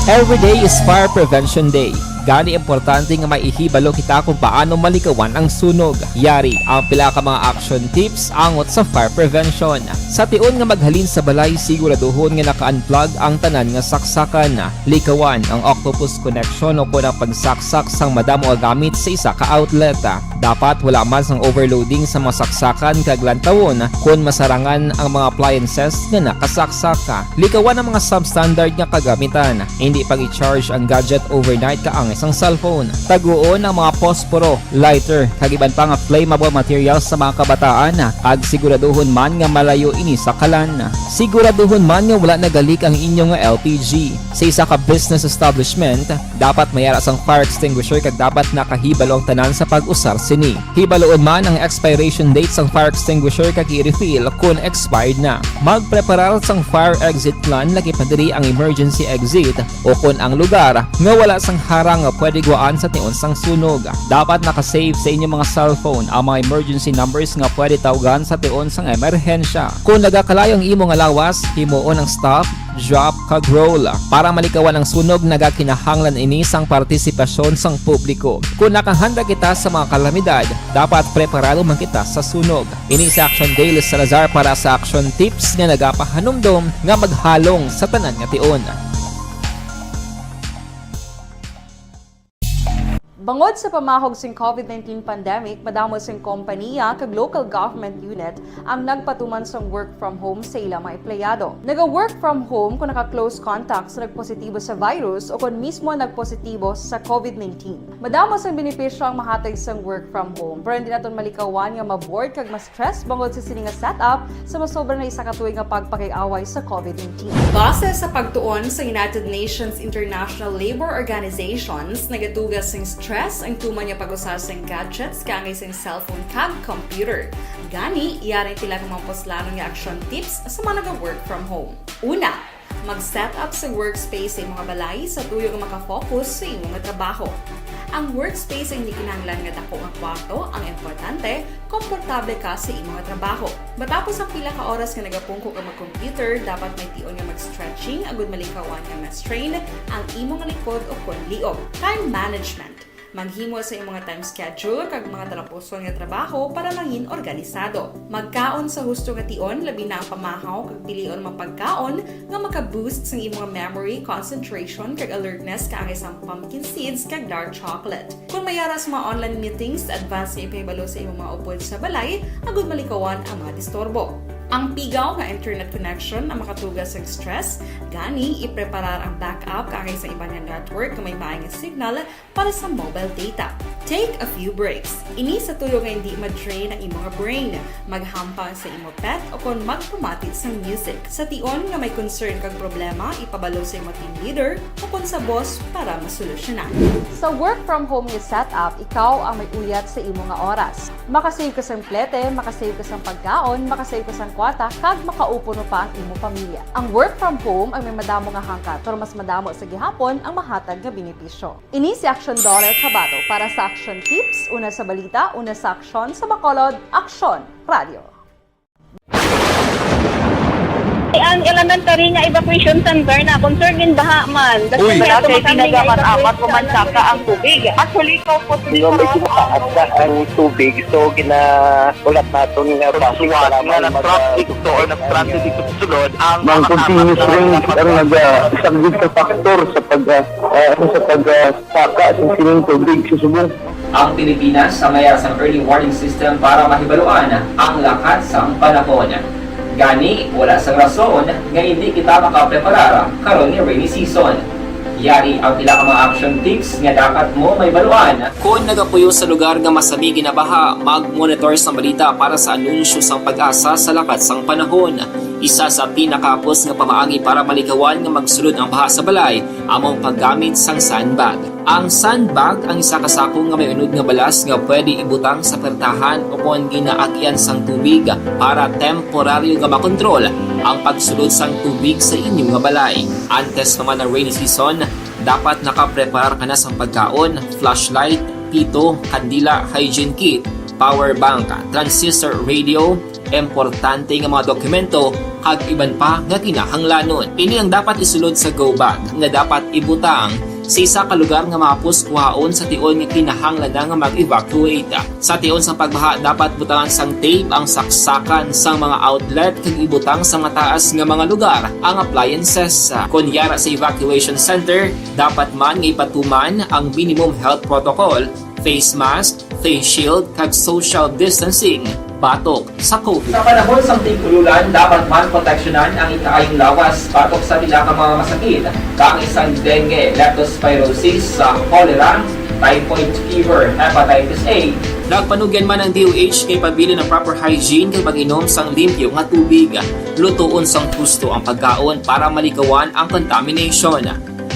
Every day is Fire Prevention Day. Gani, importante nga may ihibalo kita kung paano malikawan ang sunog. Yari ang pila ka mga action tips angot sa fire prevention. Sa tion nga maghalin sa balay, siguraduhon nga naka-unplug ang tanan nga saksakan. Likawan ang octopus connection o kon ang pagsaksak sang madamo nga gamit sa isa ka outlet. Dapat wala man sang overloading sa mga saksakan kag lantawon kon masarangan ang mga appliances nga nakasaksak. Likawan ang mga substandard nga kagamitan. Hindi pag-i-charge ang gadget overnight kaangay sang cellphone. Taguon ang mga posporo, lighter, kag iban pa nga flammable materials sa mga kabataan, kag siguraduhon man nga malayo ini sa kalan. Siguraduhon man nga wala nagalik ang inyo nga L P G. Sa isa ka business establishment, dapat may ara sang fire extinguisher kag dapat nakahibalo ang tanan sa pag-usar sini. Hibaluon man ang expiration date sang fire extinguisher kag i-refill kon expired na. Magpreparar sang fire exit plan, lakip na diri ang emergency exit o kon ang lugar nga wala sang harang nga pwede guwaan sa tion sang sunog. Dapat naka-save sa inyo mga cellphone ang mga emergency numbers nga pwede tawgan sa tion sang emerhensya. Kon nagakalayo ang imo nga lawas, himuon ang stop, drop, kag roll. Para malikawan ang sunog, nagakinahanglan ini sang partisipasyon sang publiko. Kon nakahanda kita sa mga kalamidad, dapat preparado man kita sa sunog. Ini si Action Daily Salazar para sa Action Tips nga nagapahanumdom nga maghalong sa tanan nga tion. Bangod sa pamahog sing covid nineteen pandemic, madamo sing kompaniya kag local government unit ang nagpatuman sang work from home sa ila mga empleyado. Naga-work from home kung naka-close contact sa nagpositibo sa virus o kon mismo nagpositibo sa covid nineteen. Madamo sang benepisyo ang mahatag sang work from home, pero hindi naton malikawan nga ma-bored kag ma-stress bangod sa sini nga setup sa masobra na isa ka tuig nga pagpakig-away sa covid nineteen. Base sa pagtuon sa United Nations International Labour Organizations, nagatuga sing stress ang tuman nga pag-usar sing gadgets kaangay sing cellphone kag computer. Gani, yari ang pila ka mga puslanon nga action tips sa mga naga-work from home. Una, mag-set up sa workspace sa imong balay sa tuyo nga makafocus sa imo nga trabaho. Ang workspace ay hindi kinahanglan nga dako nga kwarto, ang importante, komportable ka sa imo nga trabaho. Matapos ang pila ka oras nga nagapungko ka mag-computer, dapat may tion nga mag-stretching agud malikawan nga ma-strain ang imo nga likod o kon liog. Time management. Maghimo sa imong nga time schedule kag mga talapuson nga trabaho para mangin organisado. Magkaon sa husto nga tion, labi na ang pamahaw kag pilion mga pagkaon nga maka-boost sang imong memory, concentration, kag alertness kaangay sang pumpkin seeds kag dark chocolate. Kon may ara sa mga online meetings, advance nga ipahibalo sa imong mga upod sa balay agud malikawan ang mga disturbo. Ang pigaw nga internet connection ang makatuga sang stress, gani ipreparar ang backup kaangay sa iban nga network nga may maayo nga signal para sa mobile data. Take a few breaks. Ini sa tuyo nga hindi ma-drain ang imo nga brain. Maghampang sa imo pet o kon magpamati sang music. Sa tion nga may concern kag problema, ipabalo sa imo team leader o kon sa boss para masolusyonan. Sa work from home nga setup, ikaw ang may uyat sa imo nga oras. Makasave ka sang plete, makasave ka sang pagkaon, makasave ka sang kwarta, kag makaupuno pa ang imo pamilya. Ang work from home ang may madamo nga hangkat, pero mas madamo sa gihapon ang mahatag nga benepisyo. Ini si Action Dollar Cabato para sa Action Tips, una sa balita, una sa aksyon, sa Bacolod, Aksyon Radio. Ang elementary nga evacuation center na concern gin baha man. Uy. Wala kay tinaga man amat ko man saka ang tubig. Actually, ko po. Nga may kinakaasa ang tubig, so ginaulat naton nga basic nga nag-traffic to or nag-transit dito sa sulod ang mga continuous rain ang nag-, ah, isa gid sa factor sa pag, ah, ah, ano, sa pag, ah, saka sa sining tubig sa subong. Ang Pilipinas sa mayar sang early warning system para mahibaluan ang lakat sang panahon. Gani, wala sang rason nga hindi kita makapreparar karon nga rainy season. Yari ang pila ka mga action tips nga dapat mo mahibaluan. Kon nagapuyo sa lugar nga masami ginabaha, mag-monitor sa balita para sa anunsyo sang PAGASA sa lakat sang panahon. Isa sa pinakahapos nga pamaagi para malikawan nga magsulod ang baha sa balay amo ang paggamit sang sandbag. Ang sandbag ang isa ka sako nga may unod nga balas nga pwede ibutang sa pertahan o kon ginaagian sang tubig para temporaryo nga makontrol ang pagsulod sang tubig sa inyo nga balay. Antes pa man ang rainy season, dapat nakapreparar ka na sang pagkaon, flashlight, pito, kandila, hygiene kit, power bank, transistor radio, importante nga mga dokumento, kag iban pa nga kinahanglanon. Ini ang dapat isulod sa go bag nga dapat ibutang sa isa ka lugar nga mahapos kuhaon sa tion nga kinahanglan na nga mag-evacuate. Sa tion sang pagbaha, dapat butangan sang tape ang saksakan sang mga outlet kag ibutang sa mataas nga mga lugar ang appliances. Kon yara sa evacuation center, dapat man nga ipatuman ang minimum health protocol, face mask, face shield, kag social distancing. batok sa COVID. Sa panahon sang tig-ululan, dapat man proteksyonan ang ikaayong lawas batok sa pila ka mga masakit, kaangay sang dengue, leptospirosis, sa cholera, typhoid fever, hepatitis A. Nagpanugyan man ang D O H nga ipabilin ang proper hygiene kag pag-inom sang limpyo nga tubig. Lutoon sang husto ang pagkaon para malikawan ang contamination.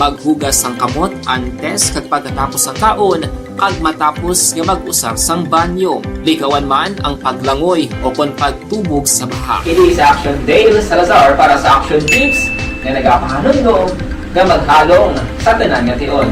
Maghugas sang kamot antes kag pagkatapos sang kaon, kag matapos nga mag-usar sang banyo. Likawan man ang paglangoy o kon pagtubog sa baha. Kini si Action Dale Salazar para sa Action Tips nga nagapahanumdom nga maghalong sa tanan nga tion.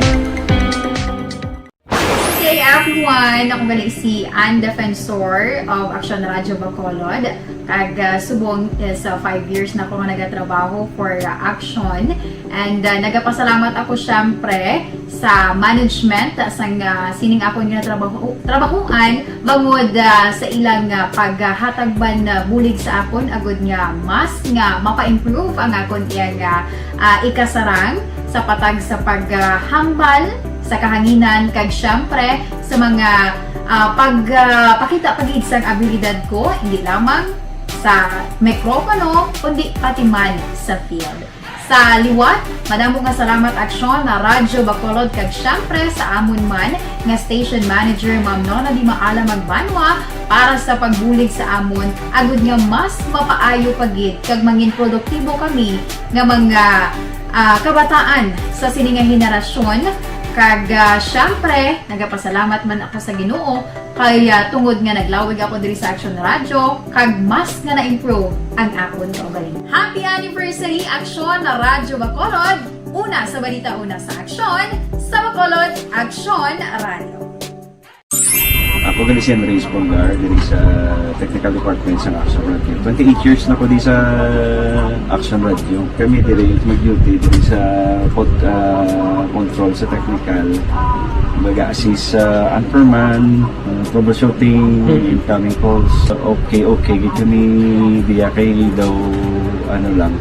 Hey everyone! Ako gali si Ann Defensor of Action Radio Bacolod. Kag ah, subong is ah, five years na ako nga nagatrabaho for ah, Action. And ah, nagapasalamat ako syempre sa management sang ah, sining akon nga trabaho, trabahuan bangod ah, sa ilang ah, paghatag man ah, bulig sa akon agud nga mas nga mapa-improve ang akon iyang ah, ah, ikasarang sa patag sa paghambal sa kahanginan kag syempre sa mga ah, pagpakita pa gid sang abilidad ko, hindi lamang sa mikropono kundi pati man sa field. Sa liwat, madamo nga salamat Aksyon na Radyo Bacolod kag syempre sa amon man nga station manager, Ma'am Nona Di Maala Magbanwa, para sa pagbulig sa amon agud nga mas mapaayo pa gid kag mangin produktibo kami nga mga ah, kabataan sa sini nga henerasyon. Kag ah, syempre, nagapasalamat man ako sa Ginoo kay ah, tungod nga naglawig ako diri sa Action Radio kag mas nga na-improve ang akon kaugalingon. Happy anniversary, Aksyon na Radyo Bacolod! Una sa balita, una sa aksyon, sa Bacolod, Aksyon Radio. Ako gali si Henry Espolgar diri sa Technical Department sa Action Radio. Twenty-eight years na ko di sa Action Radio. Kami diri mag-duty diri sa pod, ah, control sa technical. Mag-assist sa anchorman, ah, troubleshooting, incoming calls. Okay, okay. Gid kami diya kay daw, ano lang,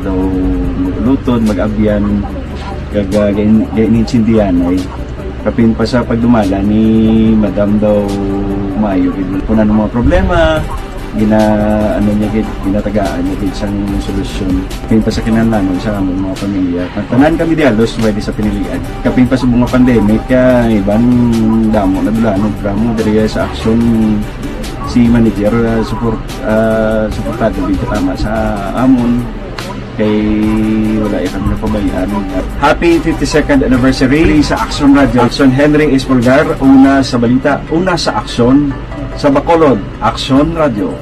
daw mag-ulutod, mag-abyan, kag ah, gain- gainintindihan ay kapin pa sa pagdumala ni Madam daw maayo gid. Kung ano mga problema, gina ano niya gid, ginatagaan niya gid sang solusyon. Kapin pa sa kinahanglanon sa among mga pamilya. Tanan kami di halos pwede sa pinilian. Kapin pa sa mga pandemic, kaya iban damo na dula ano drama diri sa aksyon si manager uh, support uh, suportado gid tama sa amon kay wala ya kami napabayaan. Happy fifty-second anniversary sa Action Radio. Action Henry Espolgar, una sa balita, una sa aksyon, sa Bacolod, Action Radio.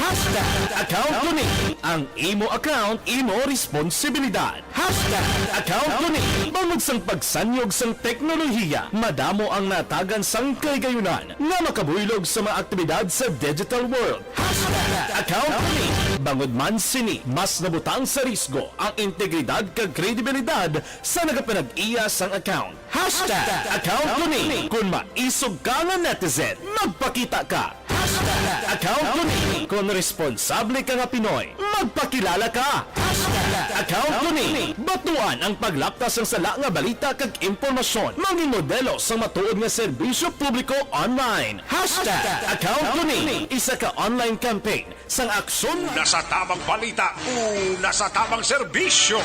Hashtag account ko ni. Ang imo account, imo responsibilidad. Hashtag account ko ni. Bangod sang pagsanyog sang teknolohiya, madamo ang natagan sang kahigayunan nga makabuylog sa mga aktibidad sa digital world. Hashtag account ko ni. Bangod man sini, mas nabutang sa risgo ang integridad kag kredibilidad sa nagapanag-iya sang account. Hashtag account ko ni. Kung maisog ka nga netizen, magpakita ka. Hashtag account ko ni. Kung responsable ka nga Pinoy, magpakilala ka. Hashtag account ko ni. Batuan ang paglaptas sang sala nga balita kag impormasyon. Mangin modelo sang matuod nga serbisyo publiko online. Hashtag account ko ni. Isa ka online campaign sang aksyon. Una sa tamang balita, una sa tamang serbisyo.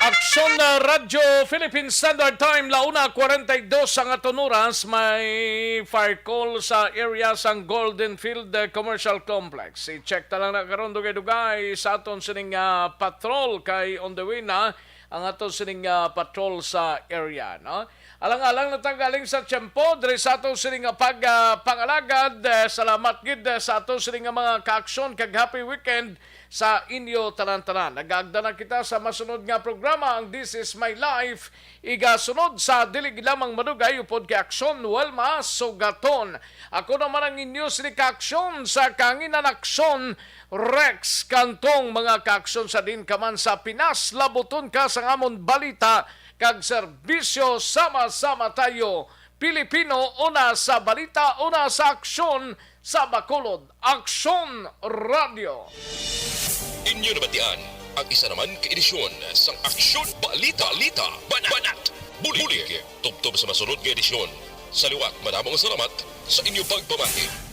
Aksyon na Radyo Philippine Standard Time, la una cuarenta y dos ang aton oras. May fire call sa area sang Golden Field, eh, Commercial Complex. I-check ta lang na karon dugay-dugay sa aton sining ah, patrol kay on the way na ang aton sining ah, patrol sa area, no? Alang-alang na ta galing sa tiyempo diri sa aton sining nga pag ah, pangalagad. Eh, salamat gid eh, sa aton sining nga mga kaaksyon kag happy weekend sa inyo tanan-tanan. Nagaagda na kita sa masunod nga programa, ang This Is My Life. Igasunod sa dili gid lamang madugay upod kay Aksyon Welma Sugaton. Ako naman ang inyo sini kaaksyon sa Kanginan Aksyon, Rex Cantong. Mga kaaksyon, sa din ka man sa Pinas, labuton ka sa amon balita kag serbisyo. Sama-sama tayo, Pilipino, una sa balita, una sa aksyon, sa Bacolod, Aksyon Radio. Inyo nabatian ang isa naman ka edisyon sang Aksyon Balita, Balita, Banat, Banat, Bulig. Tubtob sa masunod nga edisyon. Sa liwat, madamo nga salamat sa inyo pagpamati.